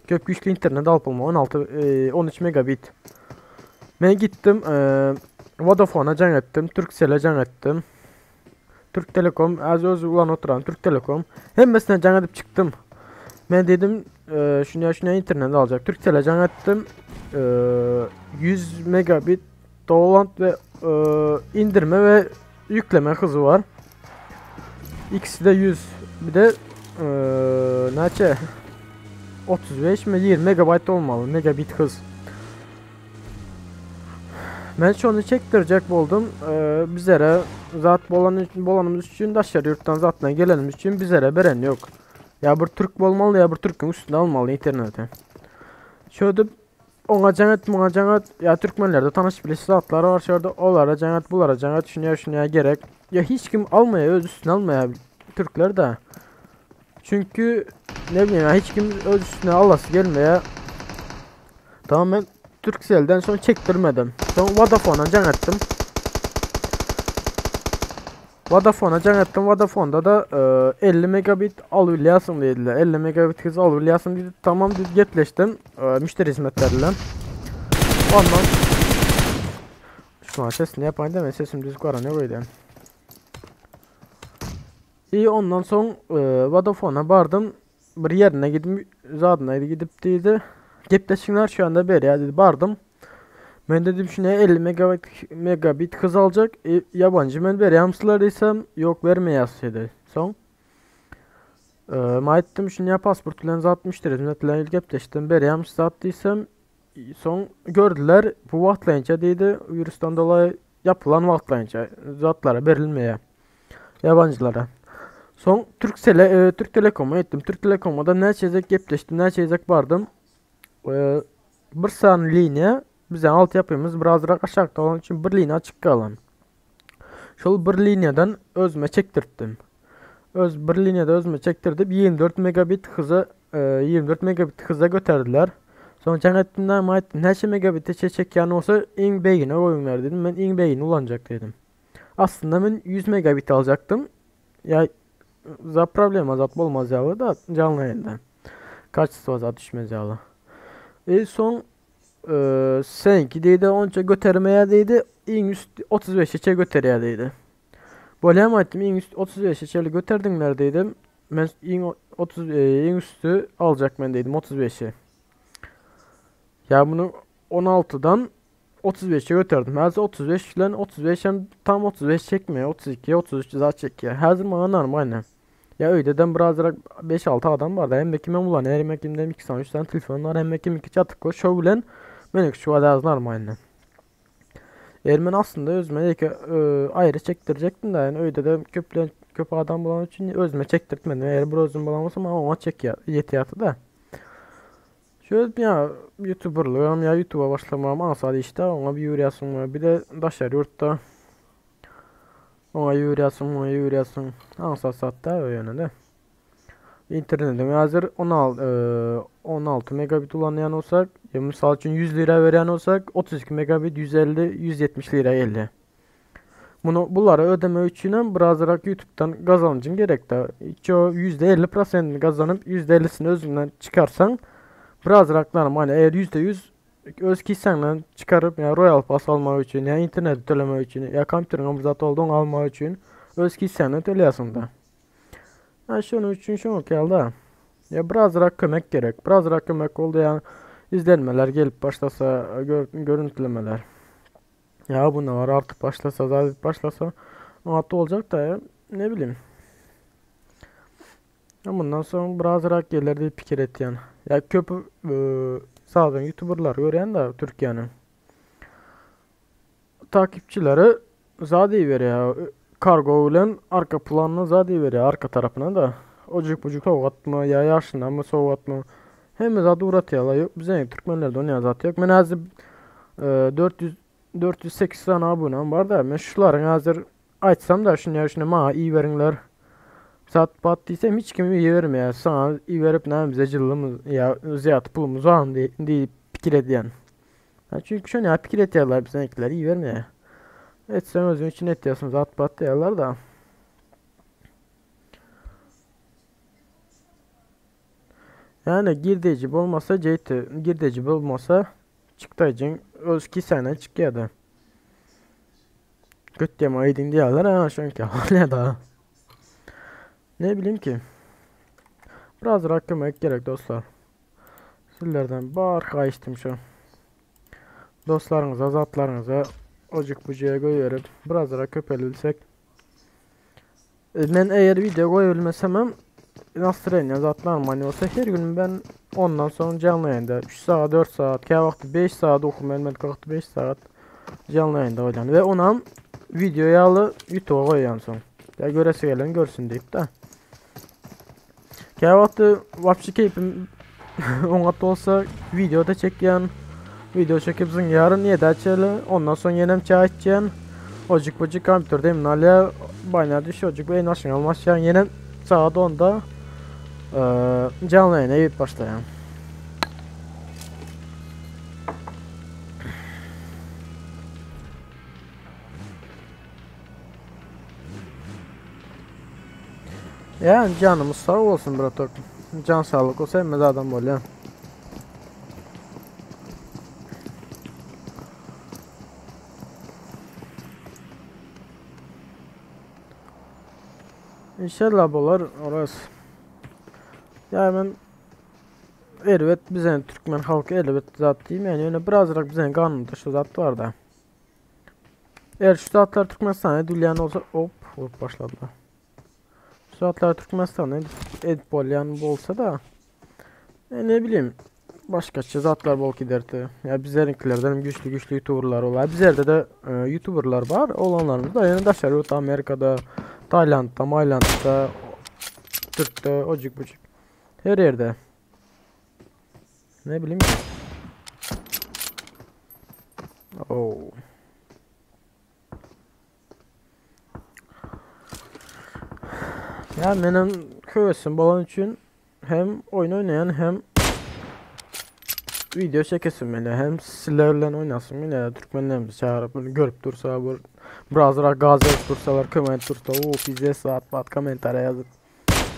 Köp güýçli internet alyp bolmaýar 16 e, 13 megabit. Men gitdim e, Vodafone'a jaň etdim, Turkcell'e jaň etdim. Türk Telekom, az öz ulan oturan Türk Telekom. Hemmesine jaň edip çykdym. Men dedim e, şuna şuna internet alacak. Turkcell'e jaň etdim. E, 100 megabit download ve e, indirme ve yükleme hızı var. İkisi de 100. Bir de e, neçe? 35 mi 20 megabayt olmalı. Megabit hız. Men şonu çektirecek buldum. Ee, bizlere zat bolan bolanımız için daşary ýurtdan zatdan gelenimiz üçin bizlere beren yok. Ya bir Türk bolmaly ya bir Türküň üstüne almaly interneti. Şöyle oňa jaň et, muňa jaň et. Ya türkmenlerde tanış biliş zatlar var şurada. Olara jaň et, bulara jaň et. Şunya şunya gerek. Ya hiç kim almaya, öz üstüne almaya Türkler de. Çünkü ne bileyim ya hiç kim öz üstüne alası gelmeye. Tamam ben Turkcell'den sonra çektirmedim. Sonra Vodafone'a jaň ettim. Vodafone'a jaň ettim. Vodafone'da da e, 50 megabit alabiliyorsun dediler. 50 megabit hız alabiliyorsun dedi. Tamam dedi getleştim. E, müşteri hizmetleriyle. Ondan şu an sesini yapayım deme sesim düz ne koydu. İyi ondan son e, Vodafone'a bardım. Bir yerine gidip zadına gidip dedi. Gepleşinler şu anda beri ya dedi bardım. Ben dedim şuna 50 megabit, megabit hız alacak. E, yabancı ben vereyim desem yok vermeyez dedi. Son. E, ma ettim şuna pasport bilen zat müşteri hizmetlerine gepleştim. Bereyim zat desem son gördüler bu vaxtlayınca dedi virüsten dolayı yapılan vaxtlayınca zatlara verilmeye yabancılara. Son Turkcell'e e, Türk Telekom'a ettim. Türk Telekom'a da ne çizecek gepleştim, ne çizecek vardım. E, bir san liniya bize altyapımız birazrak aşağıda olan için bir liniya açık kalan. Şol bir liniyadan özüme çektirttim. Öz bir liniyada özüme çektirdim. 24 megabit hıza e, 24 megabit hıza götürdüler. Sonra jaň etdim ama ettim. Neçe megabit çekýän olsa iň beýgine goýuňlar dedim. Men iň beýgini ulanjak dedim. Aslında ben 100 megabit alacaktım. Ya za problem azat bolmaz ýaly da canlı yayında. Kaçtı azat düşmez ýaly. E son e, seninki deydi onça götürmeye deydi. İň üst 35 içe götürüyor deydi. Böyle ama ettim iň üst 35 içe götürdünler dedim. Ben iň 30 e, iň üstü alacak ben dedim 35'i. Ya bunu 16'dan 35-e göterdim. Häzir 35 bilen 35 hem tam 35 çekmeýär. 32, 33 zat çekýär. Häzir maňa normalny. Ya öýdeden birazrak 5-6 adam bar da hemme kimem ulan her kimden 2 tane 3 tane telefon var hemme kim 2 çatykly şo bilen meniňki şu wagt normalny. Eger men aslynda özüme ýeke aýry çekdirjekdim de yani öýde de köplen köp adam bolan üçin özüme çekdirtmedim. Eger bir özüm bolan bolsa maňa oňa çekýär ýetýärdi da. Şu ya YouTuberlygam ya YouTube'a başlamam aňsat işde oňa bir ýürýärsiň bir de daşary ýurtda oňa ýürýärsiň muňa ýürýärsiň aňsat zat däl o ýöne de. İnternetiň häzir 16 16 megabit ulanýan bolsak, ya mysal üçin 100 lira berýän bolsak, 32 megabit 150 170 lira geldi. Bunu bulary ödemek üçin hem birazrak YouTube'dan gazanjyň gerek da. Ço %50% gazanyp %50'sini özüňden çykarsaň birazrak normal. Eğer %100 öz kisäňden çykaryp ya Royal Pass almak üçin ya internet tölemek üçin ya kompýuteriň bir zat oldu almak üçin öz kisäňden töleýärsiň da. Ha şonuň üçin şoňa geldi. Ya birazrak kömek gerek. Birazrak kömek oldu ya izlenmeler gelip başlasa gör, görüntülemeler. Ya bunlar artık başlasa zaten başlasa rahat olacak da ya, ne bileyim. Ya bundan sonra birazrak gelir diye pikir etýän. Ya köp e, zaten YouTuberlar görýän da Türkiye'nin. Takipçileri zat berýär. Kargo bilen arka planyny zat berýär arka tarapyna da. Ocuk bucuk sowgatmy ya yaşına mı sowgatmy. Hemme zat uğratýarlar. Yok bize Türkmenlerde onun zat yok. Men hazır e, 400 408 tane abonem var da men şularyň hazır aýtsam da şunu şunu maňa iyi beriňler. Zat bat diýsem hiç kim iyi vermeýär. Sana iyi verip näme bize jyllymyz ya zyýat pulumuz var mı diýip pikir edýän. Ha çünkü şunu ya pikir etýärler bizeňkiler iyi vermeýär. Etsen özün için etýärsin zat bat diýerler da. Yani girdeji bolmasa CT, girdeji bolmasa çykdajyň öz kisenden çykýar da. Göt diýem aýdyn diýerler ha şonki ne da. Ne bileyim ki. Biraz kömek gerek dostlar. Sizlerden bar içtim şu. Dostlarınıza, zatlarınıza ocuk bucuya koyuyorum. Biraz daha köpelilsek. Ben eğer video koyabilmesem hem Nasrenya zatlar mani olsa her gün ben ondan sonra canlı yayında 3 saat 4 saat, kâ vakti 5 saat okum ben kalktı 5 saat canlı yayında oynan ve onam videoyu alı YouTube'a koyan son. Ya göresi gelen görsün deyip de. Kâ vakti vapşi keyfim ona da olsa video da çekyan. Video çekip zın yarın niye de açalı ondan sonra yenem çay içeceğim. Ocuk bucuk kompüterdeyim nalya bayna düş ocuk ve en almaz yani yenem saat 10'da canlı yayına girip başlayan. Yani canımız sağ olsun bratok. Can sağlık olsa hemme adam bolýar. İnşallah bolar orası. Ya ben elbet bize Türkmen halkı elbet zat diyeyim yani öyle birazrak bize kanunda şu zat var da. Eğer şu zatlar Türkmenistan'a edilýän olsa hop hop başladılar. Şu zatlar Türkmenistan'a edip bolýan bolsa da ne bileyim başkaça zatlar bol giderdi. Ya bizlerinkilerden güçlü güçlü YouTuberlar olar. Bizlerde de YouTuberlar var. Olanlarımız da yani daşary ýurt Amerikada, Taylandda, Maylandda, Türk'te, ocuk bucuk. Her yerde. Ne bileyim. Oh. Ya benim kövesim bolan için hem oyun oynayan hem video çekesim beni hem sizlerle oynasın yine Türkmenlerimizi çağırıp böyle görüp dursa bu biraz daha gaz verip dursalar comment dursa o bize saat bat komentara yazıp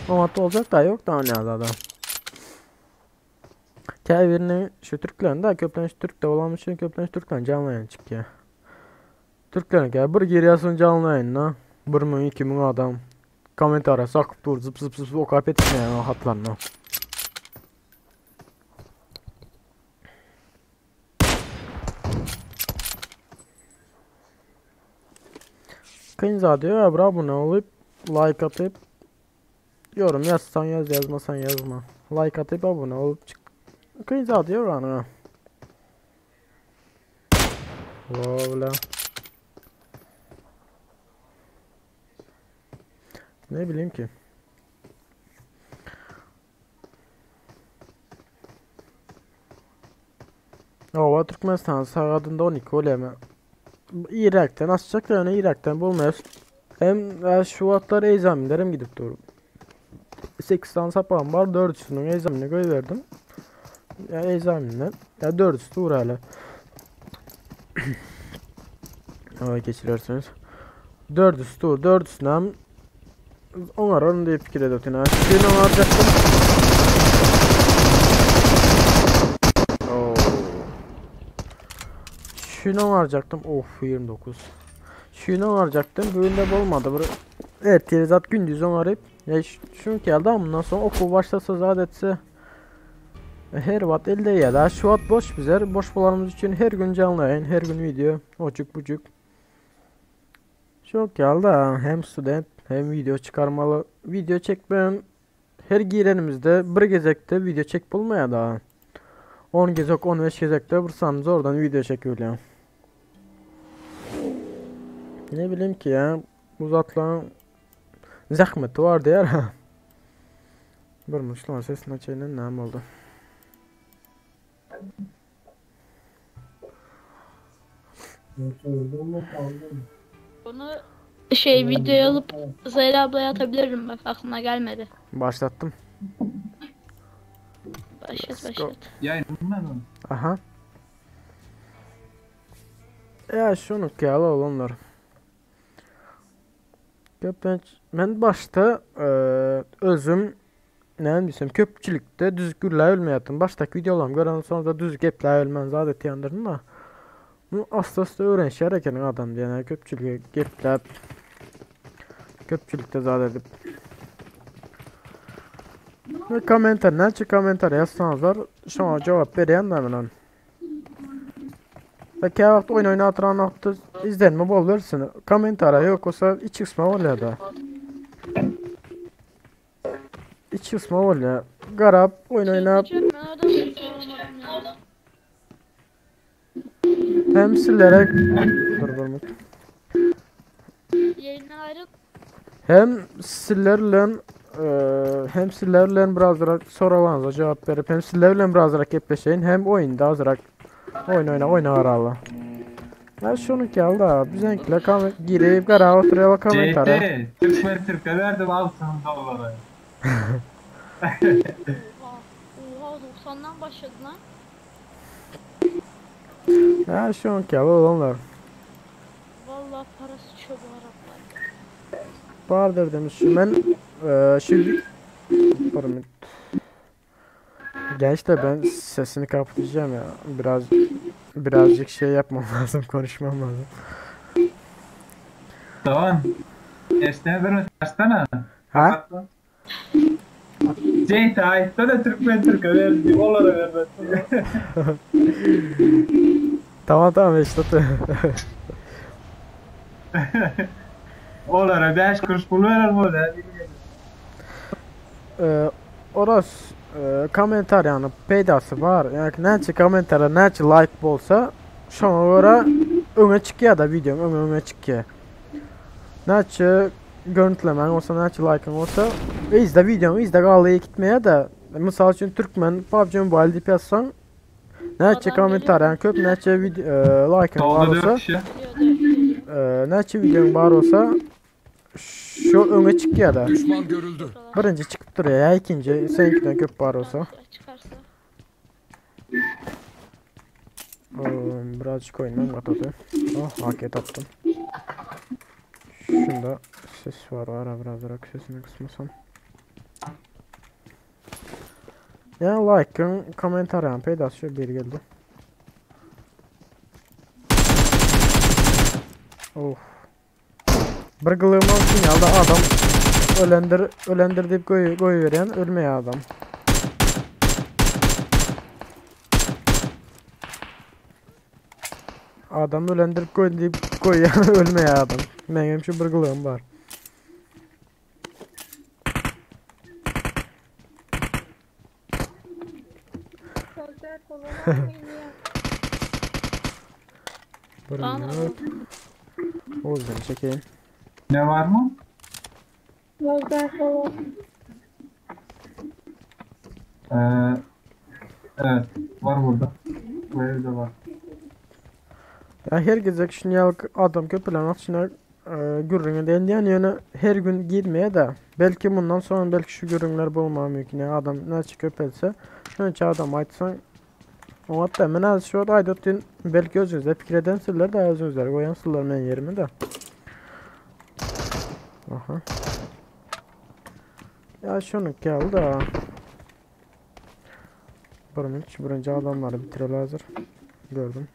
ama olacak da yok da ne adam. Birini şu Türklerin de köplenç Türk'te olan için köplenç Türklerin canlı yayın çıkıyor. Türklerin gel bir giriyorsun canlı yayına 1000 2000 adam komentara sakıp dur zıp zıp zıp okuyup etmeyen hatlarını. Kyn zady ýok, bir abone bolup, like atyp, yorum ýazsaň ýaz, ýazmasaň ýazma. Like atyp abone bolup çyk. Kyn zady ýok ana. Wowla. Ne bileyim ki. Owa Türkmenistan sagadynda 12 bolýar. Irakdan açjak ýöne Irakdan bolmaýar. Hem e, şu wagtlar egzaminlerim gidip dur. 8 tane sapağım var. 4'üsünün egzaminini goýberdim. Ya egzaminden. Ya 4'üsü dur hala. Aa, geçirersiniz. 4'üsü dur. 4'üsüne hem oňararyn diýip pikir edip otyryn. Şuny oňarjakdym. Oo. Şuny oňarjakdym. Of 29. Şuny oňarjakdym. Bu gün de bolmady. Bir ertir zat gündüz oňaryp. Ya şunu geldi ama bundan sonra okul başlasa zat etse her wagt elde ya da şu wagt boş bizler. Boş bolanymyz üçin her gün canly yayın, her gün video. Oçuk bucuk. Çok geldi ha. Hem student hem video çıkarmalı. Video çekmem her girenimizde bir gezekte video çek bulmaya da. 10 gezek 15 gezekte vursanız oradan video çekiyor Ne bileyim ki ya uzatlan zahmeti var diğer ha. Bir muşlan sesini açayım ne oldu? Onu şey videoya alıp Zehra ablaya atabilirim bak aklıma gelmedi. Başlattım. Başlat Let's go. başlat. Yayın mı? Aha. Ya şunu ki al olanlar. Köpek men başta e, özüm ne desem köpçülikde düz gürle ölmeyatım. Baştaki videolarım gören sonra da düz geple ölmen zaten yandırdım da. Bu asta asta öğrenişer eken adam diye köpçülüğe geplep köpçülükte zat edip. Ve komentar näçe komentar yazsanızlar şoňa cevap berýän da men. Ve käwagt wagt oýun oýnap oturan wagtda izlenme bolursun. Komentara ýok bolsa iç kısma bolýar da. İç kısma bolýar. Garap oýun oýnap Çıldıracağım ben adam soramadım ya. hem sizlere Dur dur. Yayından ayrıl. Hem sizlerle e, hem sizlerle birazrak sorularınıza cevap verip hem sizlerle birazrak gepleşeyin hem oyunda azrak oyun oyna oyna aralı. Ya şunu ki al da bizenkile kam girip gara oturuyor komentara. CT, Türkmen Türk'e verdim altın doları. Oha. Oha 90'dan başladı lan. Ya şunu ki al olanlar. Vallahi parası çöp Araplar. Bardır demiş şu ben e, şu bir minut. Genç de ben sesini kapatacağım ya. Biraz birazcık şey yapmam lazım, konuşmam lazım. Tamam. Esneme verme açsana. Ha? CT aytta da Türkmen Türk'e verdim. Onlara vermedi. Tamam tamam işte. Onlara 5 kuruş pul verer mi öyle? Ee, orası e, komentar yani peydası var. Yani näçe komentara näçe like bolsa şoňa göre öňe çykýar da videom öňe öňe çykýar. Näçe görüntülemen olsa näçe like'ın olsa izle videom izle galyya gitmeye de misal üçin Türkmen PUBG Mobile diýip ýazsaň näçe Adam komentar yani köp näçe video e, like'ın var Solda 4 olsa kişi. Geliyordu. e, näçe videom var olsa şu öňe çykýar da. Düşman görüldü. Birinci çıkıp duruyor ya ikinci seninkinden köp var olsa. Çıkarsa. Birazcık oyundan katıldı. Oh hak attım. Şunda ses var var birazcık sesini kısmasam. Ya like'ın komentar yani peydası şu bir geldi. Of. Bir kılığım olsun ya da adam ölendir ölendir deyip koy koy veren ölmeye adam. Adam ölendirip koy deyip koy yani ölmeye adam. Meňem şu bir gylygym bar. Lazer kolu var mı ya? Bir Bana minut. Uzun çekeyim. Ne var mı? Lazer kolu. Ee, evet var burada. Bu evde var. Ya her gezek şunu ýaly adam köpelen içine gürrüňe diýen ýöne her gün girmeye de belki bundan sonra belki şu gürrüňler bolmagy mümkin. Yani adam näçe köpelse şonça adam aýtsaň oňat da men az şu aýdyp dün belki özüňizde pikir eden de özüňizler goýansyrlar men ýerime de. Aha. Ya şunu geldi da. Bir birinci adamları bitireli hazır. Gördüm.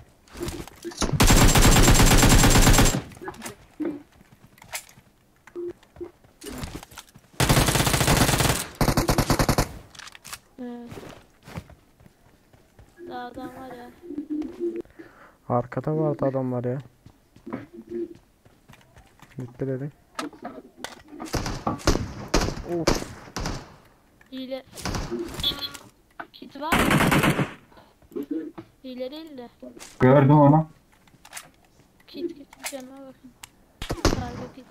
Evet. Daha adam var ya. Arkada vardı adamlar ya. Dikkat edin. Of. Hile. Kit var mı? Hile değil de. Gördüm onu. Kit kit canıma bakın. Kargo kit.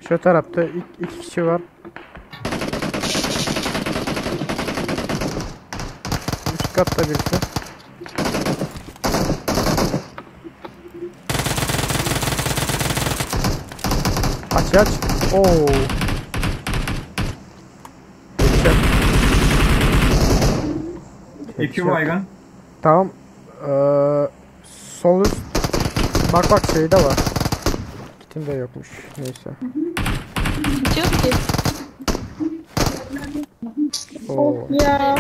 Şu tarafta iki kişi var. Üst katta birisi. Aç aç. Oo. Headshot. İki Headshot. baygın. Tamam. Ee, sol üst. Bak bak şey de var. Kitim de yokmuş. Neyse. Kit yok ki. Oo. Ya.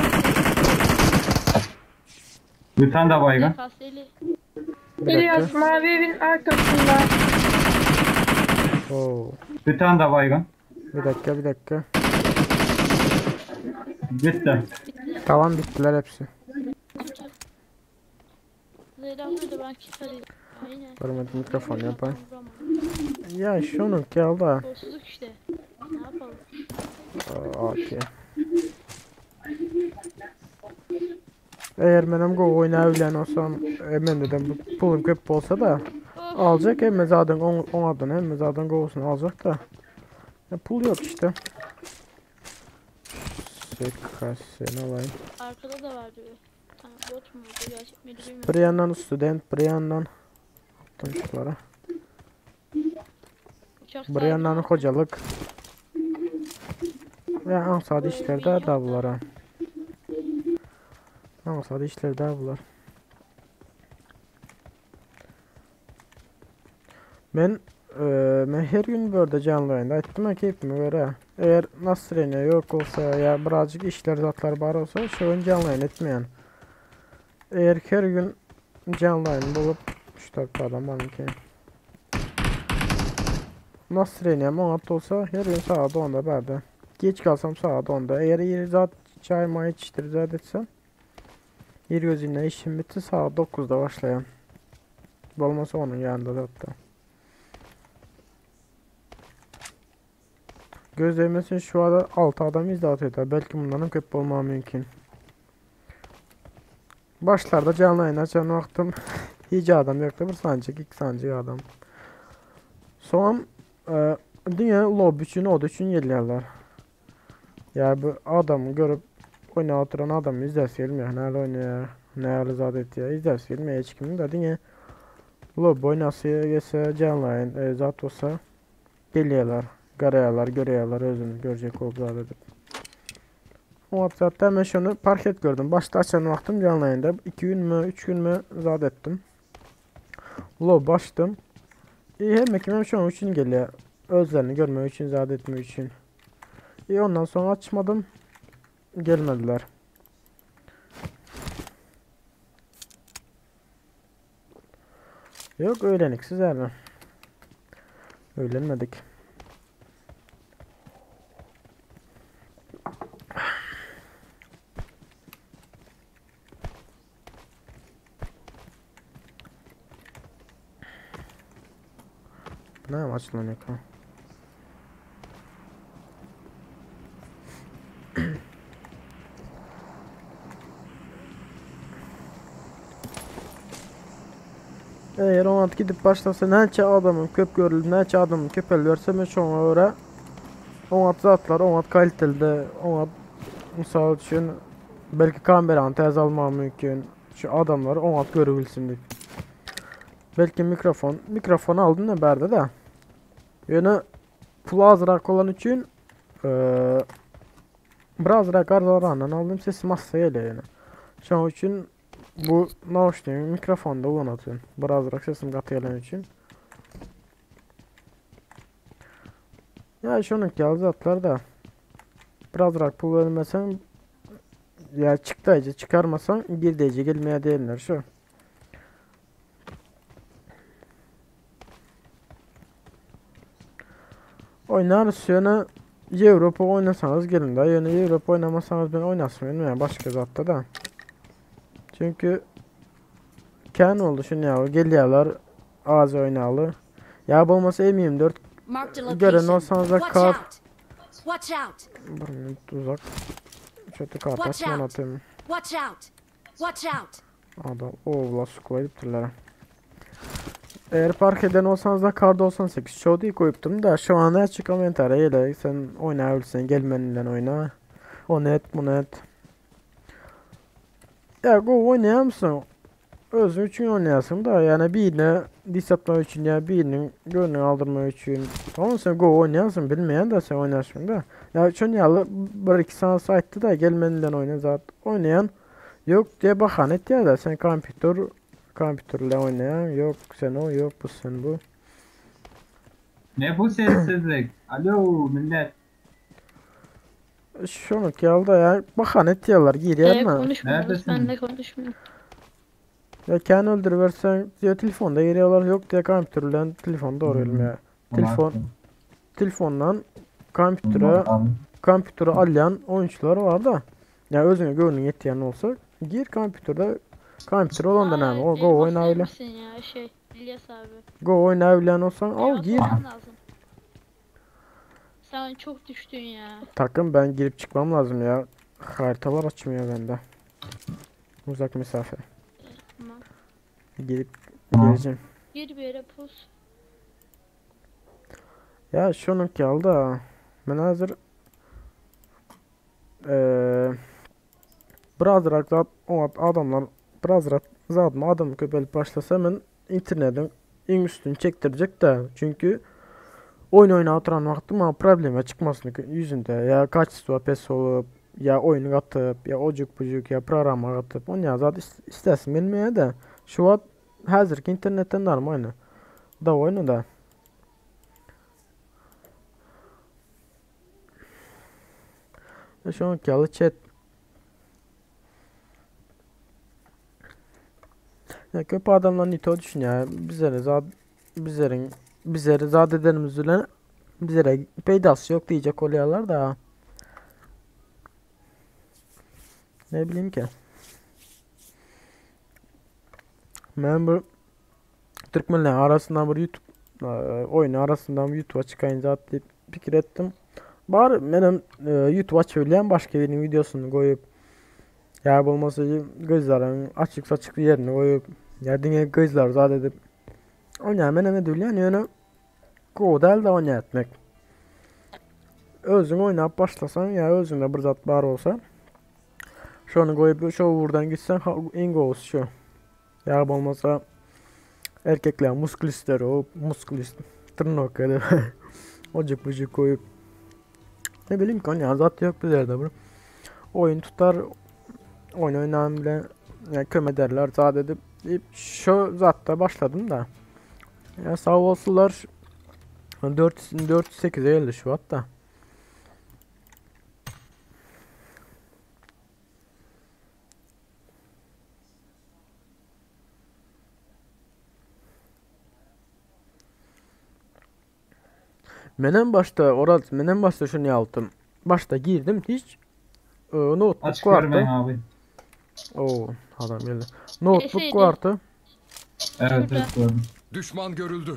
Bir tane daha baygın. Kasteli. Bir dakika. İlyas mavi evin arkasında. Oo. Bir tane daha baygın. Bir dakika bir dakika. Bitti. Tamam bittiler hepsi. Zeydan buydu ben kit arayayım. Aynen. Görmedim mikrofon yapayım. Vuramam. Ya şunu geldi. Kolsuzluk işte. Ne yapalım? Okey. Eğer menem go oynayabilen olsam e, men dedim bu pulum köp bolsa da alacak hem zaten on adını hem zaten golsunu alacak da. Ya pul yok işte. SKS'ni alayım. Arkada da vardı bir. Tamam bot mu oldu gerçek miydi bilmiyorum. Bir yandan student, bir yandan attım şunlara. Uçak Bir sahibi yandan var. hocalık. Ya aňsat işler de da bular ha. Aňsat işler de bular. Men men her gün böyle canlı yayında aytdım ha keyfime göre. Eğer nasrene yok olsa ya birazcık işler zatlar bar olsa şu gün canlı yayın etmeyen. Eğer her gün canlı yayın bulup şu tarafta adam var mı ki? Nasrenem oňat olsa her gün saat 10'da berde. Geç kalsam saat 10'da. Eğer yer zat çay may içtir zat etsem yer gözünden işim bitti saat 9'da başlayan. Bolmasa onun yanında zaten. Göz değmesin şu anda 6 adam izle atıyor. Belki bunların köp olmağı mümkün. Başlarda canlı yayın açan vaxtım hiç adam yoktu. Bir sancık, iki sancık adam. Sonra e, dünya lobby üçün, o da üçün gelirler. Ya bu adamı görüp oyuna oturan adamı izləsi gelmiyor. Nəli oynayır, nəli zad etdi. İzləsi gelmiyor heç kimin də. Dünya lobby oynası gəlsə, canlı yayın zat olsa gelirlər, qarayarlar, görəyərlər özünü görəcək olub zad edib. O zaten ben şunu parket gördüm. Başta açan vaxtım canlı yayında 2 gün mü 3 gün mü zad ettim. Lob açtım. İyi hem ki şu için geliyor. Özlerini görmek için zad etmek için. İyi ondan sonra açmadım. Gelmediler. Yok öğleniksiz herhalde. Öğlenmedik. Bu näme açylan ekran? Eger oňat gidip başlasa näçe adamym köp görülip näçe adamym köpeliberse men şoňa görä oňat zatlar oňat kalitelde oňat mysal üçin belki kamerany täze almagym mümkin şu adamlar oňat görübilsin diýip. Belki mikrofon mikrofon aldym da bärde de. Ýöne pul azrak bolan üçin eee birazrak arzanrandan aldym sesim assa gelýär ýöne. Şonuň üçin bu nauşnigiň mikrofonda ulanatyn. Birazrak sesim gaty gelen üçin. Ya şonuň ýaly zatlar da. Birazrak pul vermesen ya çykdaýjy çykarmasaň girdeýji gelmeýär diýenler şu. Oýnarys ýöne Ýewropa oýnasaňyz gelin da ýöne Ýewropa oýnamasaňyz men oýnasym gelmeýär başga zatda da. Çünki kän oldy şuny ýaly gelýärler az oýnaly. Ýa bolmasa M24 Marked a gören location. bolsaňyz da Watch kar out! Watch out! bir minut uzak. Şöyle karta Watch açman out! atayım. Watch out! Watch out! Adam oğla su koyupdurlar. Eğer fark eden olsanız da kar 98 show diye koyuptum da şu an açık komentara ile sen oynayabilirsin gel benimle oyna. O net bu net. Ya go oynayamsın. Özün üçün oynayasın da yani birine diss atmak üçün ya birinin gönlünü aldırmak üçün. Tamam sen go oynayasın bilmeyen de sen oynarsın da. Ya şunu yalı bir iki sana sayttı da gel benimle oyna zaten oynayan yok diye bahane etti ya da sen kompütür kompütürle oynayan yok sen o yok bu sen bu. Ne bu sessizlik? Alo millet. Şunu geldi ya bahane ettiler giriyor Ee, mi? konuşmuyoruz. Neredesin? Ben de konuşmuyorum. Ya kendi öldürüversen diyor telefonda giriyorlar yok diye kompütürle telefonda doğru ya. Telefon telefondan kompütüre kompütüre alyan oyuncular var da. Ya özüne gönlün yetmeyen olsa gir kompütürde kompütür olan da näme o go Elmas oyna değil öyle. misin ya şey İlyas abi. Go oyna bilen olsan al Elmas gir. olman lazım. Sen çok düştün ya. Takım ben girip çıkmam lazım ya. Haritalar açmıyor bende. Uzak mesafe. Tamam. Girip geleceğim. Gir bir yere pus. Ya şunu geldi da. Ben hazır eee birazrak zat o adamlar birazrak zat mı adam köpelip başlasa men internetin en üstünü çektirecek de çünkü oyun oyna oturan vaktim ama probleme çıkmasın yüzünde ya kaç pes olup ya oyunu atıp ya ocuk bucuk ya programa atıp onu ya zat istesin bilmeye de şu an hazırki internetten normal da oyunu da Şu an geldi chat. Ya köp adamlar nito düşün ya. Bizlere zat bizlerin bizlere zat edenimiz bilen bizlere peydası yok diyecek oluyorlar da. Ne bileyim ki. Ben bu Türkmenler arasından bir YouTube e, oyunu arasından bir YouTube'a çıkayınca deyip fikir ettim. Bari benim e, YouTube'a çeviren başka birinin videosunu koyup ya olmasa gözlerin açık saçık yerine koyup ya diňe gözler zat edip oynaya men hem edilýän ýöne gowy däl de oynaya etmek. Özüň oynap başlasan ya özüňde bir zat bar bolsa şonu koyup şu buradan gitsen ha, iň gowusy şu. Ya bolmasa erkekler muskulistler o muskulist tırnak edip ocuk bucuk koyup ne bileyim ki ya zat yok bizlerde bu. Oyun tutar oyun oynayan bile yani köme derler zat edip deyip şu zatta başladım da. Ya sağ olsunlar 4 408'e geldi şu hatta. Menen başta Oral menen başta şunu yaptım. Başta girdim hiç e, notebook Açık vardı. görmeyin abi. Oo adam geldi. Notebook Neyse, vardı. Evet evet gördüm. Düşman görüldü.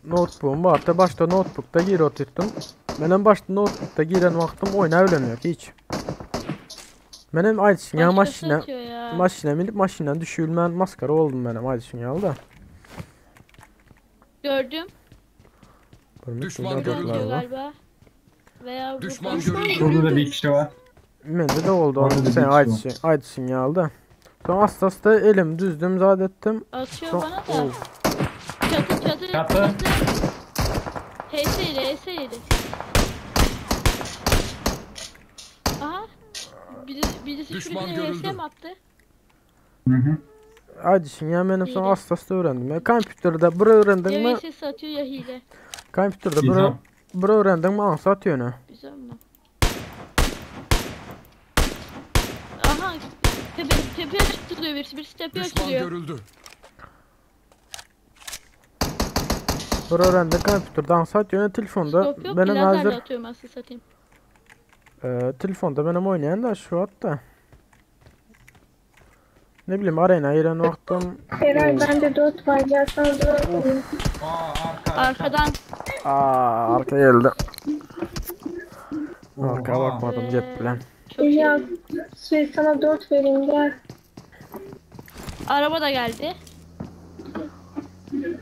Notebook'um bardy. Başda notebook'da gir oturttum. Menem başda notebook'da giren wagtym oýna bilemok hiç. Menem aýdyşyň ýaly Başkası maşyna atıyor ya. maşyna minip maşyndan düşübilmän maskara boldum menem aýdyşyň ýaly da. Gördüm. Düşman Buradan görüldü. atıyor galiba. Veya Düşman buradan. görüldü. Burada da bir kişi var. Mende de oldu Orada onu da bir sen kişi var. aýdyşyň aýdyşyň ýaly da. Soň asta asta elim düzdüm zat etdim. Atıyor Soň bana da. Oo. Çatı çatı Çatı. çatı. HS ile HS ile. Aha. Biri, birisi Düşman şuraya HS görüldü. mi attı? Hı hı. Aýdyşyň ýaly menem soň Hile. asta asta öwrendim. Ya kompýuterde bir öwrendim Ya mi? HS atıyor ya hile. Kompýuterde bir Bizon. bir öwrendim mi aňsat ýöne. Güzel mi? Aha. Tepe, tepeye açılıyor birisi. Birisi tepeye Düşman açılıyor. görüldü. Bir öwrendim kompýuterde aňsat ýöne telefonda Skop yok ki benim lazerle hazır atıyorum aslında satayım. telefonda benim oynayan da şu hatta. Ne bileyim arena giren wagtym Eray bende 4 var. Gel sana 4 alayım. Aa arka arka. Arkadan Aa arka geldi. Arka Oha. bakmadım cep bilen. çok iyi. İlyas şey sana 4 vereyim gel. Araba da geldi. Ben hemen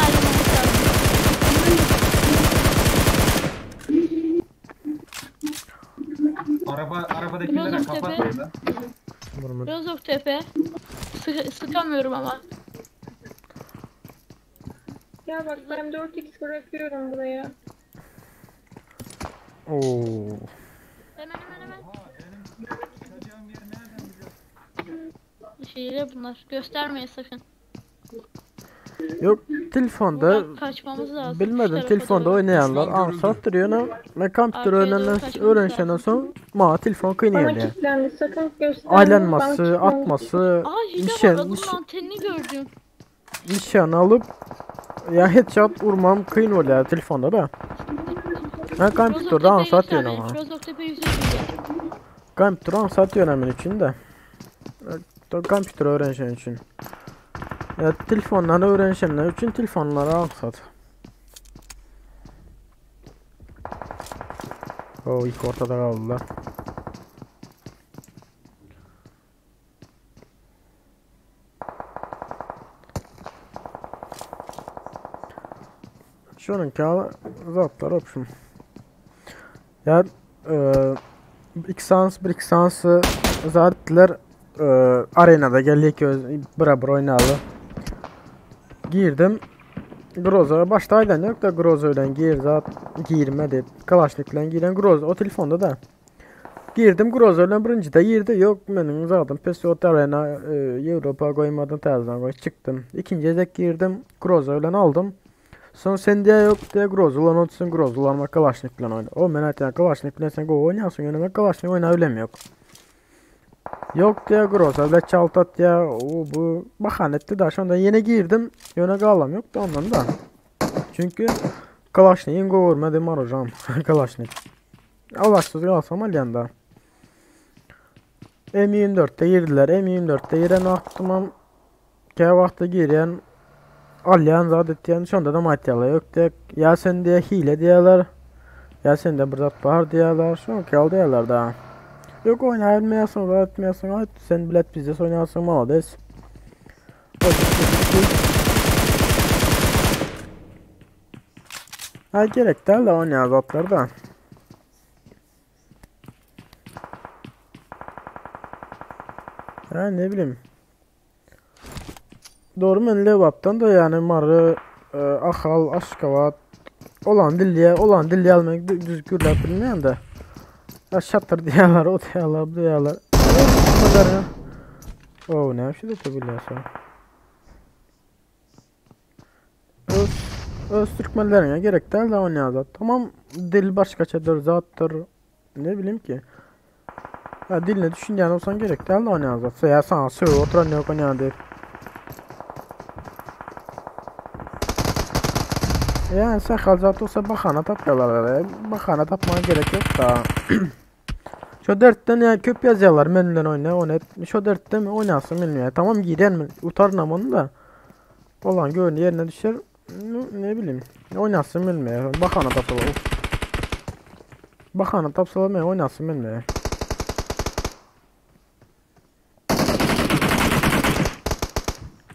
ayrılmamız lazım. Araba arabadakilere Rozok kafa tepe. atıyor da. Rozok tepe. Sıkamıyorum ama. Ya bak ben 4x bırakıyorum buraya. Oo. Hemen hemen hemen. Hile bunlar. Göstermeyin sakın. Yok telefonda Buradan kaçmamız lazım. Şu bilmedim tarafa telefonda doğru. oynayanlar Düşman görüldü. aňsat duruyor ne kompýuter Arkaya doğru öwrenenden kaçmamız öwrenişenden lazım. soň ma telefon kyn Bana gelýär. kilitlendi sakın gösterme. Bana Aylanması, kilitlendi. atması, Aa hile var. nişan, Adamın niş- antenini gördüm. nişan alıp ya headshot vurmam kyn bolýar telefonda da. Ben Rozok kompýuterde tepeyi aňsat ýöne göstermeyin. ama. Rozok tepe yüzü hile. Kompýuter aňsat ýöne men üçin de. Kompýuter öwrenişen üçin. Ya telefondan öwrenişenler üçin telefonlara aňsat. O ilk ortada kaldılar. Şunun zatlar opşum. Ya e, iki sans bir iki sansı zatlar e, arenada geldik öz bira bir oynalı. Girdim. Groza başta aydan yok da Groza ile gir zat girmedi. Kalaşnik'le giren Groza o telefonda da. Girdim Groza ile birinci de girdi. Yok benim zaten PES Arena Avrupa koymadım tarzdan koy çıktım. İkinci gezek girdim Groza ile aldım. Son sen diye yok diye Groza ulan otsun Groza ulan bak Kalaşnik'le oyna. O men aytyan Kalaşnik'le sen go oynayasın yönüme Kalaşnik oyna bilem yok. Yok diye Groza ile çaltat ya o bu bahane etti da şu anda yeni girdim. Yöne galam yok da ondan da. Çünkü Kalaşnik'in govurmadı marojam. Kalaşnik. Allahsız kalsam alyanda. M24'te girdiler. M24'te giren aklıma ke vakti giren alyan zat ettiyen şu anda da madyalar yok diye ya sen diye hile diyorlar. Ya sen de bir zat var diyorlar. Şu an kal diyorlar da. Yok oynayabilmeyesin, zat etmeyesin. Ay, sen bilet bizde oynayasın malades. Ha gerek değil de oynayan zatlar da. Ya ne bileyim. Doğru men Levap'tan da yani Marı, Axal, Aşkavat olan dilliye, olan dilliye almak düz gürlep bilmeyen de. Ya şatır diyorlar, o diyorlar, bu diyorlar. O kadar ya. O ne şey de biliyorsun. Öz Türkmenlerine gerek değil de oynayan zat. Tamam dil başkaçadır, zattır. Ne bileyim ki. Ya diline düşünen olsan gerek değil de oynayan zat. Ya sana söyle oturan yok oynayan değil. Yani sakal zat olsa bahane tapıyorlar. Bahane tapmaya gerek yok da. Şu dertten ya köp yazıyorlar menüden oyna oyna. Şu dertten mi oynasın bilmiyorum. Tamam giren mi? Utarnam onu da. Olan göwni ýerine düşer. Ne bileyim. Oynasyn bilmeýär. Bahana tapsalar. Bahana tapsalar men oynasyn bilmeýär.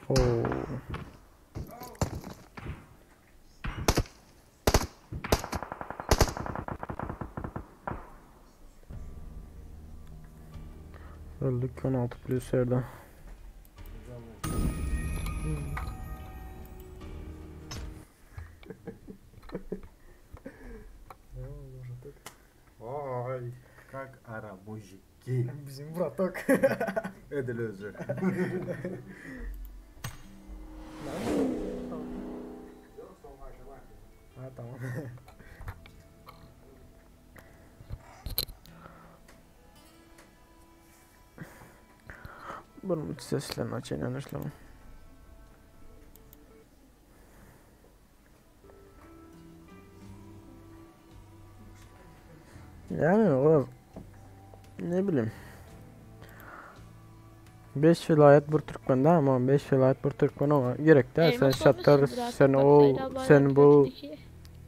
Oo. Öldük 16 plus yerden. Ой, как ара мужики. Bizim браток. Edil özü. Ha tamam. Bunun seslerini açayım yanlışlama. Yani o ne bileyim. 5 vilayet bir Türkmende ama 5 vilayet bir Türkmen ama gerek değil sen Elmas şatlar olmuşsundur artık sen bak o Leyla ablayla sen bu öteki.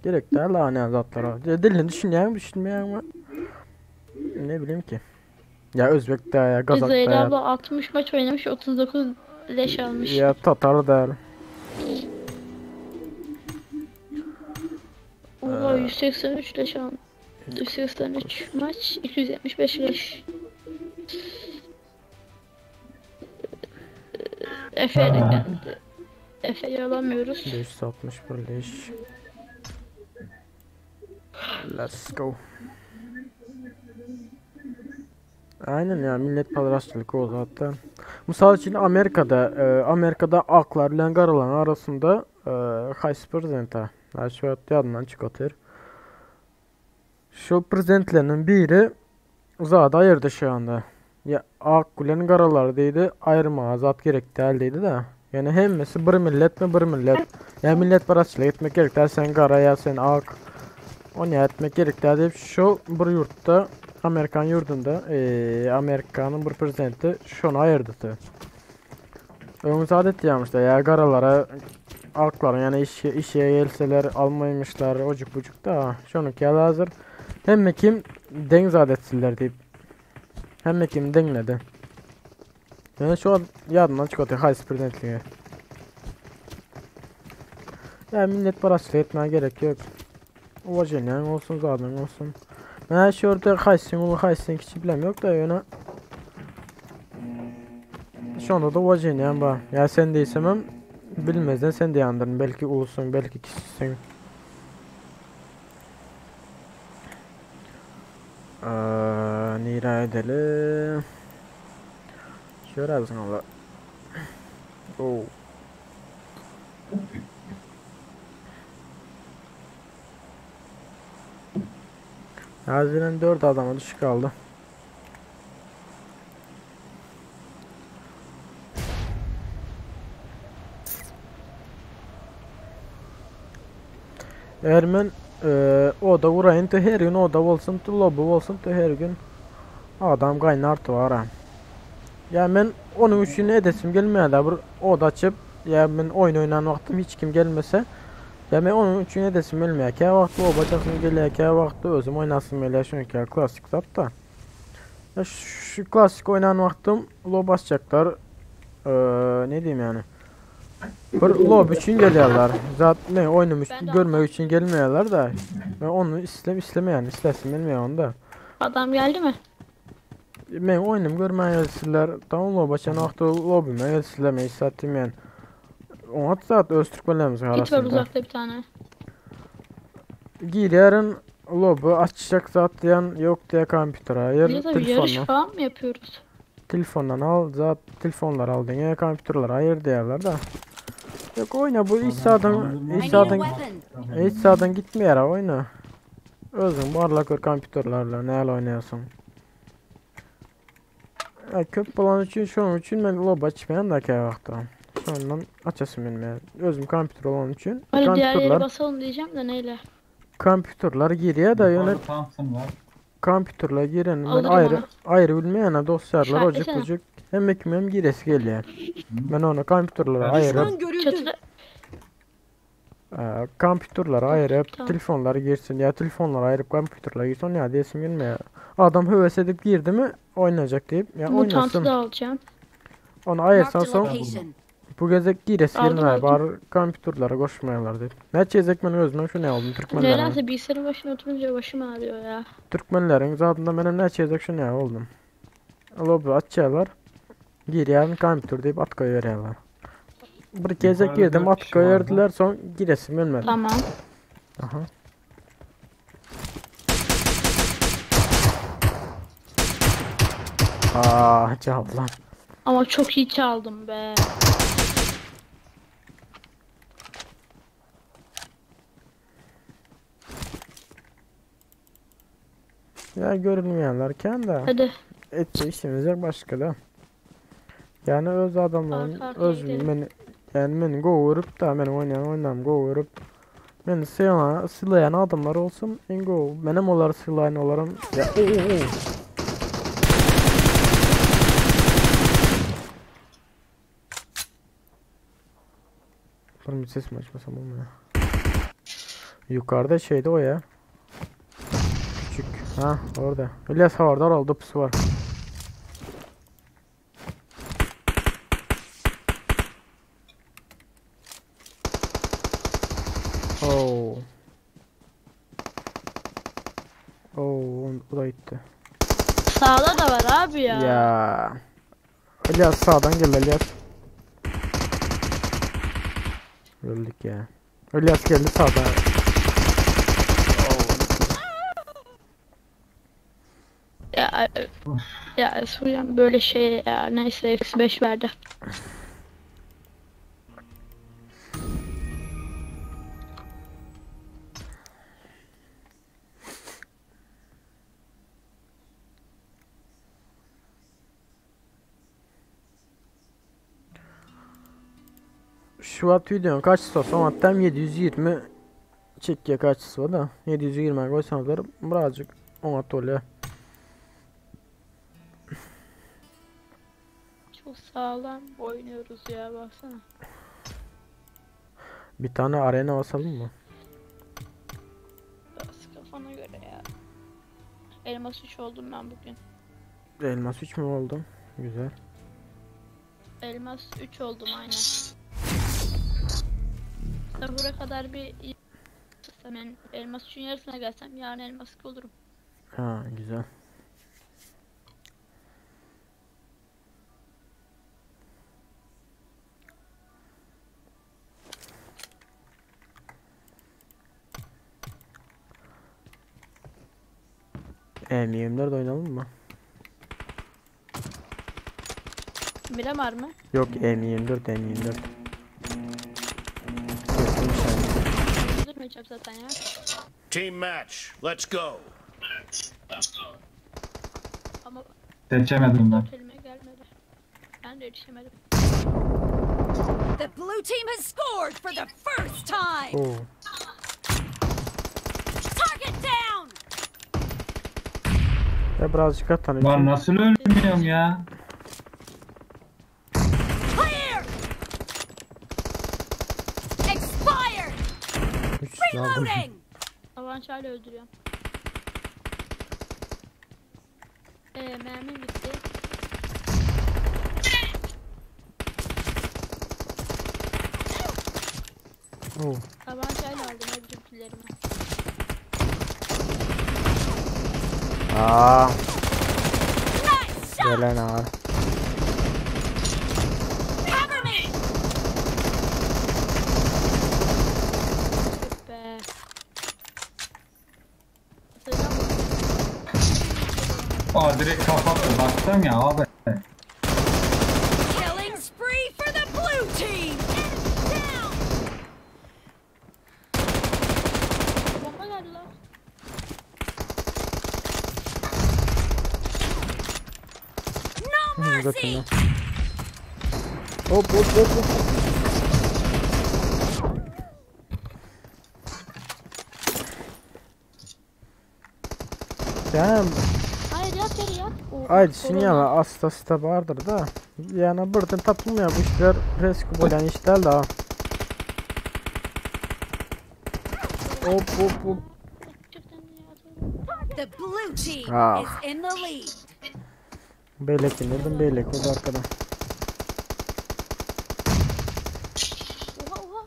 gerek değil la ne zatlara. Ya Dilini düşünüyor düşünmüyor ama ne bileyim ki. Ya Özbek de ya Kazak da Zeyra ya, abla 60 maç oynamış 39 leş almış. ya Tatar da. Oha 183 leş almış. 183 maç 275 leş. Efe de geldi. Efe'yi alamıyoruz. 561 leş. Let's go. Aynen ya millet padrasçılık o zaten. Misal için Amerika'da e, Amerika'da aklar ile karaların arasında e, qaysi prezident ha? Şu yadından çıkartır. Şu prezidentlerin biri zat ayırdı şu anda. Ya ak bilen karalar deydi ayırma zat gerek değil deydi de. Yani hemmesi bir millet mi bir millet. Ya millet parasçılık etmek gerek değil sen kara ya sen ak. O ne etmek gerek değil deyip şu bir yurtta Amerikan yurdunda eee Amerika'nın bir prezidenti şunu ayırdı. Öňüz adet diýmişler ya garalara akların yani işe, işe gelseler almaymışlar ocuk bucuk da şonu ki hazır. Hemme kim deň zat etsinler deyip hemme kim deňledi. Yani şu an yadından çıkartıyor hays prezidentliğe. Ya millet parası etmeye gerek yok. Uvajenyan olsun zaten olsun. Ben şu orada haysın ulu haysın kiçi bilem yok da yana. Şu anda da uvajenyan var. Ya sen değilsemem bilmezden sen de yandırın. Belki ulusun belki kişisin. Ee, nira edelim. Şöyle alsın Allah. Oh. Haziran 4 adama düşük kaldı. Ermen e, o da vurayın te her gün o da olsun te lobu olsun te her gün adam kaynar var ha. Ya ben onun için edesim gelmeye de bir oda açıp ya ben oyun oynan vaktim hiç kim gelmese ya ben onun için edesim gelmeye ki vakti o bacasım geliyor ki vakti özüm oynasın geliyor çünkü klasik zat da. Ya şu klasik oynan vaktim lob basacaklar. Ee, ne diyeyim yani. Bir lob için geliyorlar. Zaten ne oynamış Ben de görmek için gelmiyorlar da. Ben onu istem istemeyen istesim bilmiyor onu da. Adam geldi mi? Men oyunum görmeye gelsinler. Tamam lob açan vakti lobime gelsinler. Ben hissettim yani. Ona saat öz Türkmenlerimizin Git var arasında. uzakta bir tane. Girerin lobu açacak zat diyen yok diye kompütere ayır. Bir de tabii yarış Telefonla. falan mı yapıyoruz? Telefondan al zat telefonlar al diye kompüterler ayır diyorlar da. Yok oyna bu iş sağdan I iş need a sağdan weapon. hiç sağdan gitmiyor ha oyna. Özün barla kör kompüterlerle neler oynuyorsun. Ya köp bulan için şunun için ben lob açmayan da ki vaxtda. Şundan açasım bilmiyorum. Özüm kompüter olan için Hadi diğer yere kompüterler basalım diyeceğim de neyle? kompüterler giriyor da yöne Yukarıda Thompson var. kompüterle giren ben Alırım ayrı onu. ayrı bilmeyen dosyalar ocuk İşaretlesene. bucuk hem kim hem giresi geliyor. Ben onu kompüterlere Ben ayırıp Düşman görüldü. Çatıda. Kompýuterleri aýyryp, Tamam. telefonlar girsin ýa telefonlary aýyryp kompýuterler girsin, ýa diýesim gelmeýär. Adam höwes edip girdimi, oýnajak diýip, ýa Mutantı oýnasyn. da alacağım. Onu aýyrsan Marked a soň location. bu gezek giresi Aldım, gelmeýär, aldım. bar kompýuterlere goşmaýarlar diýip. Näçe gezek men özüme şuny aldym türkmenleriň. Nedense bilgisayarın başına oturunca başım ağrıyor ya. Türkmenleriň zadynda menem näçe gezek şuny oldum. Lobby açýarlar. Girýän kompýuter diýip at goýberýärler. Bir gezek Yukarıda girdim dört at kişi vardı. goýberdiler, soň giresim gelmedi. Tamam. Aha. Aa, çaldı lan. Ama çok iyi çaldım be. Ya görünmeyenlerken de Hadi. etçe işimiz yok başka da. Yani öz adamların Arka arkaya öz gidelim. meni yani meni govurup da meni oynayan oynam govurup meni sılayan, sılayan adamlar olsun en gov. Benim onları sılayan olarım. Ya oo, oo. Bunun bir ses mi açmasam olmuyor. Yukarıda şeydi o ya. Küçük. Ha orada. İlyas orada orada pusu var. Oo. Oo, o da gitti. Sağda da var abi ya. Ya. İlyas sağdan gel İlyas. Öldük ya. İlyas geldi sağdan. Ya, ya hocam böyle şey ya neyse X5 verdi. Şu videonun kaçısı olsa hatta 720 çekiye kaçısı var da 720 koysanızlar birazcık ona oluyor. Çok sağlam oynuyoruz ya baksana. Bir tane arena basalım mı? Bas kafana göre ya. Elmas 3 oldum ben bugün. Elmas 3 mü oldu? Güzel. Elmas 3 oldum aynen. Sahura kadar bir yani elmas 3'ün yarısına gelsem yarın elmas 2 olurum. Ha güzel. M24 oynayalım mı? Miramar mı? Yok M24 M24. Kesin sen. Öldürmeyeceğim zaten ya. Team match. Let's go. Ama Seçemedim ben. elime gelmedi. Ben de yetişemedim. The blue team has scored for the first time. Oo. Target down. Ya birazcık atan Lan için. nasıl ölmüyorum ya? Clear. Expired. Üç aldım. Reloading. Tabancayla öldürüyorum. Mermim bitti. Oo. Tabancayla aldım hep bütün killerimi. Aa, Nice shot. gelen ağır. Cover me. Öp be. Atacağım. Aa direkt kapattı. Baktım ya abi. Killing spree for the blue team. Enemy down. Bomba geldi lan. No mercy. Götüne. Hop hop hop hop. Yani Hayır yat yere yat. Oh, Aytsın korona. ya asta asta bardyr da. Yani birden tapylmaýar bu işler risk bolan işler da. Hop hop hop. The blue team Ah. is in the lead. Beýleki indirdim beýleki o da arkada. Oha oha.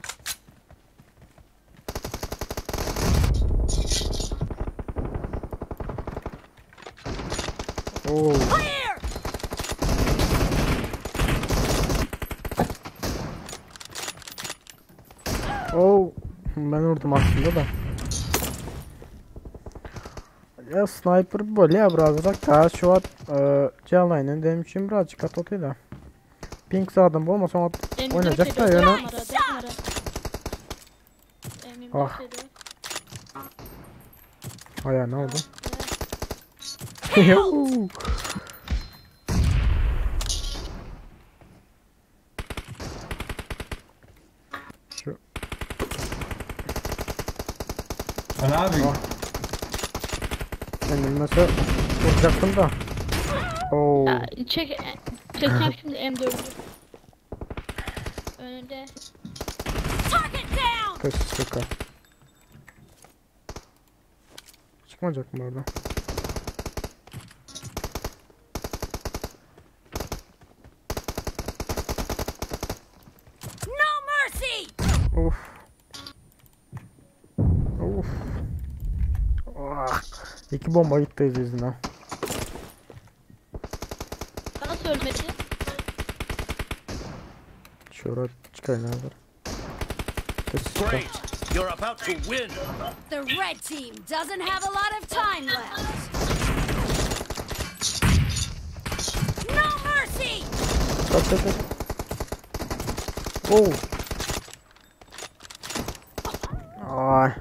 Oo. Clear! Oo. Ben vurdum aslında da. Ya sniper böyle ya birazcık daha şu an e, canlı demişim birazcık at da. Pink zaten bu olmasa o M24 oynayacak da veriyor, yana. dört numara, dört numara. M24 Ah. veriyor. Ay ya ne oldu? Şu Lan abi ben bilmese vuracaktım da. Oo. Ya, çek, çekeceğim şimdi M4'ü. Önünde. Target down! Kız sıkı. Çıkmayacak mı orada? No mercy! Of. Of. Ah. İki bomba gitti yüzünden. Bana ölmedi? Şuraya çıkayım hazır. Kız sıkı. Great. You're about to win. The red team doesn't have a lot of time left. No mercy! Kaç kaç kaç. Oo. Ay.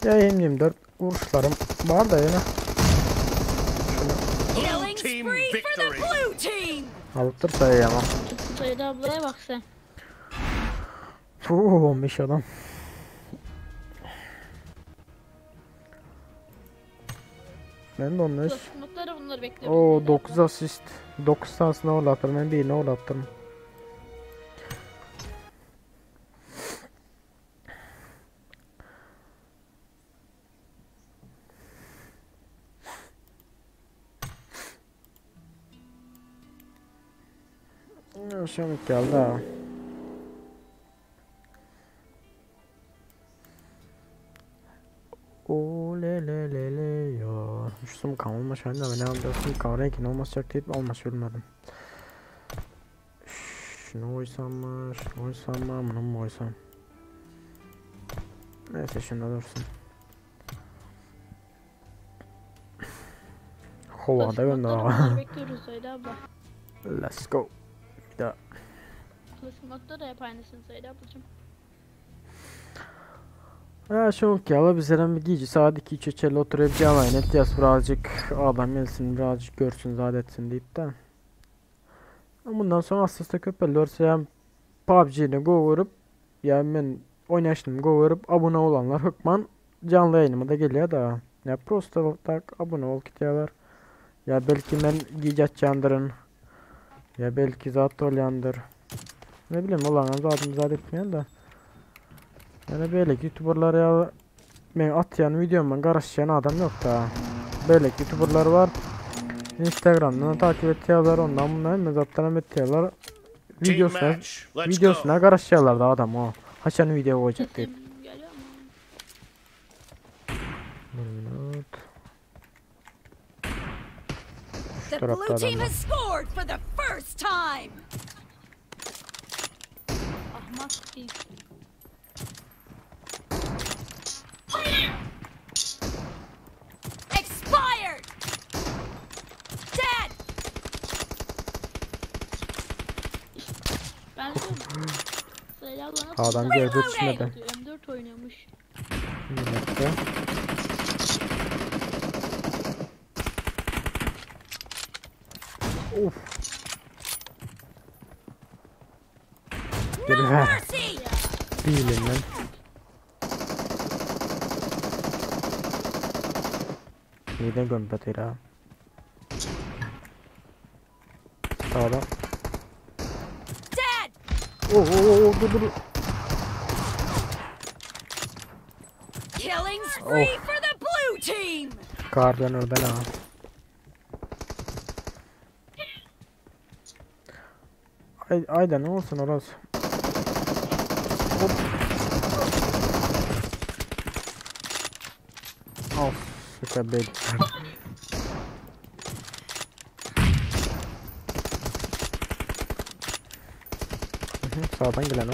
Ya M24 vuruşlarım var da yine Blue Killing team spree for the victory. blue team! alıp sayı ama. Sayıda ablaya bak sen. Puh 15 adam. Ben de 15. Klasik modlara bunları bekliyoruz. Oo Sayıda 9 abla. asist. 9 tanesini gol attım. Ben birini gol attım. Şimdi geldi ha. O le le le le ya. Şu sum olmuş anne ben ne sum renkin olmayacak deyip olmuş bilmedim. Şunu koysam mı? Şunu koysam mı? Bunu mu koysam? Neyse şunda dursun. Kovada Klasik gönder modlara bunları bekliyoruz Sayıda abla. Let's go. Bir daha. Klasik modda da yap aynısını Sayıda ablacığım. Ya çok ya bizlerden bir gece saat 2 3'e oturup canlı net yaz birazcık adam gelsin birazcık görsün zat etsin deyip de. Bundan sonra aslında köpeler yani PUBG'ni govurup yani ben oynaştım govurup abone olanlar hükman canlı yayınıma da geliyor da. Ya prosta tak abone ol kitleler. Ya belki ben gece açacağındırın. Ya belki zat olyandır. Ne bileyim ulan zaten zat etmeyen de. Yani böyle youtuberlar ya ben atyan videoma karışan adam yok da. Böyle youtuberlar var. Instagram'dan takip ediyorlar ondan bundan mezattan ediyorlar. Videosuna, match, let's videosuna karışıyorlar da adam o. Haçan video koyacak deyip. Sesim geliyor mu? Bir minut. The tarafta blue team adam var. has scored for the first time! Ahmak değil. Expired! Dead! Ben diyorum. Sayıda abla nasıl Adam bir gördü tane düşmedi. atıyor? M4 oynuyormuş. Bir dakika. Of. No Geri ver. mercy! Değilim ben. Neden gömbe ha? Sağda. Oh, oh, oh, dur dur. Killing spree for the blue team. Kardan oradan ha. Ay, ayda ne olsun orası. Hop. Of, suka bed. Sağdan gelen o.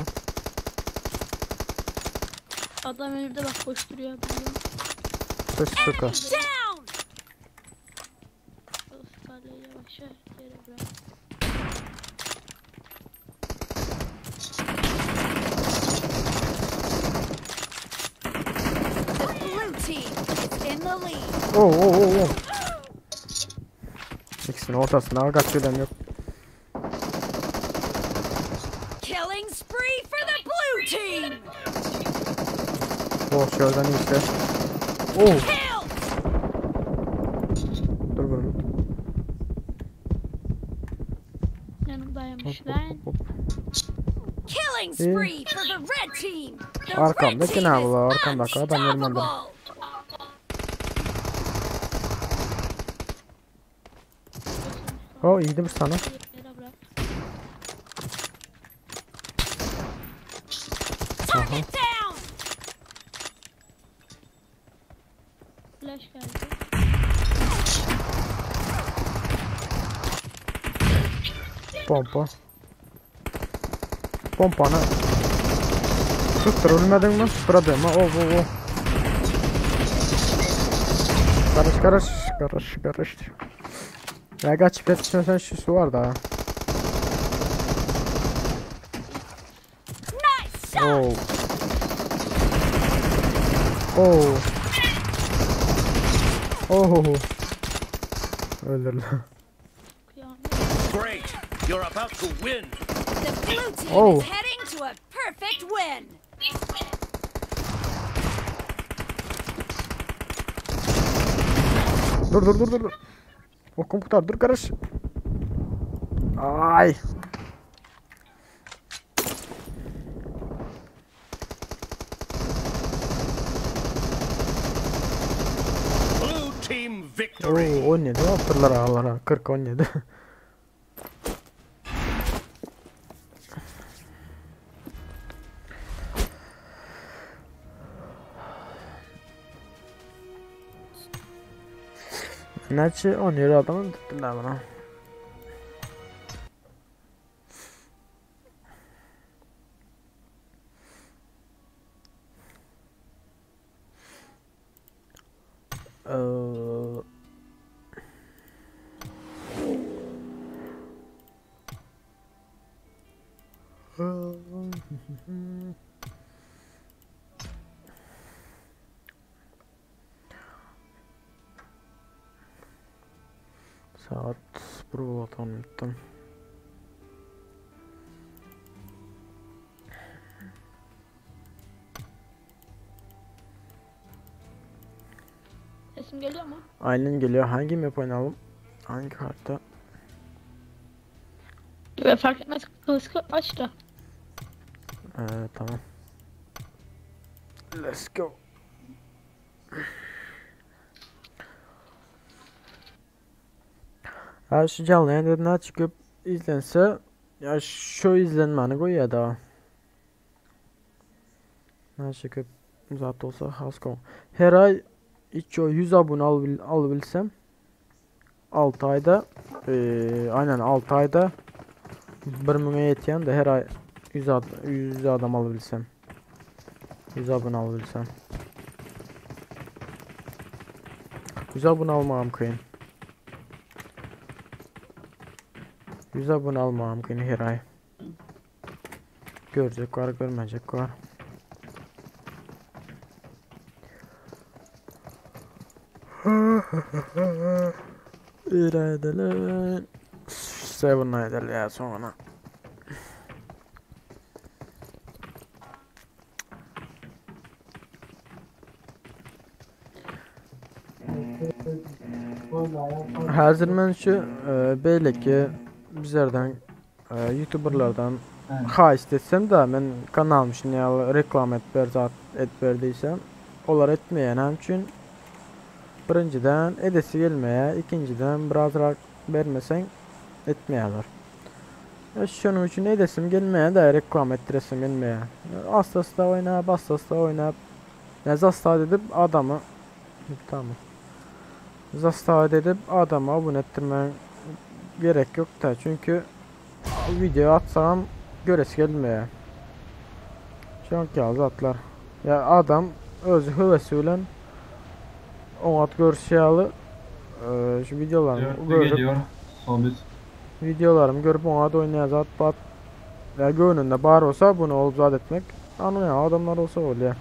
Adam önümde bak koşturuyor. Biliyorum. Sus suka. Down. Of kaleyi yavaşça yere bırak. The blue team is in the lead. Oh oh oh oh. İkisinin ortasına kaçıyor yok. Killing spree for the blue team. Oh şuradan işte. Oh. Killed. Dur dur. Yanımdaymış lan. Hop. Killing spree for the red team. The red Arkamdaki team ne is abla? Arkamdaki adam yerime unstoppable. Oh iyiydi bu sana. Yere bırak. Target down. Flash geldi. Pompa. Pompanı tuttur ölmedin mi? Problema. Oh oh oh. Karış karış karış karış. Ya kaç yetişmesen şu su var da. Nice shot. Oh. Oh. Oh. Öldürdü. Great. You're about to win. The blue team Oh. is heading to a perfect win. Dur dur dur dur. Okum kurtar dur karış. Ay. Blue team victory. Oo 17 attılar ağlara. 40 17. Neçe 17 adamı tuttular bana. Ee, Saat 1 unuttum. Sesim geliyor mu? Aynen geliyor. Hangi map oynayalım? Hangi harita? Ve fark etmez. Klasik aç da. Tamam. Let's go. Ha şu canlı yayında ne çıkıp izlense ya şu izlenmeni koyuyor da. Ne çıkıp zat olsa hasko. Her ay 200 abone alabilsem 6 ayda aynen 6 ayda 1 müne yetýän de her ay 100 100 adam alabilsem. 100 abone alabilsem. 100 abone almağım kıyın. 100 abone almağım kıyın her ay. Görecek var, görmeyecek var. Bir edelim. Seven edelim ya sonra. Hazır men şu e, beyleki bizlerden e, youtuberlardan haýyşt etsem de men kanalym şuny ýaly reklama et ber zat et ber diýsem olar etmeýär näme üçin? Birinjiden edesi gelmeýär, ikinjiden birazrak bermeseň etmeýärler. E, şonuň üçin edesim gelmeýär de reklama etdiresim gelmeýär. Asta-asta oýnap, asta-asta oýnap, ýa zastaw edip adamy tamam. Zastaw edip adamy abone etdirmäň gerek ýok-da, çünki video atsam göresi gelmeýär. Şoňki ýaly zatlar. Ýa adam özi höwesi bilen oňat görüşi ýaly e, şu videolarymy Dörtlü geliyor. Sol üst. Videolarımı görüp oňat oýnaýan zat bat ýa göwnünde bar bolsa bunu olup zat etmek anlaýan adamlar bolsa bolýar.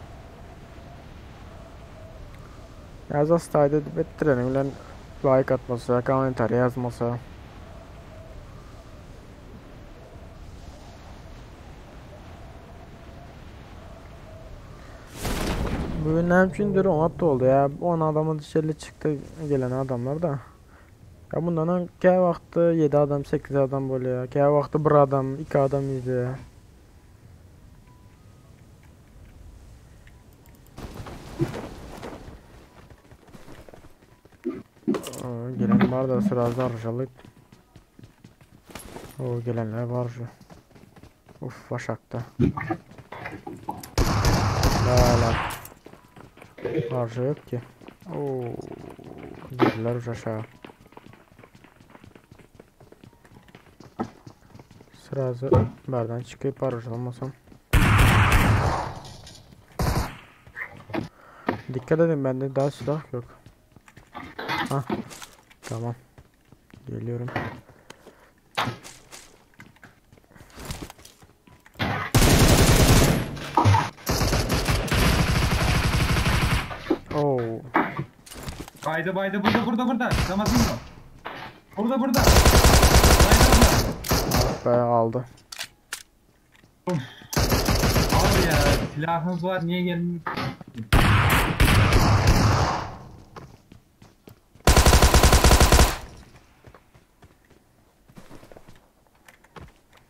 Ýa zastaýda edip etdireniň bilen like atmasa, kommentariýa ýazmasa. Bugün näme üçindir oňat boldy ya. 10 adama dişeli çykdy gelen adamlar da. Ya bundan öň kä wagtda 7 adam, 8 adam bolýar. Kä wagtda 1 adam, 2 adam izleýär. Aa, Gelen var da sırası arjalyp. O gelenler var şu. Uf başakta. La la. Arja yok ki. Oo. Girdiler uç aşağı. Sırası berden çıkıp arja almasam. Dikkat edin bende daha silah yok. Hah. Tamam. Geliyorum. Oo. Baydı baydı burada burada burada. Ramazan mı? Burada burada. Baydı abla. Ah be aldı. Abi ya silahınız var niye gelmiyor?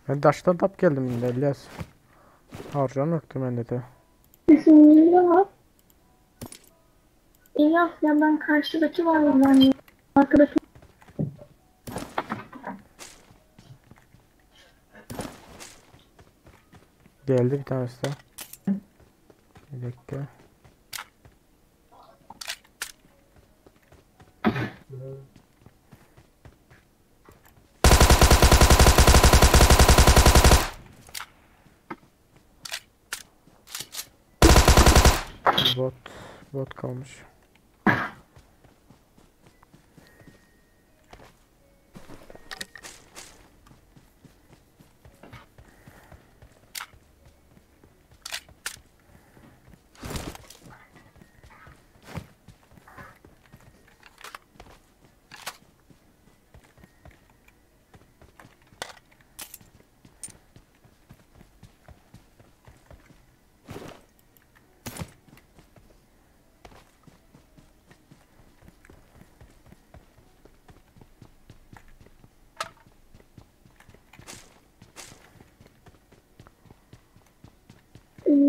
Ben daşdan tap geldim indi İlyas. Harcam yoktu bende de. Sesim geliyor mu? İlyas ya ben karşıdaki var zannediyorum. Arkadaşım Geldi bir tanesi daha. Bir dakika. Bot, bot kalmış.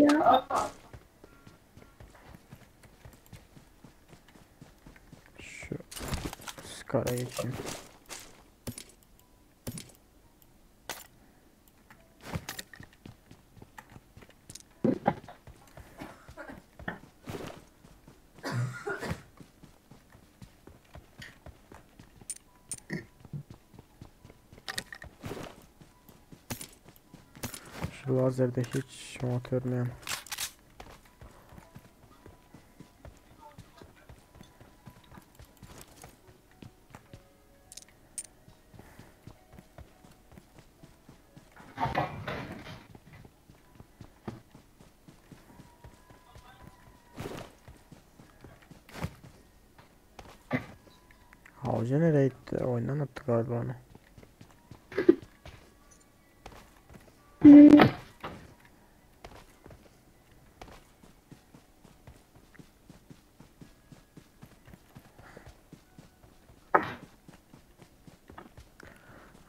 ya. Şu Scar'a geçeyim. Şu lazerde hiç motor görmüyorum. Avcı nereye gitti? Oyundan attı galiba onu.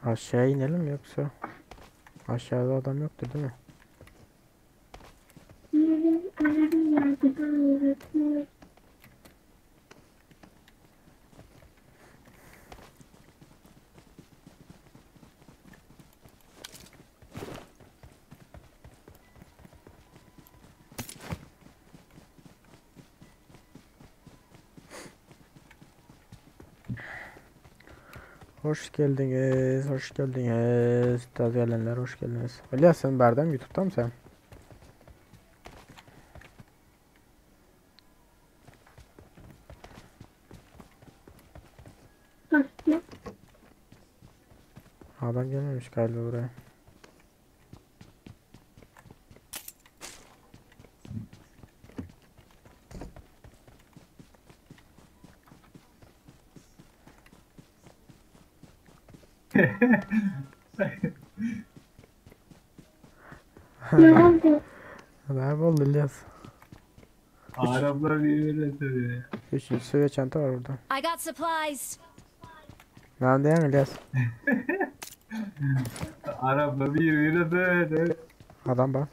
Aşağı inelim yoksa? Aşağıda adam yoktur değil mi? Yerim, yerim ya, gidemiyorum. Hoş geldiniz, hoş geldiniz. Taze gelenler hoş geldiniz. İlyas sen Berdem YouTube'da mı sen? Nasıl? Adam gelmemiş galiba buraya. Ne oldu? Ne oldu İlyas? Araplar birbirine sövüyor ya. Üçüncü seviye çanta var burada. I got supplies. Ne diyorsun İlyas? Araplar birbirine sövüyor. Adam bak.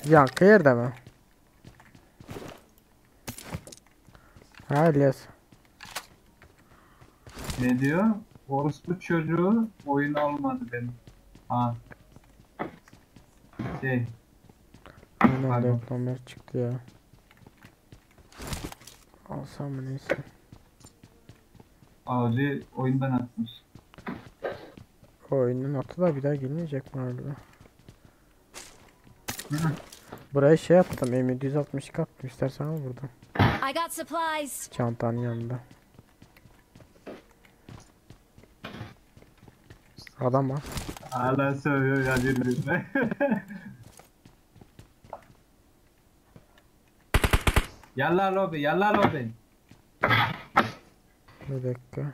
Yankı yerde mi? Ha İlyas. Ne diyor? Orospu çocuğu oyun almadı benim. Ha. Şey. Aynen Pardon. 4 çıktı ya. Alsam mı neyse. Avcı oyundan atmış. Oyunun atı da bir daha gelmeyecek mi galiba? Buraya şey attım. M762 attım. İstersen al buradan. I got supplies. Çantanın yanında. Adam var. Hala sövüyor ya birbirine. Yallah lobi, yallah lobi. Bir dakika.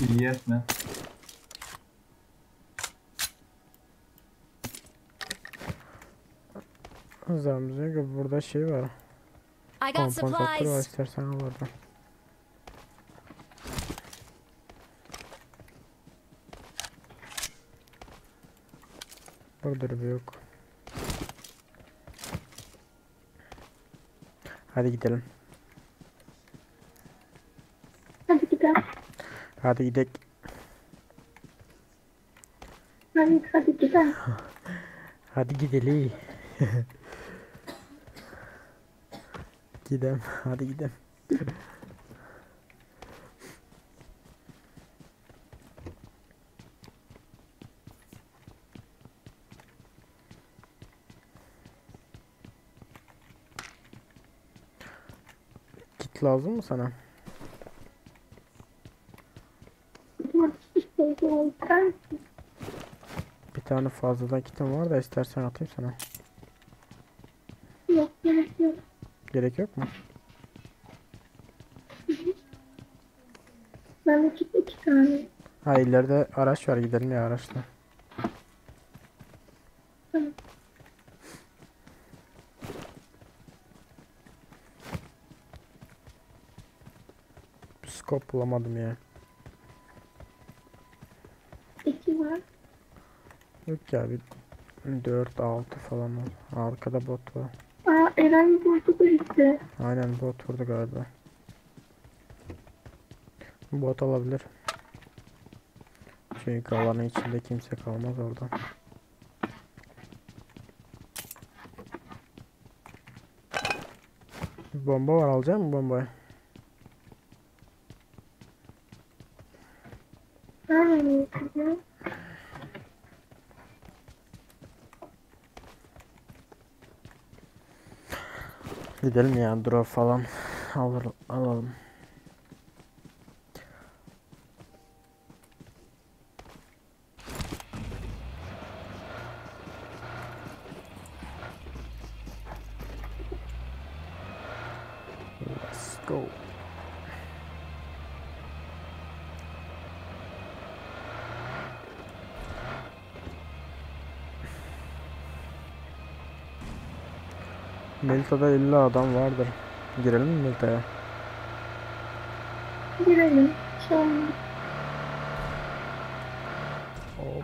İyi etme. Hızlarımıza göre burada şey var. I got Kompansatör var supplies. istersen al oradan. Burada bir yok. Hadi gidelim. Hadi gidelim. Hadi gidelim. Hadi, hadi gidelim. Hadi gidelim. Gidelim. Hadi gidelim. Kit lazım mı sana? Bir tane fazladan kitim var da istersen atayım sana. Yok gerek yok. Gerek yok mu? Ben de kit iki tane. Ha ileride araç var gidelim ya araçla. Tamam. Scope bulamadım ya. İki var. Yok ya bir 4 6 falan var. Arkada bot var. Aa Eren vurdu birisi. Aynen bot vurdu galiba. Bot olabilir. Çünkü alanın içinde kimse kalmaz orada. Bomba var alacak mısın bombayı? Nereden vurdu? Gidelim ya drop falan alır alalım. Let's go. Milta'da illa adam vardır. Girelim mi Milta'ya? Girelim. Şu an Hop.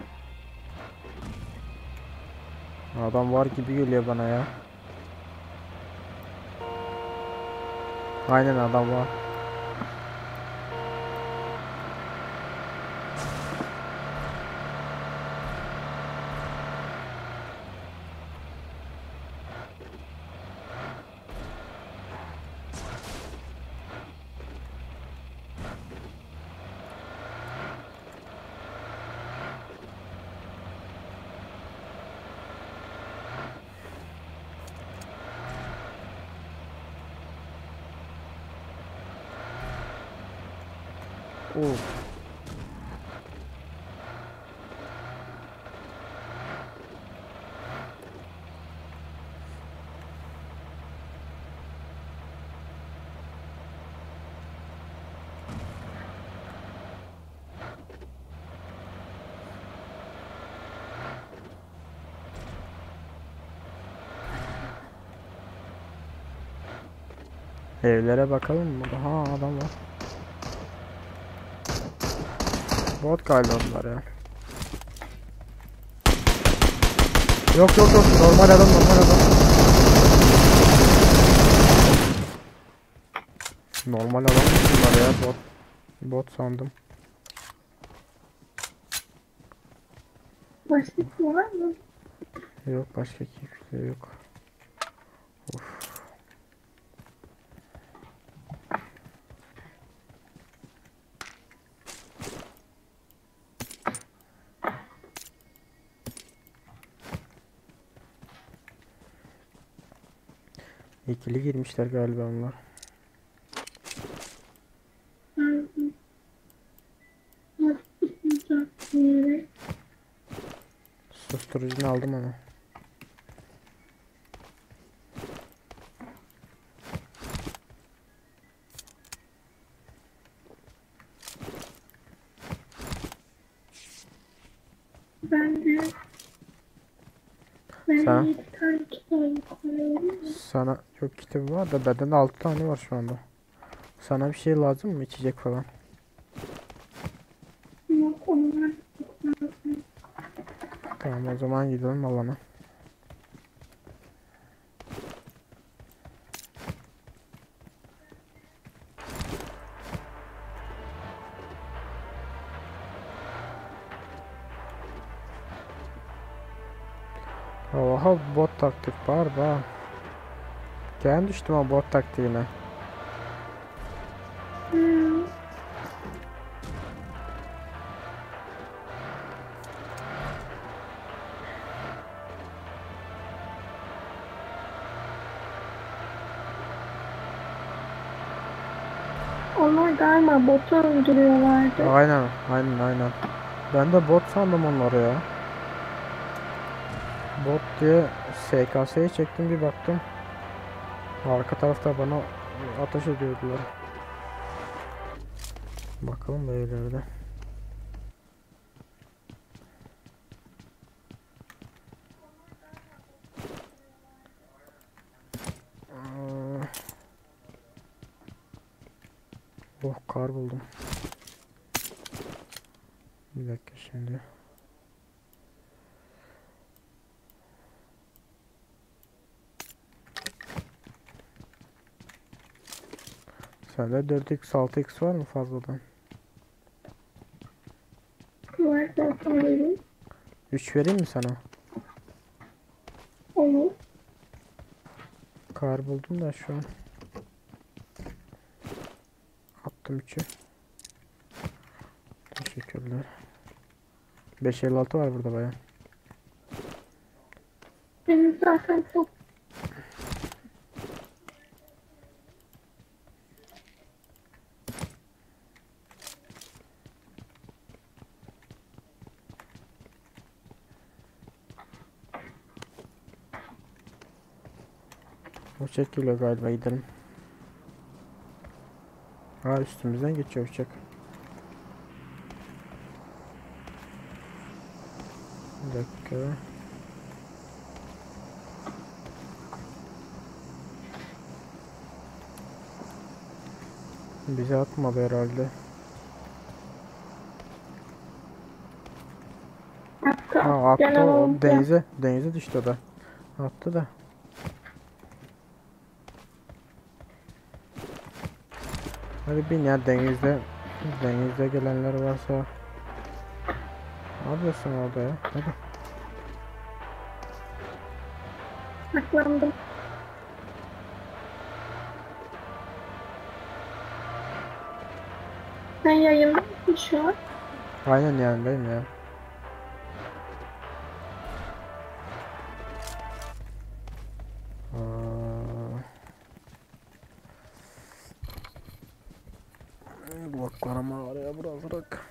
Adam var gibi geliyor bana ya. Aynen adam var. Of. Evlere bakalım mı? Ha adam var. Bot galiba onlar ya. Yok yok yok normal adam normal adam. Normal adam mı bunlar ya bot. Bot sandım. başka bir var mı? Yok başka kimse yok. Of. İkili girmişler galiba onlar. Hı. Hı. Susturucunu aldım ama. Ben de ben Sen? de 7 tane kitabım koyayım. Sana yok kitabı var da bende de 6 tane var şu anda. Sana bir şey lazım mı? İçecek falan. Yok onlar çok lazım. Tamam o zaman gidelim alana. Oha bot taktik var ba. Gel düştüm o bot taktiğine. Hmm. Onlar galiba botu öldürüyorlardı. Aynen aynen aynen. Ben de bot sandım onları ya. Bot diye SKS'yi çektim bir baktım. Arka tarafta bana ateş ediyordular. Bakalım da ileride. Aa. Oh kar buldum. Bir dakika şimdi. Sende 4x 6x var mı fazladan? Var zaten vereyim. 3 vereyim mi sana? Olur. Kar buldum da şu an. Attım 3'ü. Teşekkürler. 556 var burada baya. Benim zaten çok Uçak geliyor galiba gidelim. Ha üstümüzden geçiyor uçak. Bir dakika. Bize atmadı herhalde. Attı. Ha Gel attı o alalım. Gel. denize. Denize düştü o da. Attı da. Hadi bin ya denizde. Denizde gelenler varsa. Ne yapıyorsun orada ya? Hadi. Saklandım. Sen yayında mısın şu an? Aynen yanındayım ya. Aa. Kulaklarım ağrıyor birazcık.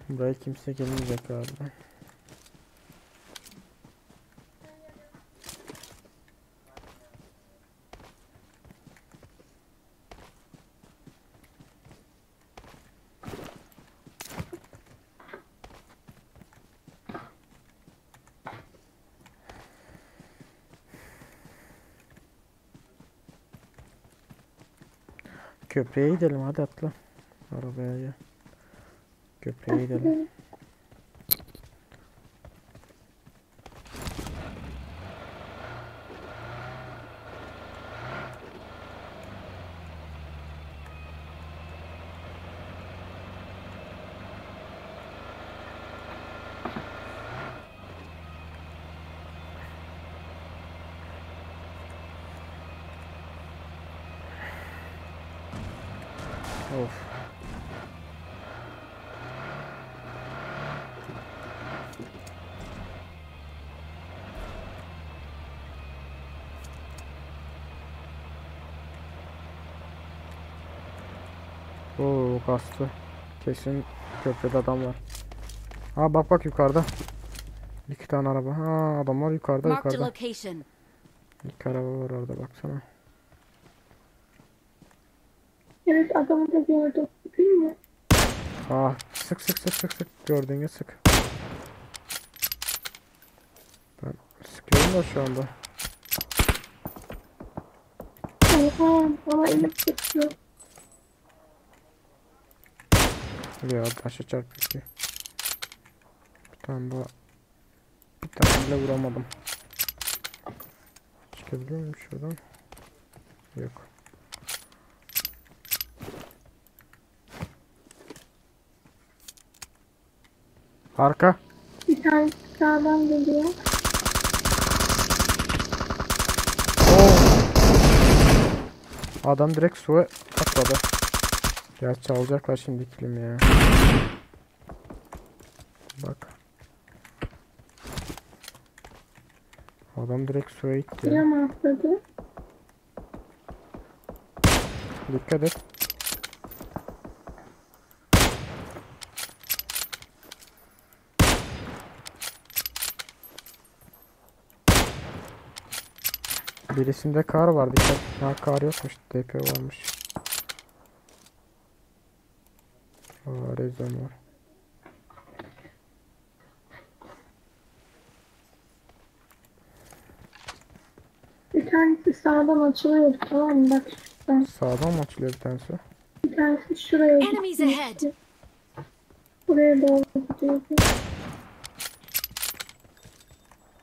Buraya kimse gelmeyecek galiba. Köprüye gidelim hadi atla. Arabaya gel. Köprüye gidelim. Of. Oo kastı. Kesin köprüde adam var. Ha bak bak yukarıda. İki tane araba. Ha adamlar yukarıda Marked a yukarıda. location. İki araba var orada baksana. Evet adamı da gördüm. Değil mi? Ah sık sık sık sık sık gördüğünü sık. Ben sıkıyorum da şu anda. Oha bana elim sıkıyor. Ya taşa çarptı ki. Bir tane daha. Bir tane bile vuramadım. Çıkabiliyor muyum şuradan? Yok. Arka. Bir tane sağdan geliyor. Adam direkt suya atladı. Ya çalacaklar şimdi kilimi ya. Bak. Adam direkt suya gitti Suya ya. mı atladı? Dikkat et. Birisinde kar var dikkat. Ha kar yokmuş. DP varmış. Aa, rezon var. Bir tanesi sağdan açılıyordu tamam mı? Bak şuradan. Sağdan mı açılıyor bir tanesi? Bir tanesi şuraya Enemies ahead. gitmişti. Buraya doğru gidiyordu.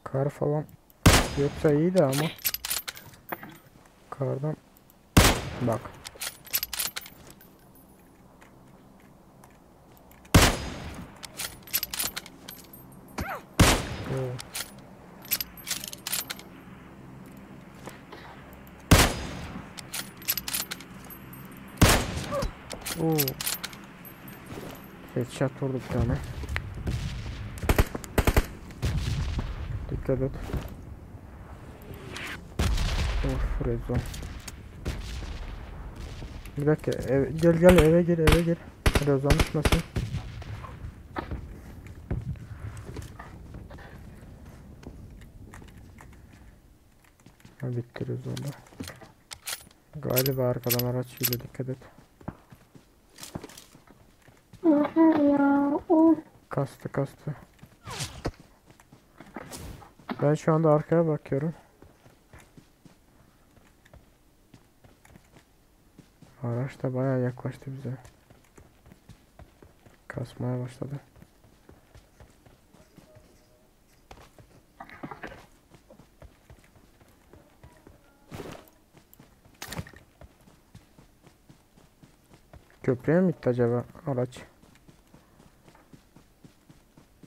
Kar falan yoksa iyi de ama kardan bak. Oo. Oo. Headshot vurdu bir tane. Dikkat et. Of rezon. Bir dakika eve, gel gel eve gir eve gir. Rezon düşmesin. Ha bitti rezonda. Galiba arkadan araç geliyor dikkat et. Oha ya. Of. Kastı kastı. Ben şu anda arkaya bakıyorum. Araç da bayağı yaklaştı bize. Kasmaya başladı. Köprüye mi gitti acaba araç?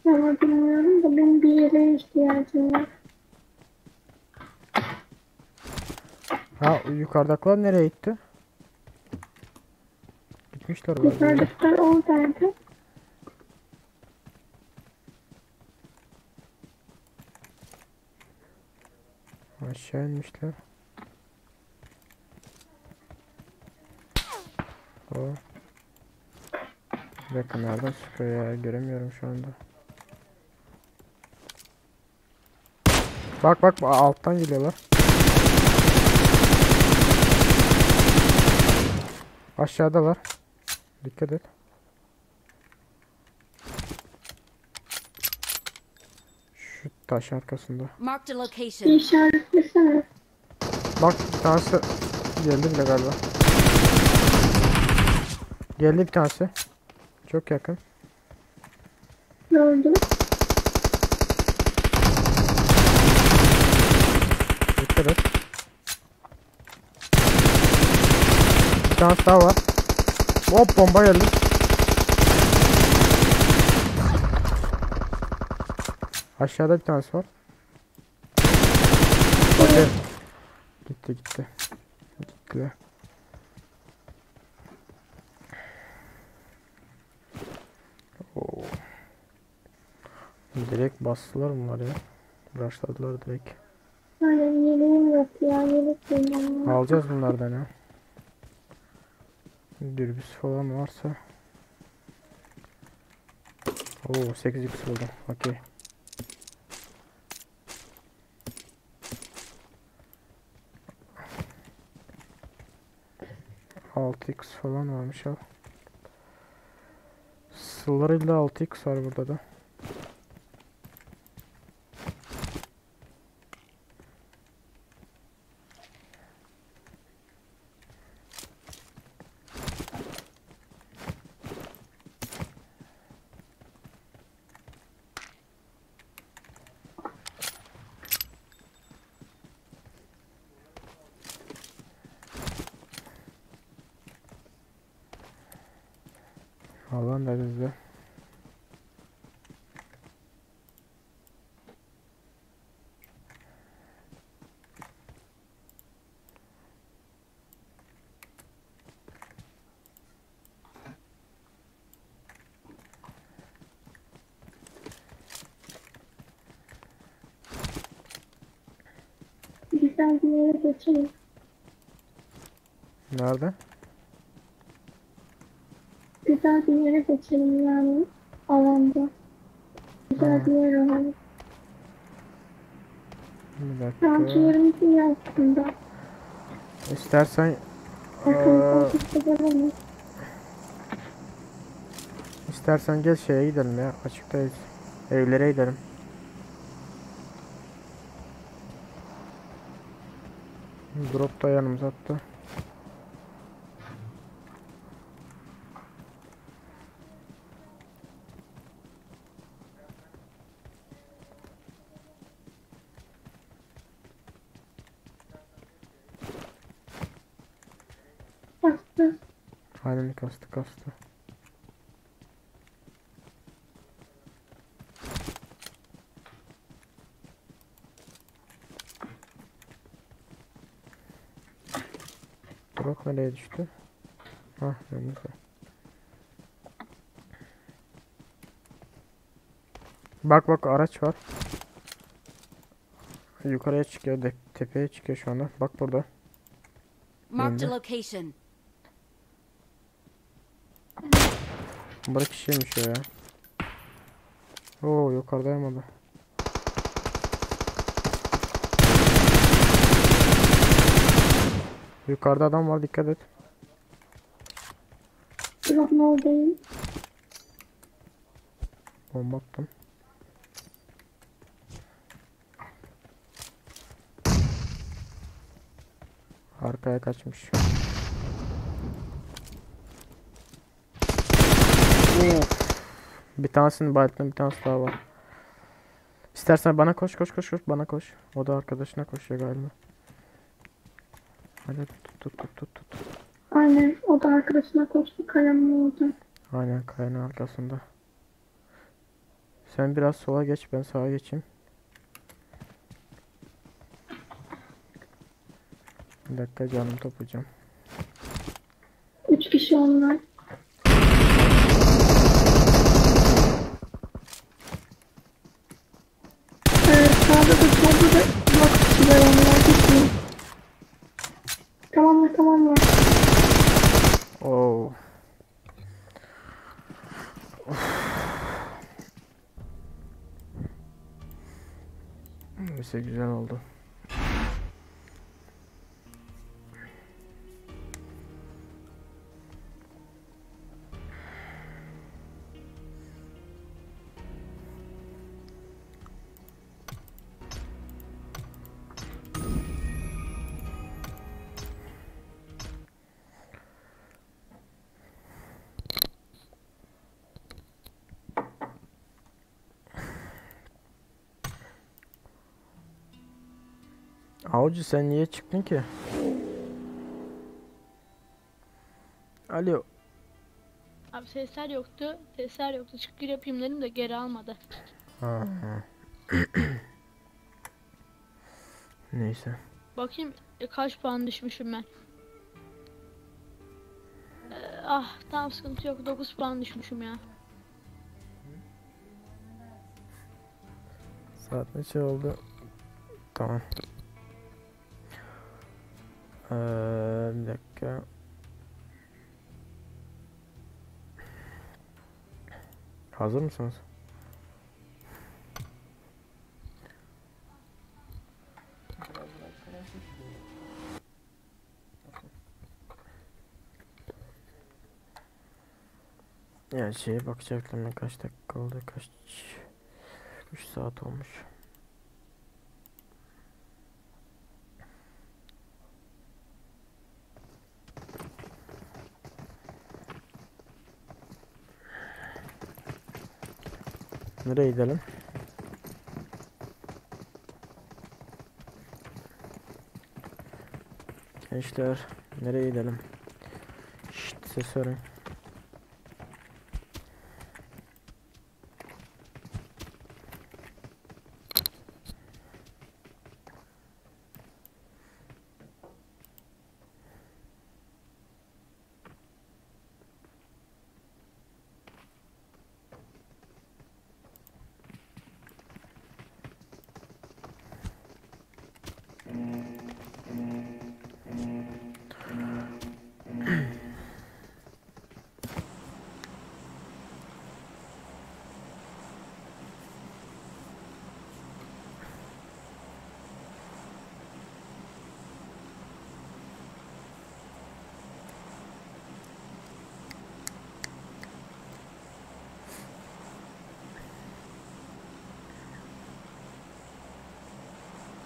Ama bilmiyorum da benim bir yere ihtiyacım var. Ha yukarıdakiler nereye gitti? Gitmişler galiba. Yukarıdakiler oradaydı. Aşağı inmişler. O. Bir dakika nereden sıkıyor ya göremiyorum şu anda. Bak bak alttan geliyorlar. Aşağıdalar. Dikkat et. Şu taş arkasında. Marked a location. İşaretlesene. Bak bir tanesi geldi bile galiba. Geldi bir tanesi. Çok yakın. Gördüm. Dikkat et. Bir tanesi daha var. Hop bomba geldi. Aşağıda bir tanesi var. Okey. Gitti gitti. Gittiler. Oo. Direkt bastılar bunlar ya. Rushladılar direkt. Aynen yeleğim yok ya. Yelek bulmam lazım. Alacağız bunlardan ya. Dürbüs falan varsa. Oo 8x buldum. Okey. Altı x falan varmış al. Sıllarıyla 6x var burada da. Alan da bizde. Güzel bir yere geçelim. Nerede? Güzel bir yere geçelim yani. Alanda. Güzel bir yer alalım. Bir Şu anki dakika. yerimiz iyi aslında. İstersen Arkamızdan eee, kimse gelemez. istersen gel şeye gidelim ya. Açıktayız. Evlere gidelim. Drop da yanımıza attı. Bastı. Aynen kastı kastı. Drop nereye düştü? Hah önümüzde. Bak bak araç var. Yukarıya çıkıyor, tepeye çıkıyor şu anda. Bak burada. Marked a Önde. location. Bırak kişiymiş o ya. Oo yukarıdayım o da. Yukarıda adam var, dikkat et. Drop ne oldu? Bomba attım. Arkaya kaçmış. Bir tanesini bayılttım, bir tanesi daha var. İstersen bana koş koş koş koş bana koş. O da arkadaşına koşuyor galiba. Hadi tut tut tut tut tut. Aynen o da arkadaşına koştu kayanın oldu. Aynen kayanın arkasında. Sen biraz sola geç ben sağa geçeyim. Bir dakika canım toplayacağım. 3 kişi onlar. Evet sağda da solda da 4 kişiler onlar kişi. Tamamla tamamla. Oo. Of. Neyse güzel oldu. Avcı sen niye çıktın ki? Alo. Abi sesler yoktu. Sesler yoktu. Çık gir yapayım dedim de geri almadı. Ha. Neyse. Bakayım kaç puan düşmüşüm ben. Ah tamam sıkıntı yok. 9 puan düşmüşüm ya. Saat ne şey oldu? Tamam. Bir dakika. Hazır mısınız? Ya şeye bakacaktım ben kaç dakika oldu kaç 3 saat olmuş. Nereye gidelim? Gençler nereye gidelim? Şşt ses verin.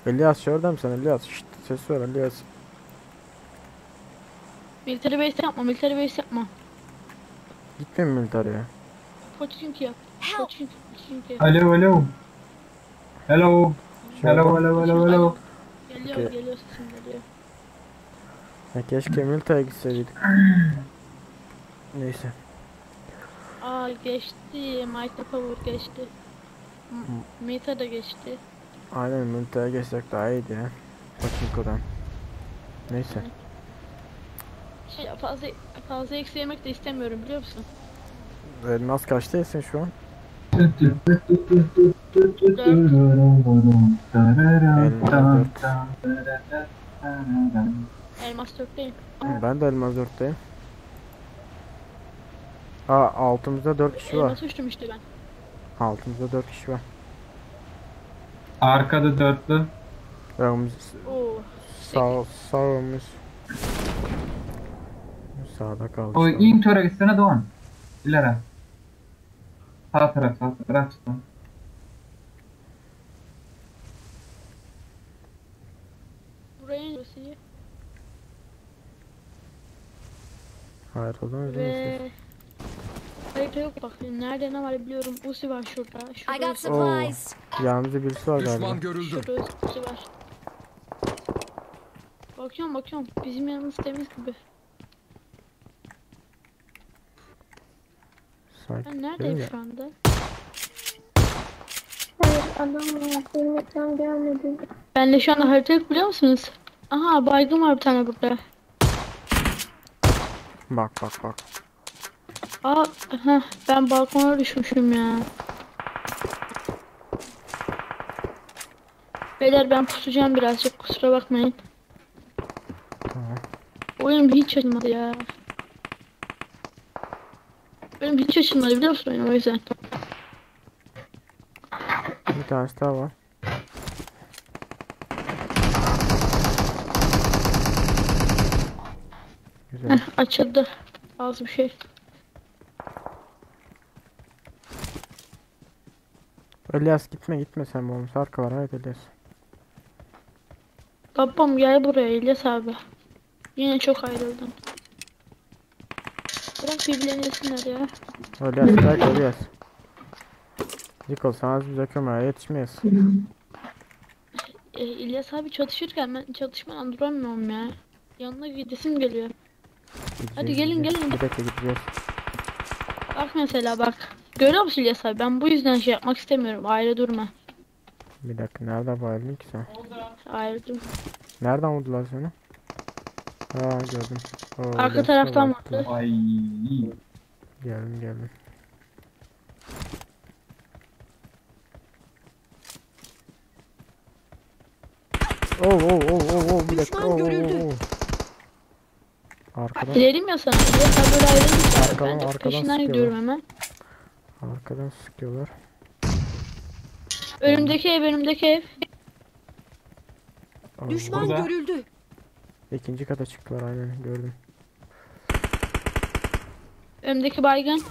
Elias şurada mısın Elias? Şşt ses ver Elias. Military base yapma, military base yapma. Gitmiyor mu militariye? Pochinki yap. Pochinki, Pochinki. Alo alo. Hello. Hello hello hello hello. Geliyor, Okey. geliyor sesim geliyor. Ya keşke militariye gitseydik. Neyse. Aa geçti. Might the Power geçti. Meta da geçti. Aynen militariye geçsek daha iyiydi ya. Pachinko'dan. Neyse. Şey fazla eksi yemek de istemiyorum biliyor musun? Elmas kaçtaysın şu an? 54. Elmas 4'teyim. Ben de elmas 4'teyim. Aa altımızda 4 kişi var. Elmas uçtum işte ben. Altımızda 4 kişi var. Arkada dörtlü. Önümüz Oo. sağ sağımız. Sağda kaldı. O in töre gitsene Doğan. İleri. Sağ taraf sağ taraf. Buraya iniyoruz iyi. Hayır oldu mu? Ve... Ay harita yok bak. Nerede ne var biliyorum. Uzi var şurada. I Şurada got Uzi, Oo. supplies. Yanımızda birisi var galiba. şurada Uzi var. Bakıyorum bakıyorum. Bizim yanımız temiz gibi. Sanki Ben değil neredeyim mi? şu anda? Hayır adam var. Benim ekran gelmedi. Ben de şu anda harita yok biliyor musunuz? Aha baygın var bir tane burada. Bak bak bak. Aa heh, ben balkona düşmüşüm ya. Beyler ben pusacağım birazcık kusura bakmayın. Tamam. Oyun hiç açılmadı ya. Benim hiç açılmadı biliyor musun oyun o yüzden. Bir tanesi daha var. Güzel. Heh, açıldı. Az bir şey. Elias gitme gitme sen bu arka var evet Elias. Babam gel buraya İlyas abi. Yine çok ayrıldın. Bırak birbirlerini yesinler ya. Elias bırak Elias. Yıkıl sana az bize kömeğe yetişmeyiz. İlyas abi çatışırken ben çatışmadan duramıyorum ya. Yanına gidesim geliyor. Hadi Gideceğiz, gelin, gideceğiz. gelin. Bir dakika gideceğiz. Bak mesela bak. Görüyor musun İlyas abi? Ben bu yüzden şey yapmak istemiyorum. Ayrı durma. Bir dakika nerede bayıldın ki sen? Ayrı durma. Nereden vurdular seni? Ha gördüm. Oo, Arka Elias'ı da taraftan bayılttılar. vurdu. Ay. Geldim geldim. Oh oh oh oh oh bir dakika. Düşman Oh, oh, görüldü. oh, oh. Arkadan Dedim ya sana. İlyas abi böyle ayrılmış. Arkadan- Ben de arkadan peşinden sıkıyorlar. gidiyorum hemen. arkadan sıkıyorlar. Önümdeki ev, önümdeki ev. Allah. Düşman Burada. görüldü. İkinci kata çıktılar aynen gördüm. Önümdeki baygın.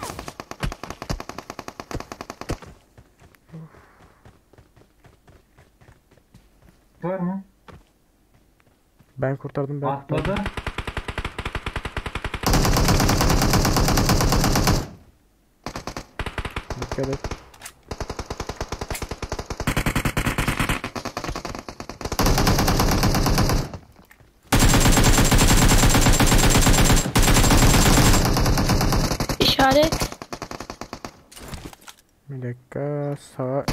Var mı? Ben kurtardım ben kurtardım. Atladı. Dikkat et. İşaret. Bir dakika sağa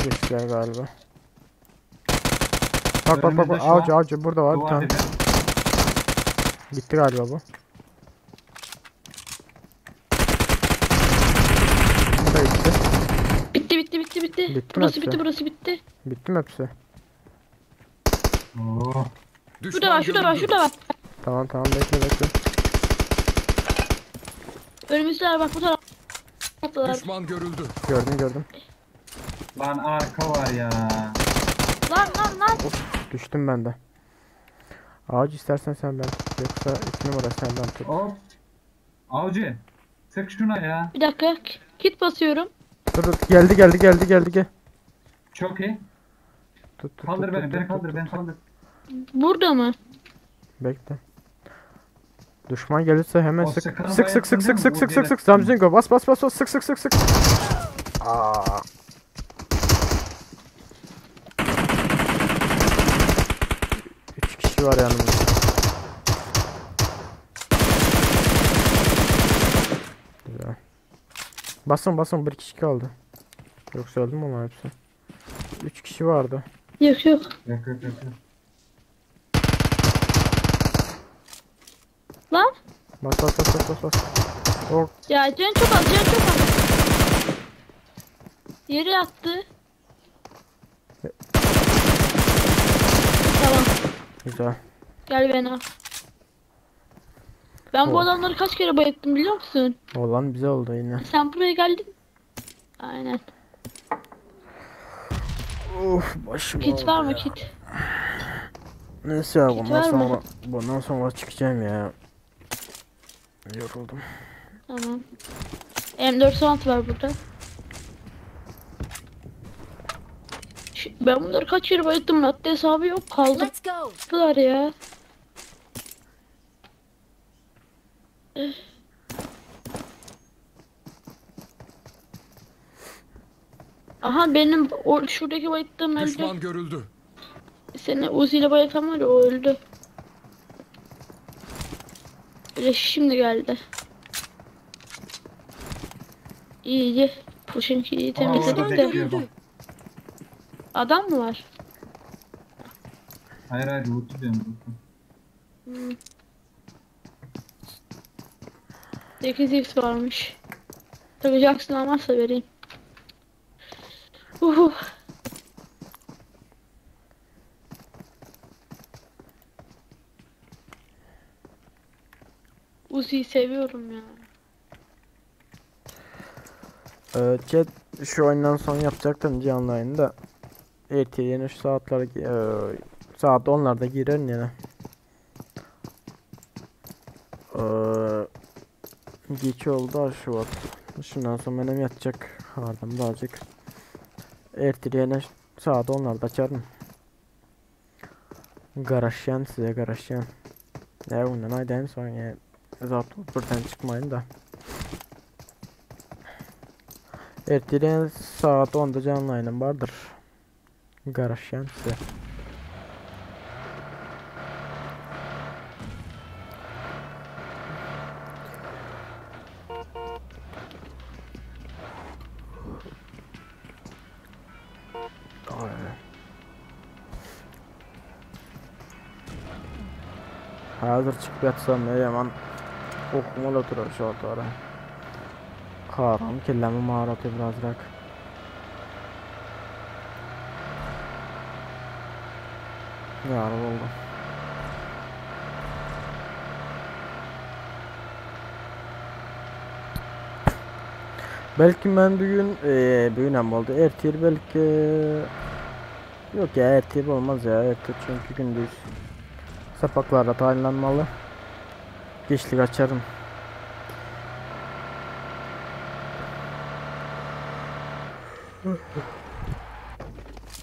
geçtiler galiba. Bak bak bak bak Önümüzde şu an avcı avcı burada var bir Duvar tane. dibi. Gitti galiba bu. Bu da gitti. Bitti bitti bitti bitti. Bitti mi burası hepsi? bitti burası bitti. Bitti mi hepsi? Oo. Şurada var şurada var şurada var. Tamam tamam bekle bekle. Önümüzdeler bak bu taraftalar. Gördüm gördüm. Lan arka var ya. Lan lan lan. Düştüm ben de. Ağaç istersen sen ben tut. Yoksa 2 numara sen ben tut. Hop. Avcı. Sık şuna ya. Bir dakika. Kit basıyorum. Dur dur geldi geldi geldi geldi gel. Çok iyi. Tut tut Kaldır tut, beni, tut, beni tut, kaldır, tut, beni tut. kaldır. Burada mı? Bekle. Düşman gelirse hemen O sık. sıkanı Sık sık sık bayılttın sık değil mi? sık sık sık Vur sık. Zamzingo bas bas bas bas sık sık sık sık. Aa. Üç kişi var yanımızda. Güzel. Basın basın bir kişi kaldı. Yoksa öldü mü onlar hepsi? Üç kişi vardı. Yok yok. Yok yok yok. yok. Lan. Bas bas bas bas bas bas. Oh, Ya can çok az can çok az. Yere attı. Tamam. güzel. Gel beni al. Ben bu Oh. adamları kaç kere bayılttım biliyor musun? Olan bize oldu yine. Sen buraya geldin. Aynen. Of başım Kit var mı kit? Neyse ya Kit bundan var mı? sonra bundan sonra çıkacağım ya. Yoruldum. Tamam. M416 var burada. Ben bunları kaç kere bayılttım hatta hesabı yok kaldı. Let's go. Bunlar ya. Eh. Aha benim o şuradaki bayıttığım öldü. Düşman görüldü. Seni Uzi ile bayıltan var ya o öldü. Öyle şimdi geldi. İyi iyi. Puşinki iyi Aa, temizledik orada de. bekliyordum. Adam mı var? Hayır hayır loot'u diyorum loot'u. Hmm. 8x varmış. Takacaksın almazsa vereyim. Uhu. Uzi'yi seviyorum ya. Chat şu oyundan son yapacaktım canlı yayını da. Ertə yenə şu saatlara saat 10'larda girerim yine. Ee, geç oldu şu vaxt. Şundan sonra benim yatacak hardım da azıcık. Ertə yenə saat 10'larda açarım. Qaraşyan size qaraşyan. Ne bundan aydayım sonra yani zaten buradan çıkmayın da. Ertədən saat 10'da canlı yayınım vardır. Qaraşyan size. Ay. Hazır çıkıp yatsam ne yaman okumalı oturar şu atara. Karam kellemi mağaratı birazrak. Yarım oldu. Belki ben bugün bugün hem oldu. Ertir belki yok ya ertir olmaz ya ertir çünkü gündüz sapaklarla tayinlanmalı. Geçlik açarım.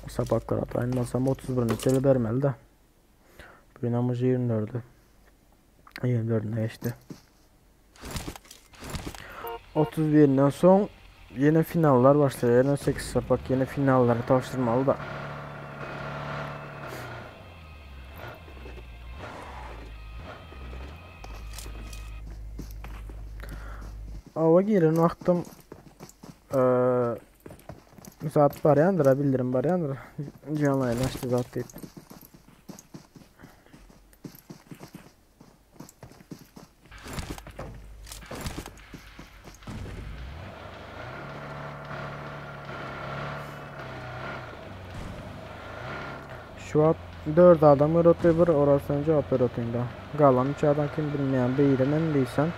Sapaklara tayinlansam 31'ini çeli vermeli de. Bugün ama 24'ü. 24'üne geçti. 31'inden son yine finallar başlıyor. Yine 8 sapak yine finalları tavşırmalı da. Ava giren vaxtım saat baryandır ha bildirim baryandır. Canlı yayın açtı zat deyip. Şu an 4 adam öğretiyor bir orasını cevap öğreteyim da. Qalan 3 adam kim bilmeyen bilirəm bilsən.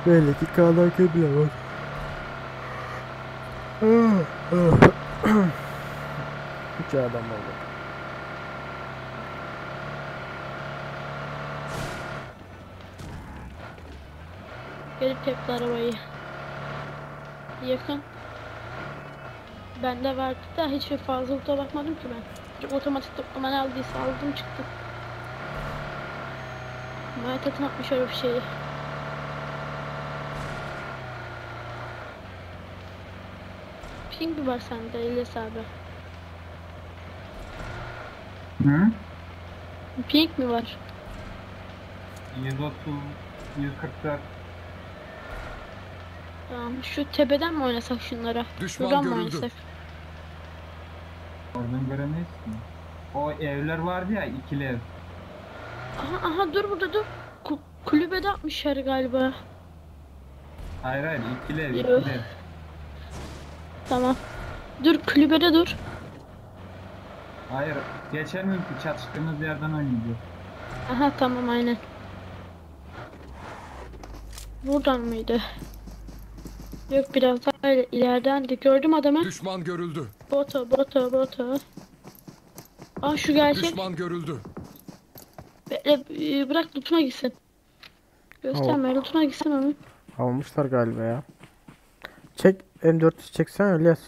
Belli ki kalan kim bilemez. 3 adam oldu. Gelip tepti arabayı. Yakın. Bende vardı da hiç fazla loot'a bakmadım ki ben. Çok otomatik toplama ne aldıysa aldım çıktım. Maytatın atmış öyle bir şeyi. Ping mi var sende İlyas abi? Hı? Ping mi var? 130, 144. Tamam. Şu tepeden mi oynasak şunlara? Düşman Şuradan mı görüldü. oynasak? Oradan göremeyiz ki. O evler vardı ya ikili ev. Aha aha dur burada dur. Kulübede atmışlar galiba. Hayır hayır ikili ev Yok. ikili ev. Tamam. Dur kulübede dur. Hayır geçen günkü çatıştığımız yerden oynayacağız. Aha tamam aynen. Buradan mıydı? Yok biraz daha ileriden de gördüm adamı. Düşman görüldü. Boto boto boto. Aa şu gerçek. Düşman görüldü. Bekle bırak lootuna gitsin. Gösterme lootuna gitsin onun. Almışlar galiba ya. Çek M400 çeksen İlyas.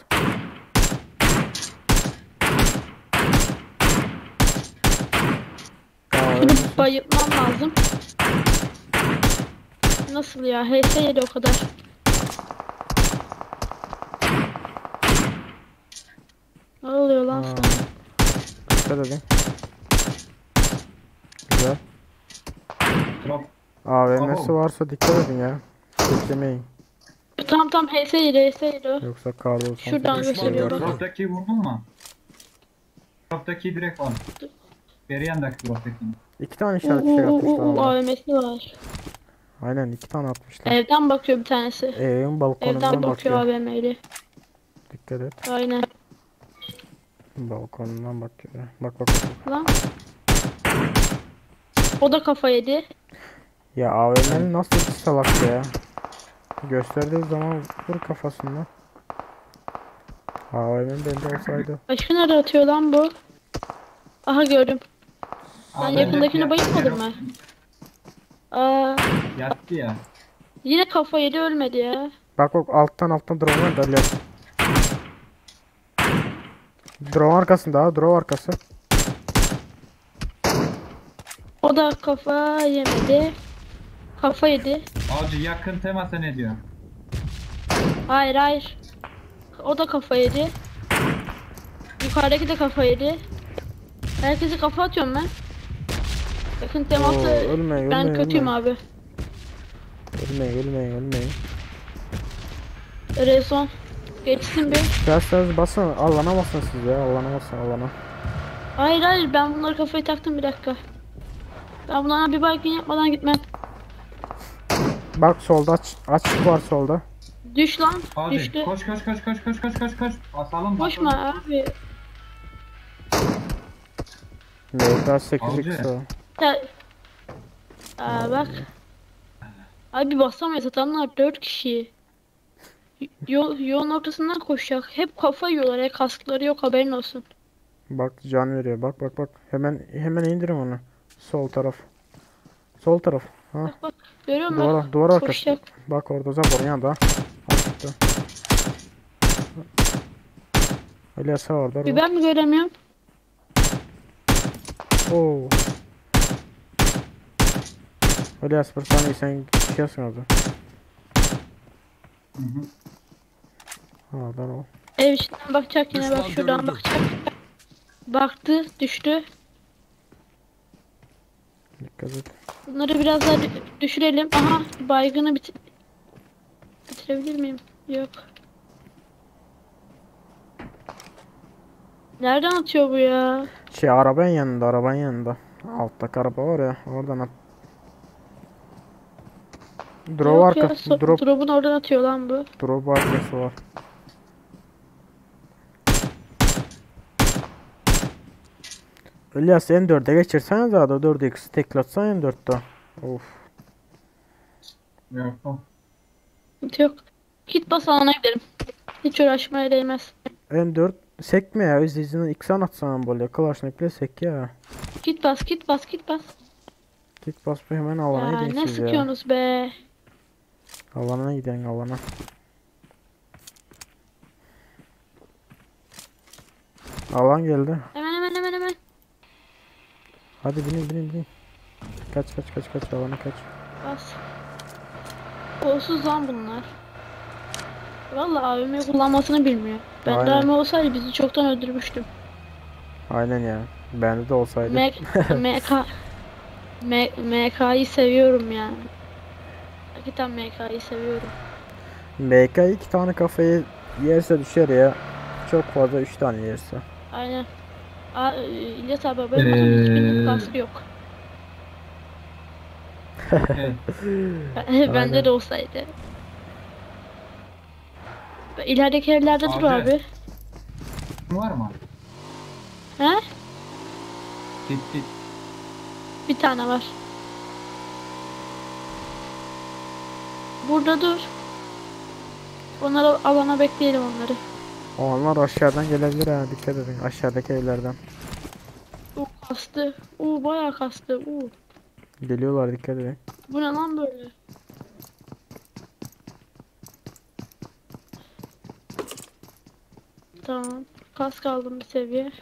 Aa, Şunu bayıltmam lazım. Nasıl ya? HS yedi o kadar. Dikkat edin. Güzel. Drop. AVM'si Abo. varsa dikkat edin ya. Beklemeyin. Tam tam HS ile HS ile o. Yoksa kar 98 Şuradan gösteriyor bak. Drop'taki vurdun mu? Drop'taki direkt al. Beri yandaki drop'takini. İki tane işaret Uuu fişek atmışlar uuu ama. AVM'si var. Aynen iki tane atmışlar. Evden bakıyor bir tanesi. Evin balkonundan Evden bakıyor bakıyor. AVM'li. Dikkat et. Aynen. Balkonundan bakıyor. Bak bak bak. Lan. O da kafa yedi. Ya AVM'nin nasıl bir salak ya. Gösterdiği zaman vur kafasından. AVM bende olsaydı. Başka nerede atıyor lan bu? Aha gördüm. Lan Abi, yakındakini yattı, bayılmadın mı? Aa, Yattı ya. yine kafa yedi ölmedi ya. Bak bak alttan alttan drone var da Ali. Drone arkasında ha drone arkası. O da kafa yemedi. Kafa yedi. Avcı yakın temasa ne diyor? Hayır hayır. O da kafa yedi. Yukarıdaki de kafa yedi. Herkese kafa atıyorum ben. Yakın teması Oo, ölmeyin, ben ölmeyin, kötüyüm ölmeyin. abi. Ölmeyin ölmeyin ölmeyin. Rezon. Geçsin bir. İsterseniz basın alana basın siz ya alana basın alana. Hayır hayır ben bunları kafayı taktım bir dakika. Ben bunlara bir baygın yapmadan gitmem. Bak solda aç, açık var solda. Düş lan. Avcı Düştü. koş koş koş koş koş koş koş koş. Basalım basalım. Koşma abi. MK 8 Avcı. x o. Ya... Aa bak. Abi basamayız adamlar 4 kişi. Yol, yolun ortasından koşacak. Hep kafa yiyorlar ya kaskları yok haberin olsun. Bak can veriyor bak bak bak. Hemen hemen indirin onu. Sol taraf. Sol taraf. Ha. Bak bak görüyor musun? Duvara, duvar arkası. Koşacak. Bak orada zaporun yanında. Açıktı. İlyas orada. Bir ben mi göremiyorum? Oo. İlyas bir saniye sen düşüyorsun orada. Hı hı. Oradan o. Ev içinden bakacak yine bak Düşman şuradan görüldü. bakacak. Baktı düştü. Dikkat et. Bunları biraz daha düşürelim. Aha baygını bitirebilir miyim? Yok. Nereden atıyor bu ya? Şey arabanın yanında, arabanın yanında. Alttaki araba var ya, oradan at. Drop Yok ya, arka, drop, drop'un oradan atıyor lan bu. drop arkası var. İlyas M4'e geçirsene daha da 4x teklatsan M4'te. Of. Yok. o. Sıkıntı Yok. Git bas alana gidelim. Hiç uğraşmaya değmez. M4 sekme ya izleyicinin X'e atsan böyle Kalashnik'le sek ya. Git bas git bas git bas. Git bas bir hemen alana Ya gidin ne siz ya. sıkıyorsunuz be? Alana gidin alana. Alan geldi. Hemen hemen hemen hemen. Hadi binin binin binin. Kaç kaç kaç kaç alana kaç. Bas. Kolsuz lan bunlar. Vallahi AVM kullanmasını bilmiyor. Ben de Aynen. AVM olsaydı bizi çoktan öldürmüştüm. Aynen ya. Bende de olsaydı. M MK M MK'yı seviyorum yani. Hakikaten MK'yı seviyorum. MK iki tane kafayı yerse düşer ya. Çok fazla 3 tane yerse. Aynen. Aa, İlyas abi haberin olsun hiçbirinin kaskı yok. Evet. Bende Aynen. de olsaydı. İlerideki evlerde dur Abi. abi. Var mı? He? Git git. Bir tane var. Burada dur. Onları alana bekleyelim onları. Onlar aşağıdan gelebilir ha dikkat edin aşağıdaki evlerden. U kastı. U bayağı kastı. U. Geliyorlar dikkat edin. Bu ne lan böyle? Tamam. Kask aldım bir seviye.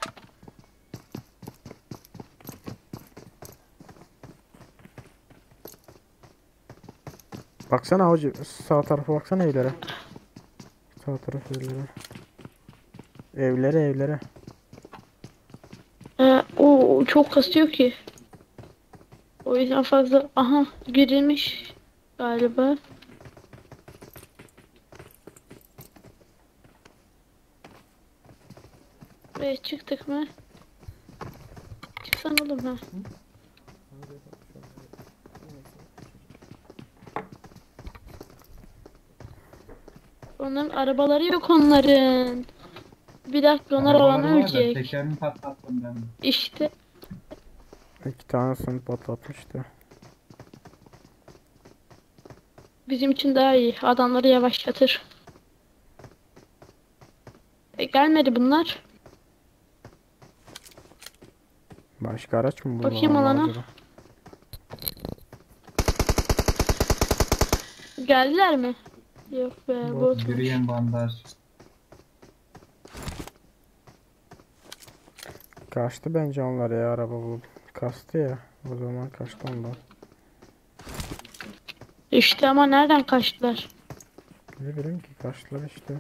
Baksana hoca sağ tarafa baksana evlere. Sağ taraf evlere. Evlere evlere. Oo, çok kasıyor ki. O yüzden fazla aha girilmiş galiba. Buraya çıktık mı? Çıksan oğlum ha. Onların arabaları yok onların. Bir dakika onlar Arabaları alana var da ölecek. Tekerini patlattım ben. İşte İki tanesini patlatmıştı. bizim için daha iyi. Adamları yavaşlatır. E, gelmedi bunlar. Başka araç mı Bakayım bulalım alana. acaba? Geldiler mi? Yok be, botmuş. Yürüyen bandaj. Kaçtı bence onlar ya araba bulup. Kastı ya. O zaman kaçtı onlar. İşte ama nereden kaçtılar? Ne bileyim ki kaçtılar işte.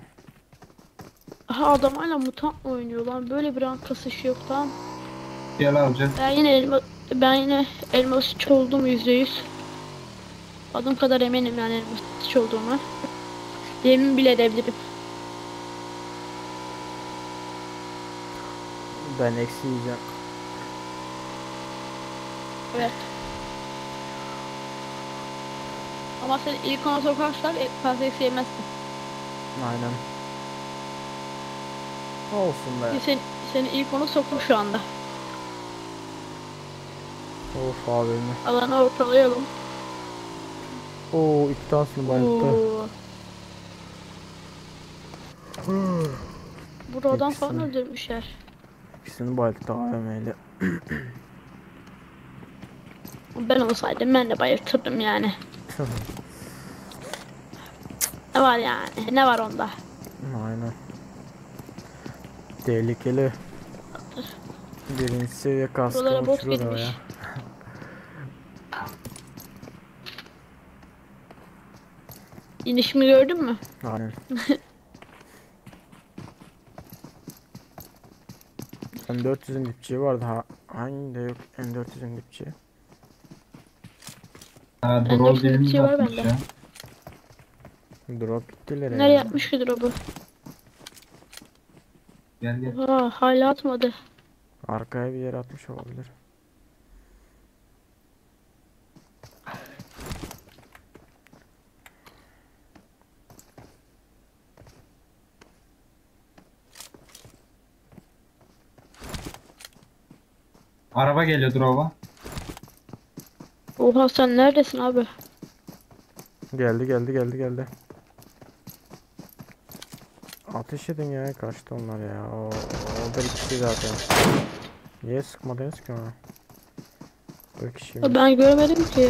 Aha adam hala mutant oynuyor lan. Böyle bir an kasışı yok tamam. Gel avcı. Ben yine elmas üç oldum %100. Adım kadar eminim yani elmas üç olduğuma. Yemin bile edebilirim. Ben eksi yiyeceğim. Evet. Ama sen ilk ona sokarsak fazla eksi yemezsin. Aynen. Olsun be. Seni ilk ona soktum şu anda. Of abi. Alanı ortalayalım. Oo iki tanesini bayılttı. Oo. Buradan falan İkisini. öldürmüşler. İkisini bayılttı AVM'yle. Ben olsaydım ben de bayıltırdım yani. Ne var yani? Ne var onda? Aynen. Tehlikeli. Birinci seviye kaskı Buralara bot uçurur o gitmiş. ya. İnişimi gördün mü? Aynen. M400'ün dipçiği vardı ha. Hangi de yok M400'ün dipçiği. Ha, Ben drop de birimiz şey var atmış bende. ya. Drop gittiler Nereye ya. atmış ki drop'u? Gel gel. Aa, hala atmadı. Arkaya bir yere atmış olabilir. Araba geliyor drop'a. Oha sen neredesin abi? Geldi geldi geldi geldi. Ateş edin ya kaçtı onlar ya. O, o bir kişi zaten. Niye sıkmadınız ki ona? Bir kişiymiş. Ben görmedim ki.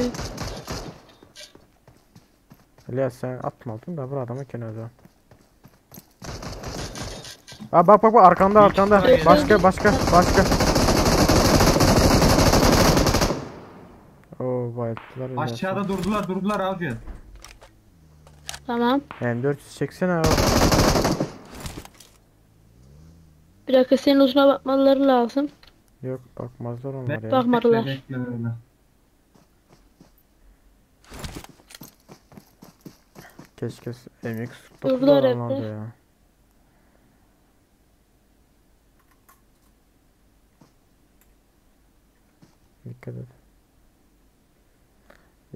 İlyas sen atmadın da bu adamı kenarda. Aa bak bak bak arkanda arkanda. Başka başka başka. Oo bayılttılar İlyas'ı. Aşağıda durdular avcı. Tamam. M400 çeksene abi. Bir dakika senin uzuna bakmaları lazım. Yok bakmazlar onlar ya. Bakmadılar. Bekle böyle. Keşke MX Durdular 9 evde. ya. Dikkat et.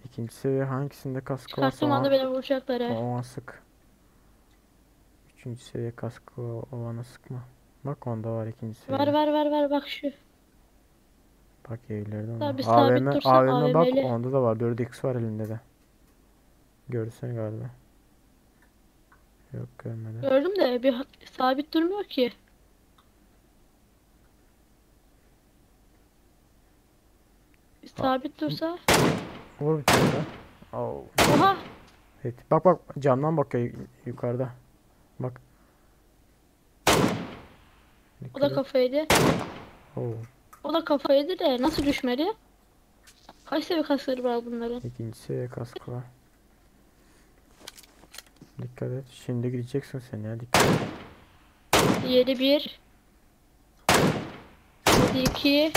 İkinci seviye hangisinde kaskı varsa Çıkarttığım anda beni vuracaklar he. ona sık. Üçüncü seviye kaskı olana sıkma. Bak onda var ikinci seviye. Var bak şu. Bak evlerde Daha onda. bir sabit AVM, dursan AVM bak AVM'li. onda da var. 4x var elinde de. Görsen galiba. Yok görmedi. Gördüm de bir sabit durmuyor ki. Bir sabit dursa. Vur bir tane daha. Oh. Oha! Evet. Bak bak camdan bakıyor yukarıda. Bak. O da kafaydı. Oo. O da kafaydı de nasıl düşmedi? Kaç seviye kaskları var bunların? İkinci seviye kaskı var. Dikkat et. Şimdi gideceksin sen ya. Dikkat et. 7 1. 2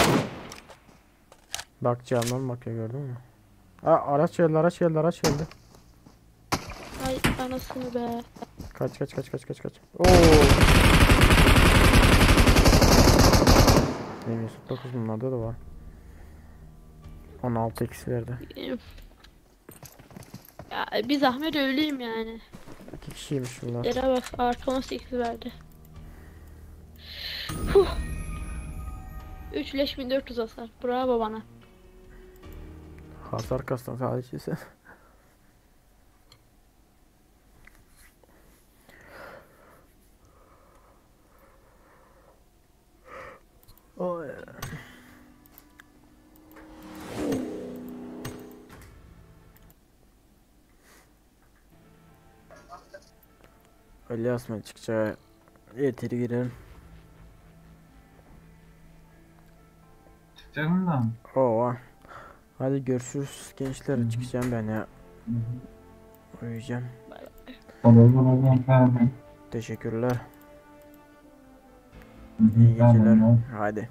Bak camdan bakıyor gördün mü? Aa, araç geldi araç geldi araç geldi. Ay anasını be. Kaç kaç kaç kaç kaç kaç. Oo. Neymiş 9 bunlarda da var. 16 eksi verdi. Ya bir zahmet öleyim yani. 2 kişiymiş bunlar. Yere bak artı 18 verdi. Huh. 3 leş 1400 hasar. Bravo bana. Hasar kastan sadece sen. Oy. Öyle asma çıkacağı yeteri girelim. Çıkacak mı lan? Oo. Hadi görüşürüz gençler. Çıkacağım ben ya. Uyuyacağım. Olur olur tamam. Teşekkürler. İyi geceler. Hadi.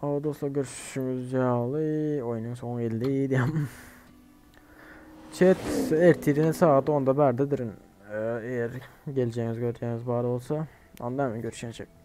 O dostlar görüşürüz. Oyunun sonu geldi diyeyim. Chat ertirine saat 10'da berdedir. Eğer geleceğiniz göreceğiniz bari olsa ondan mı görüşecek?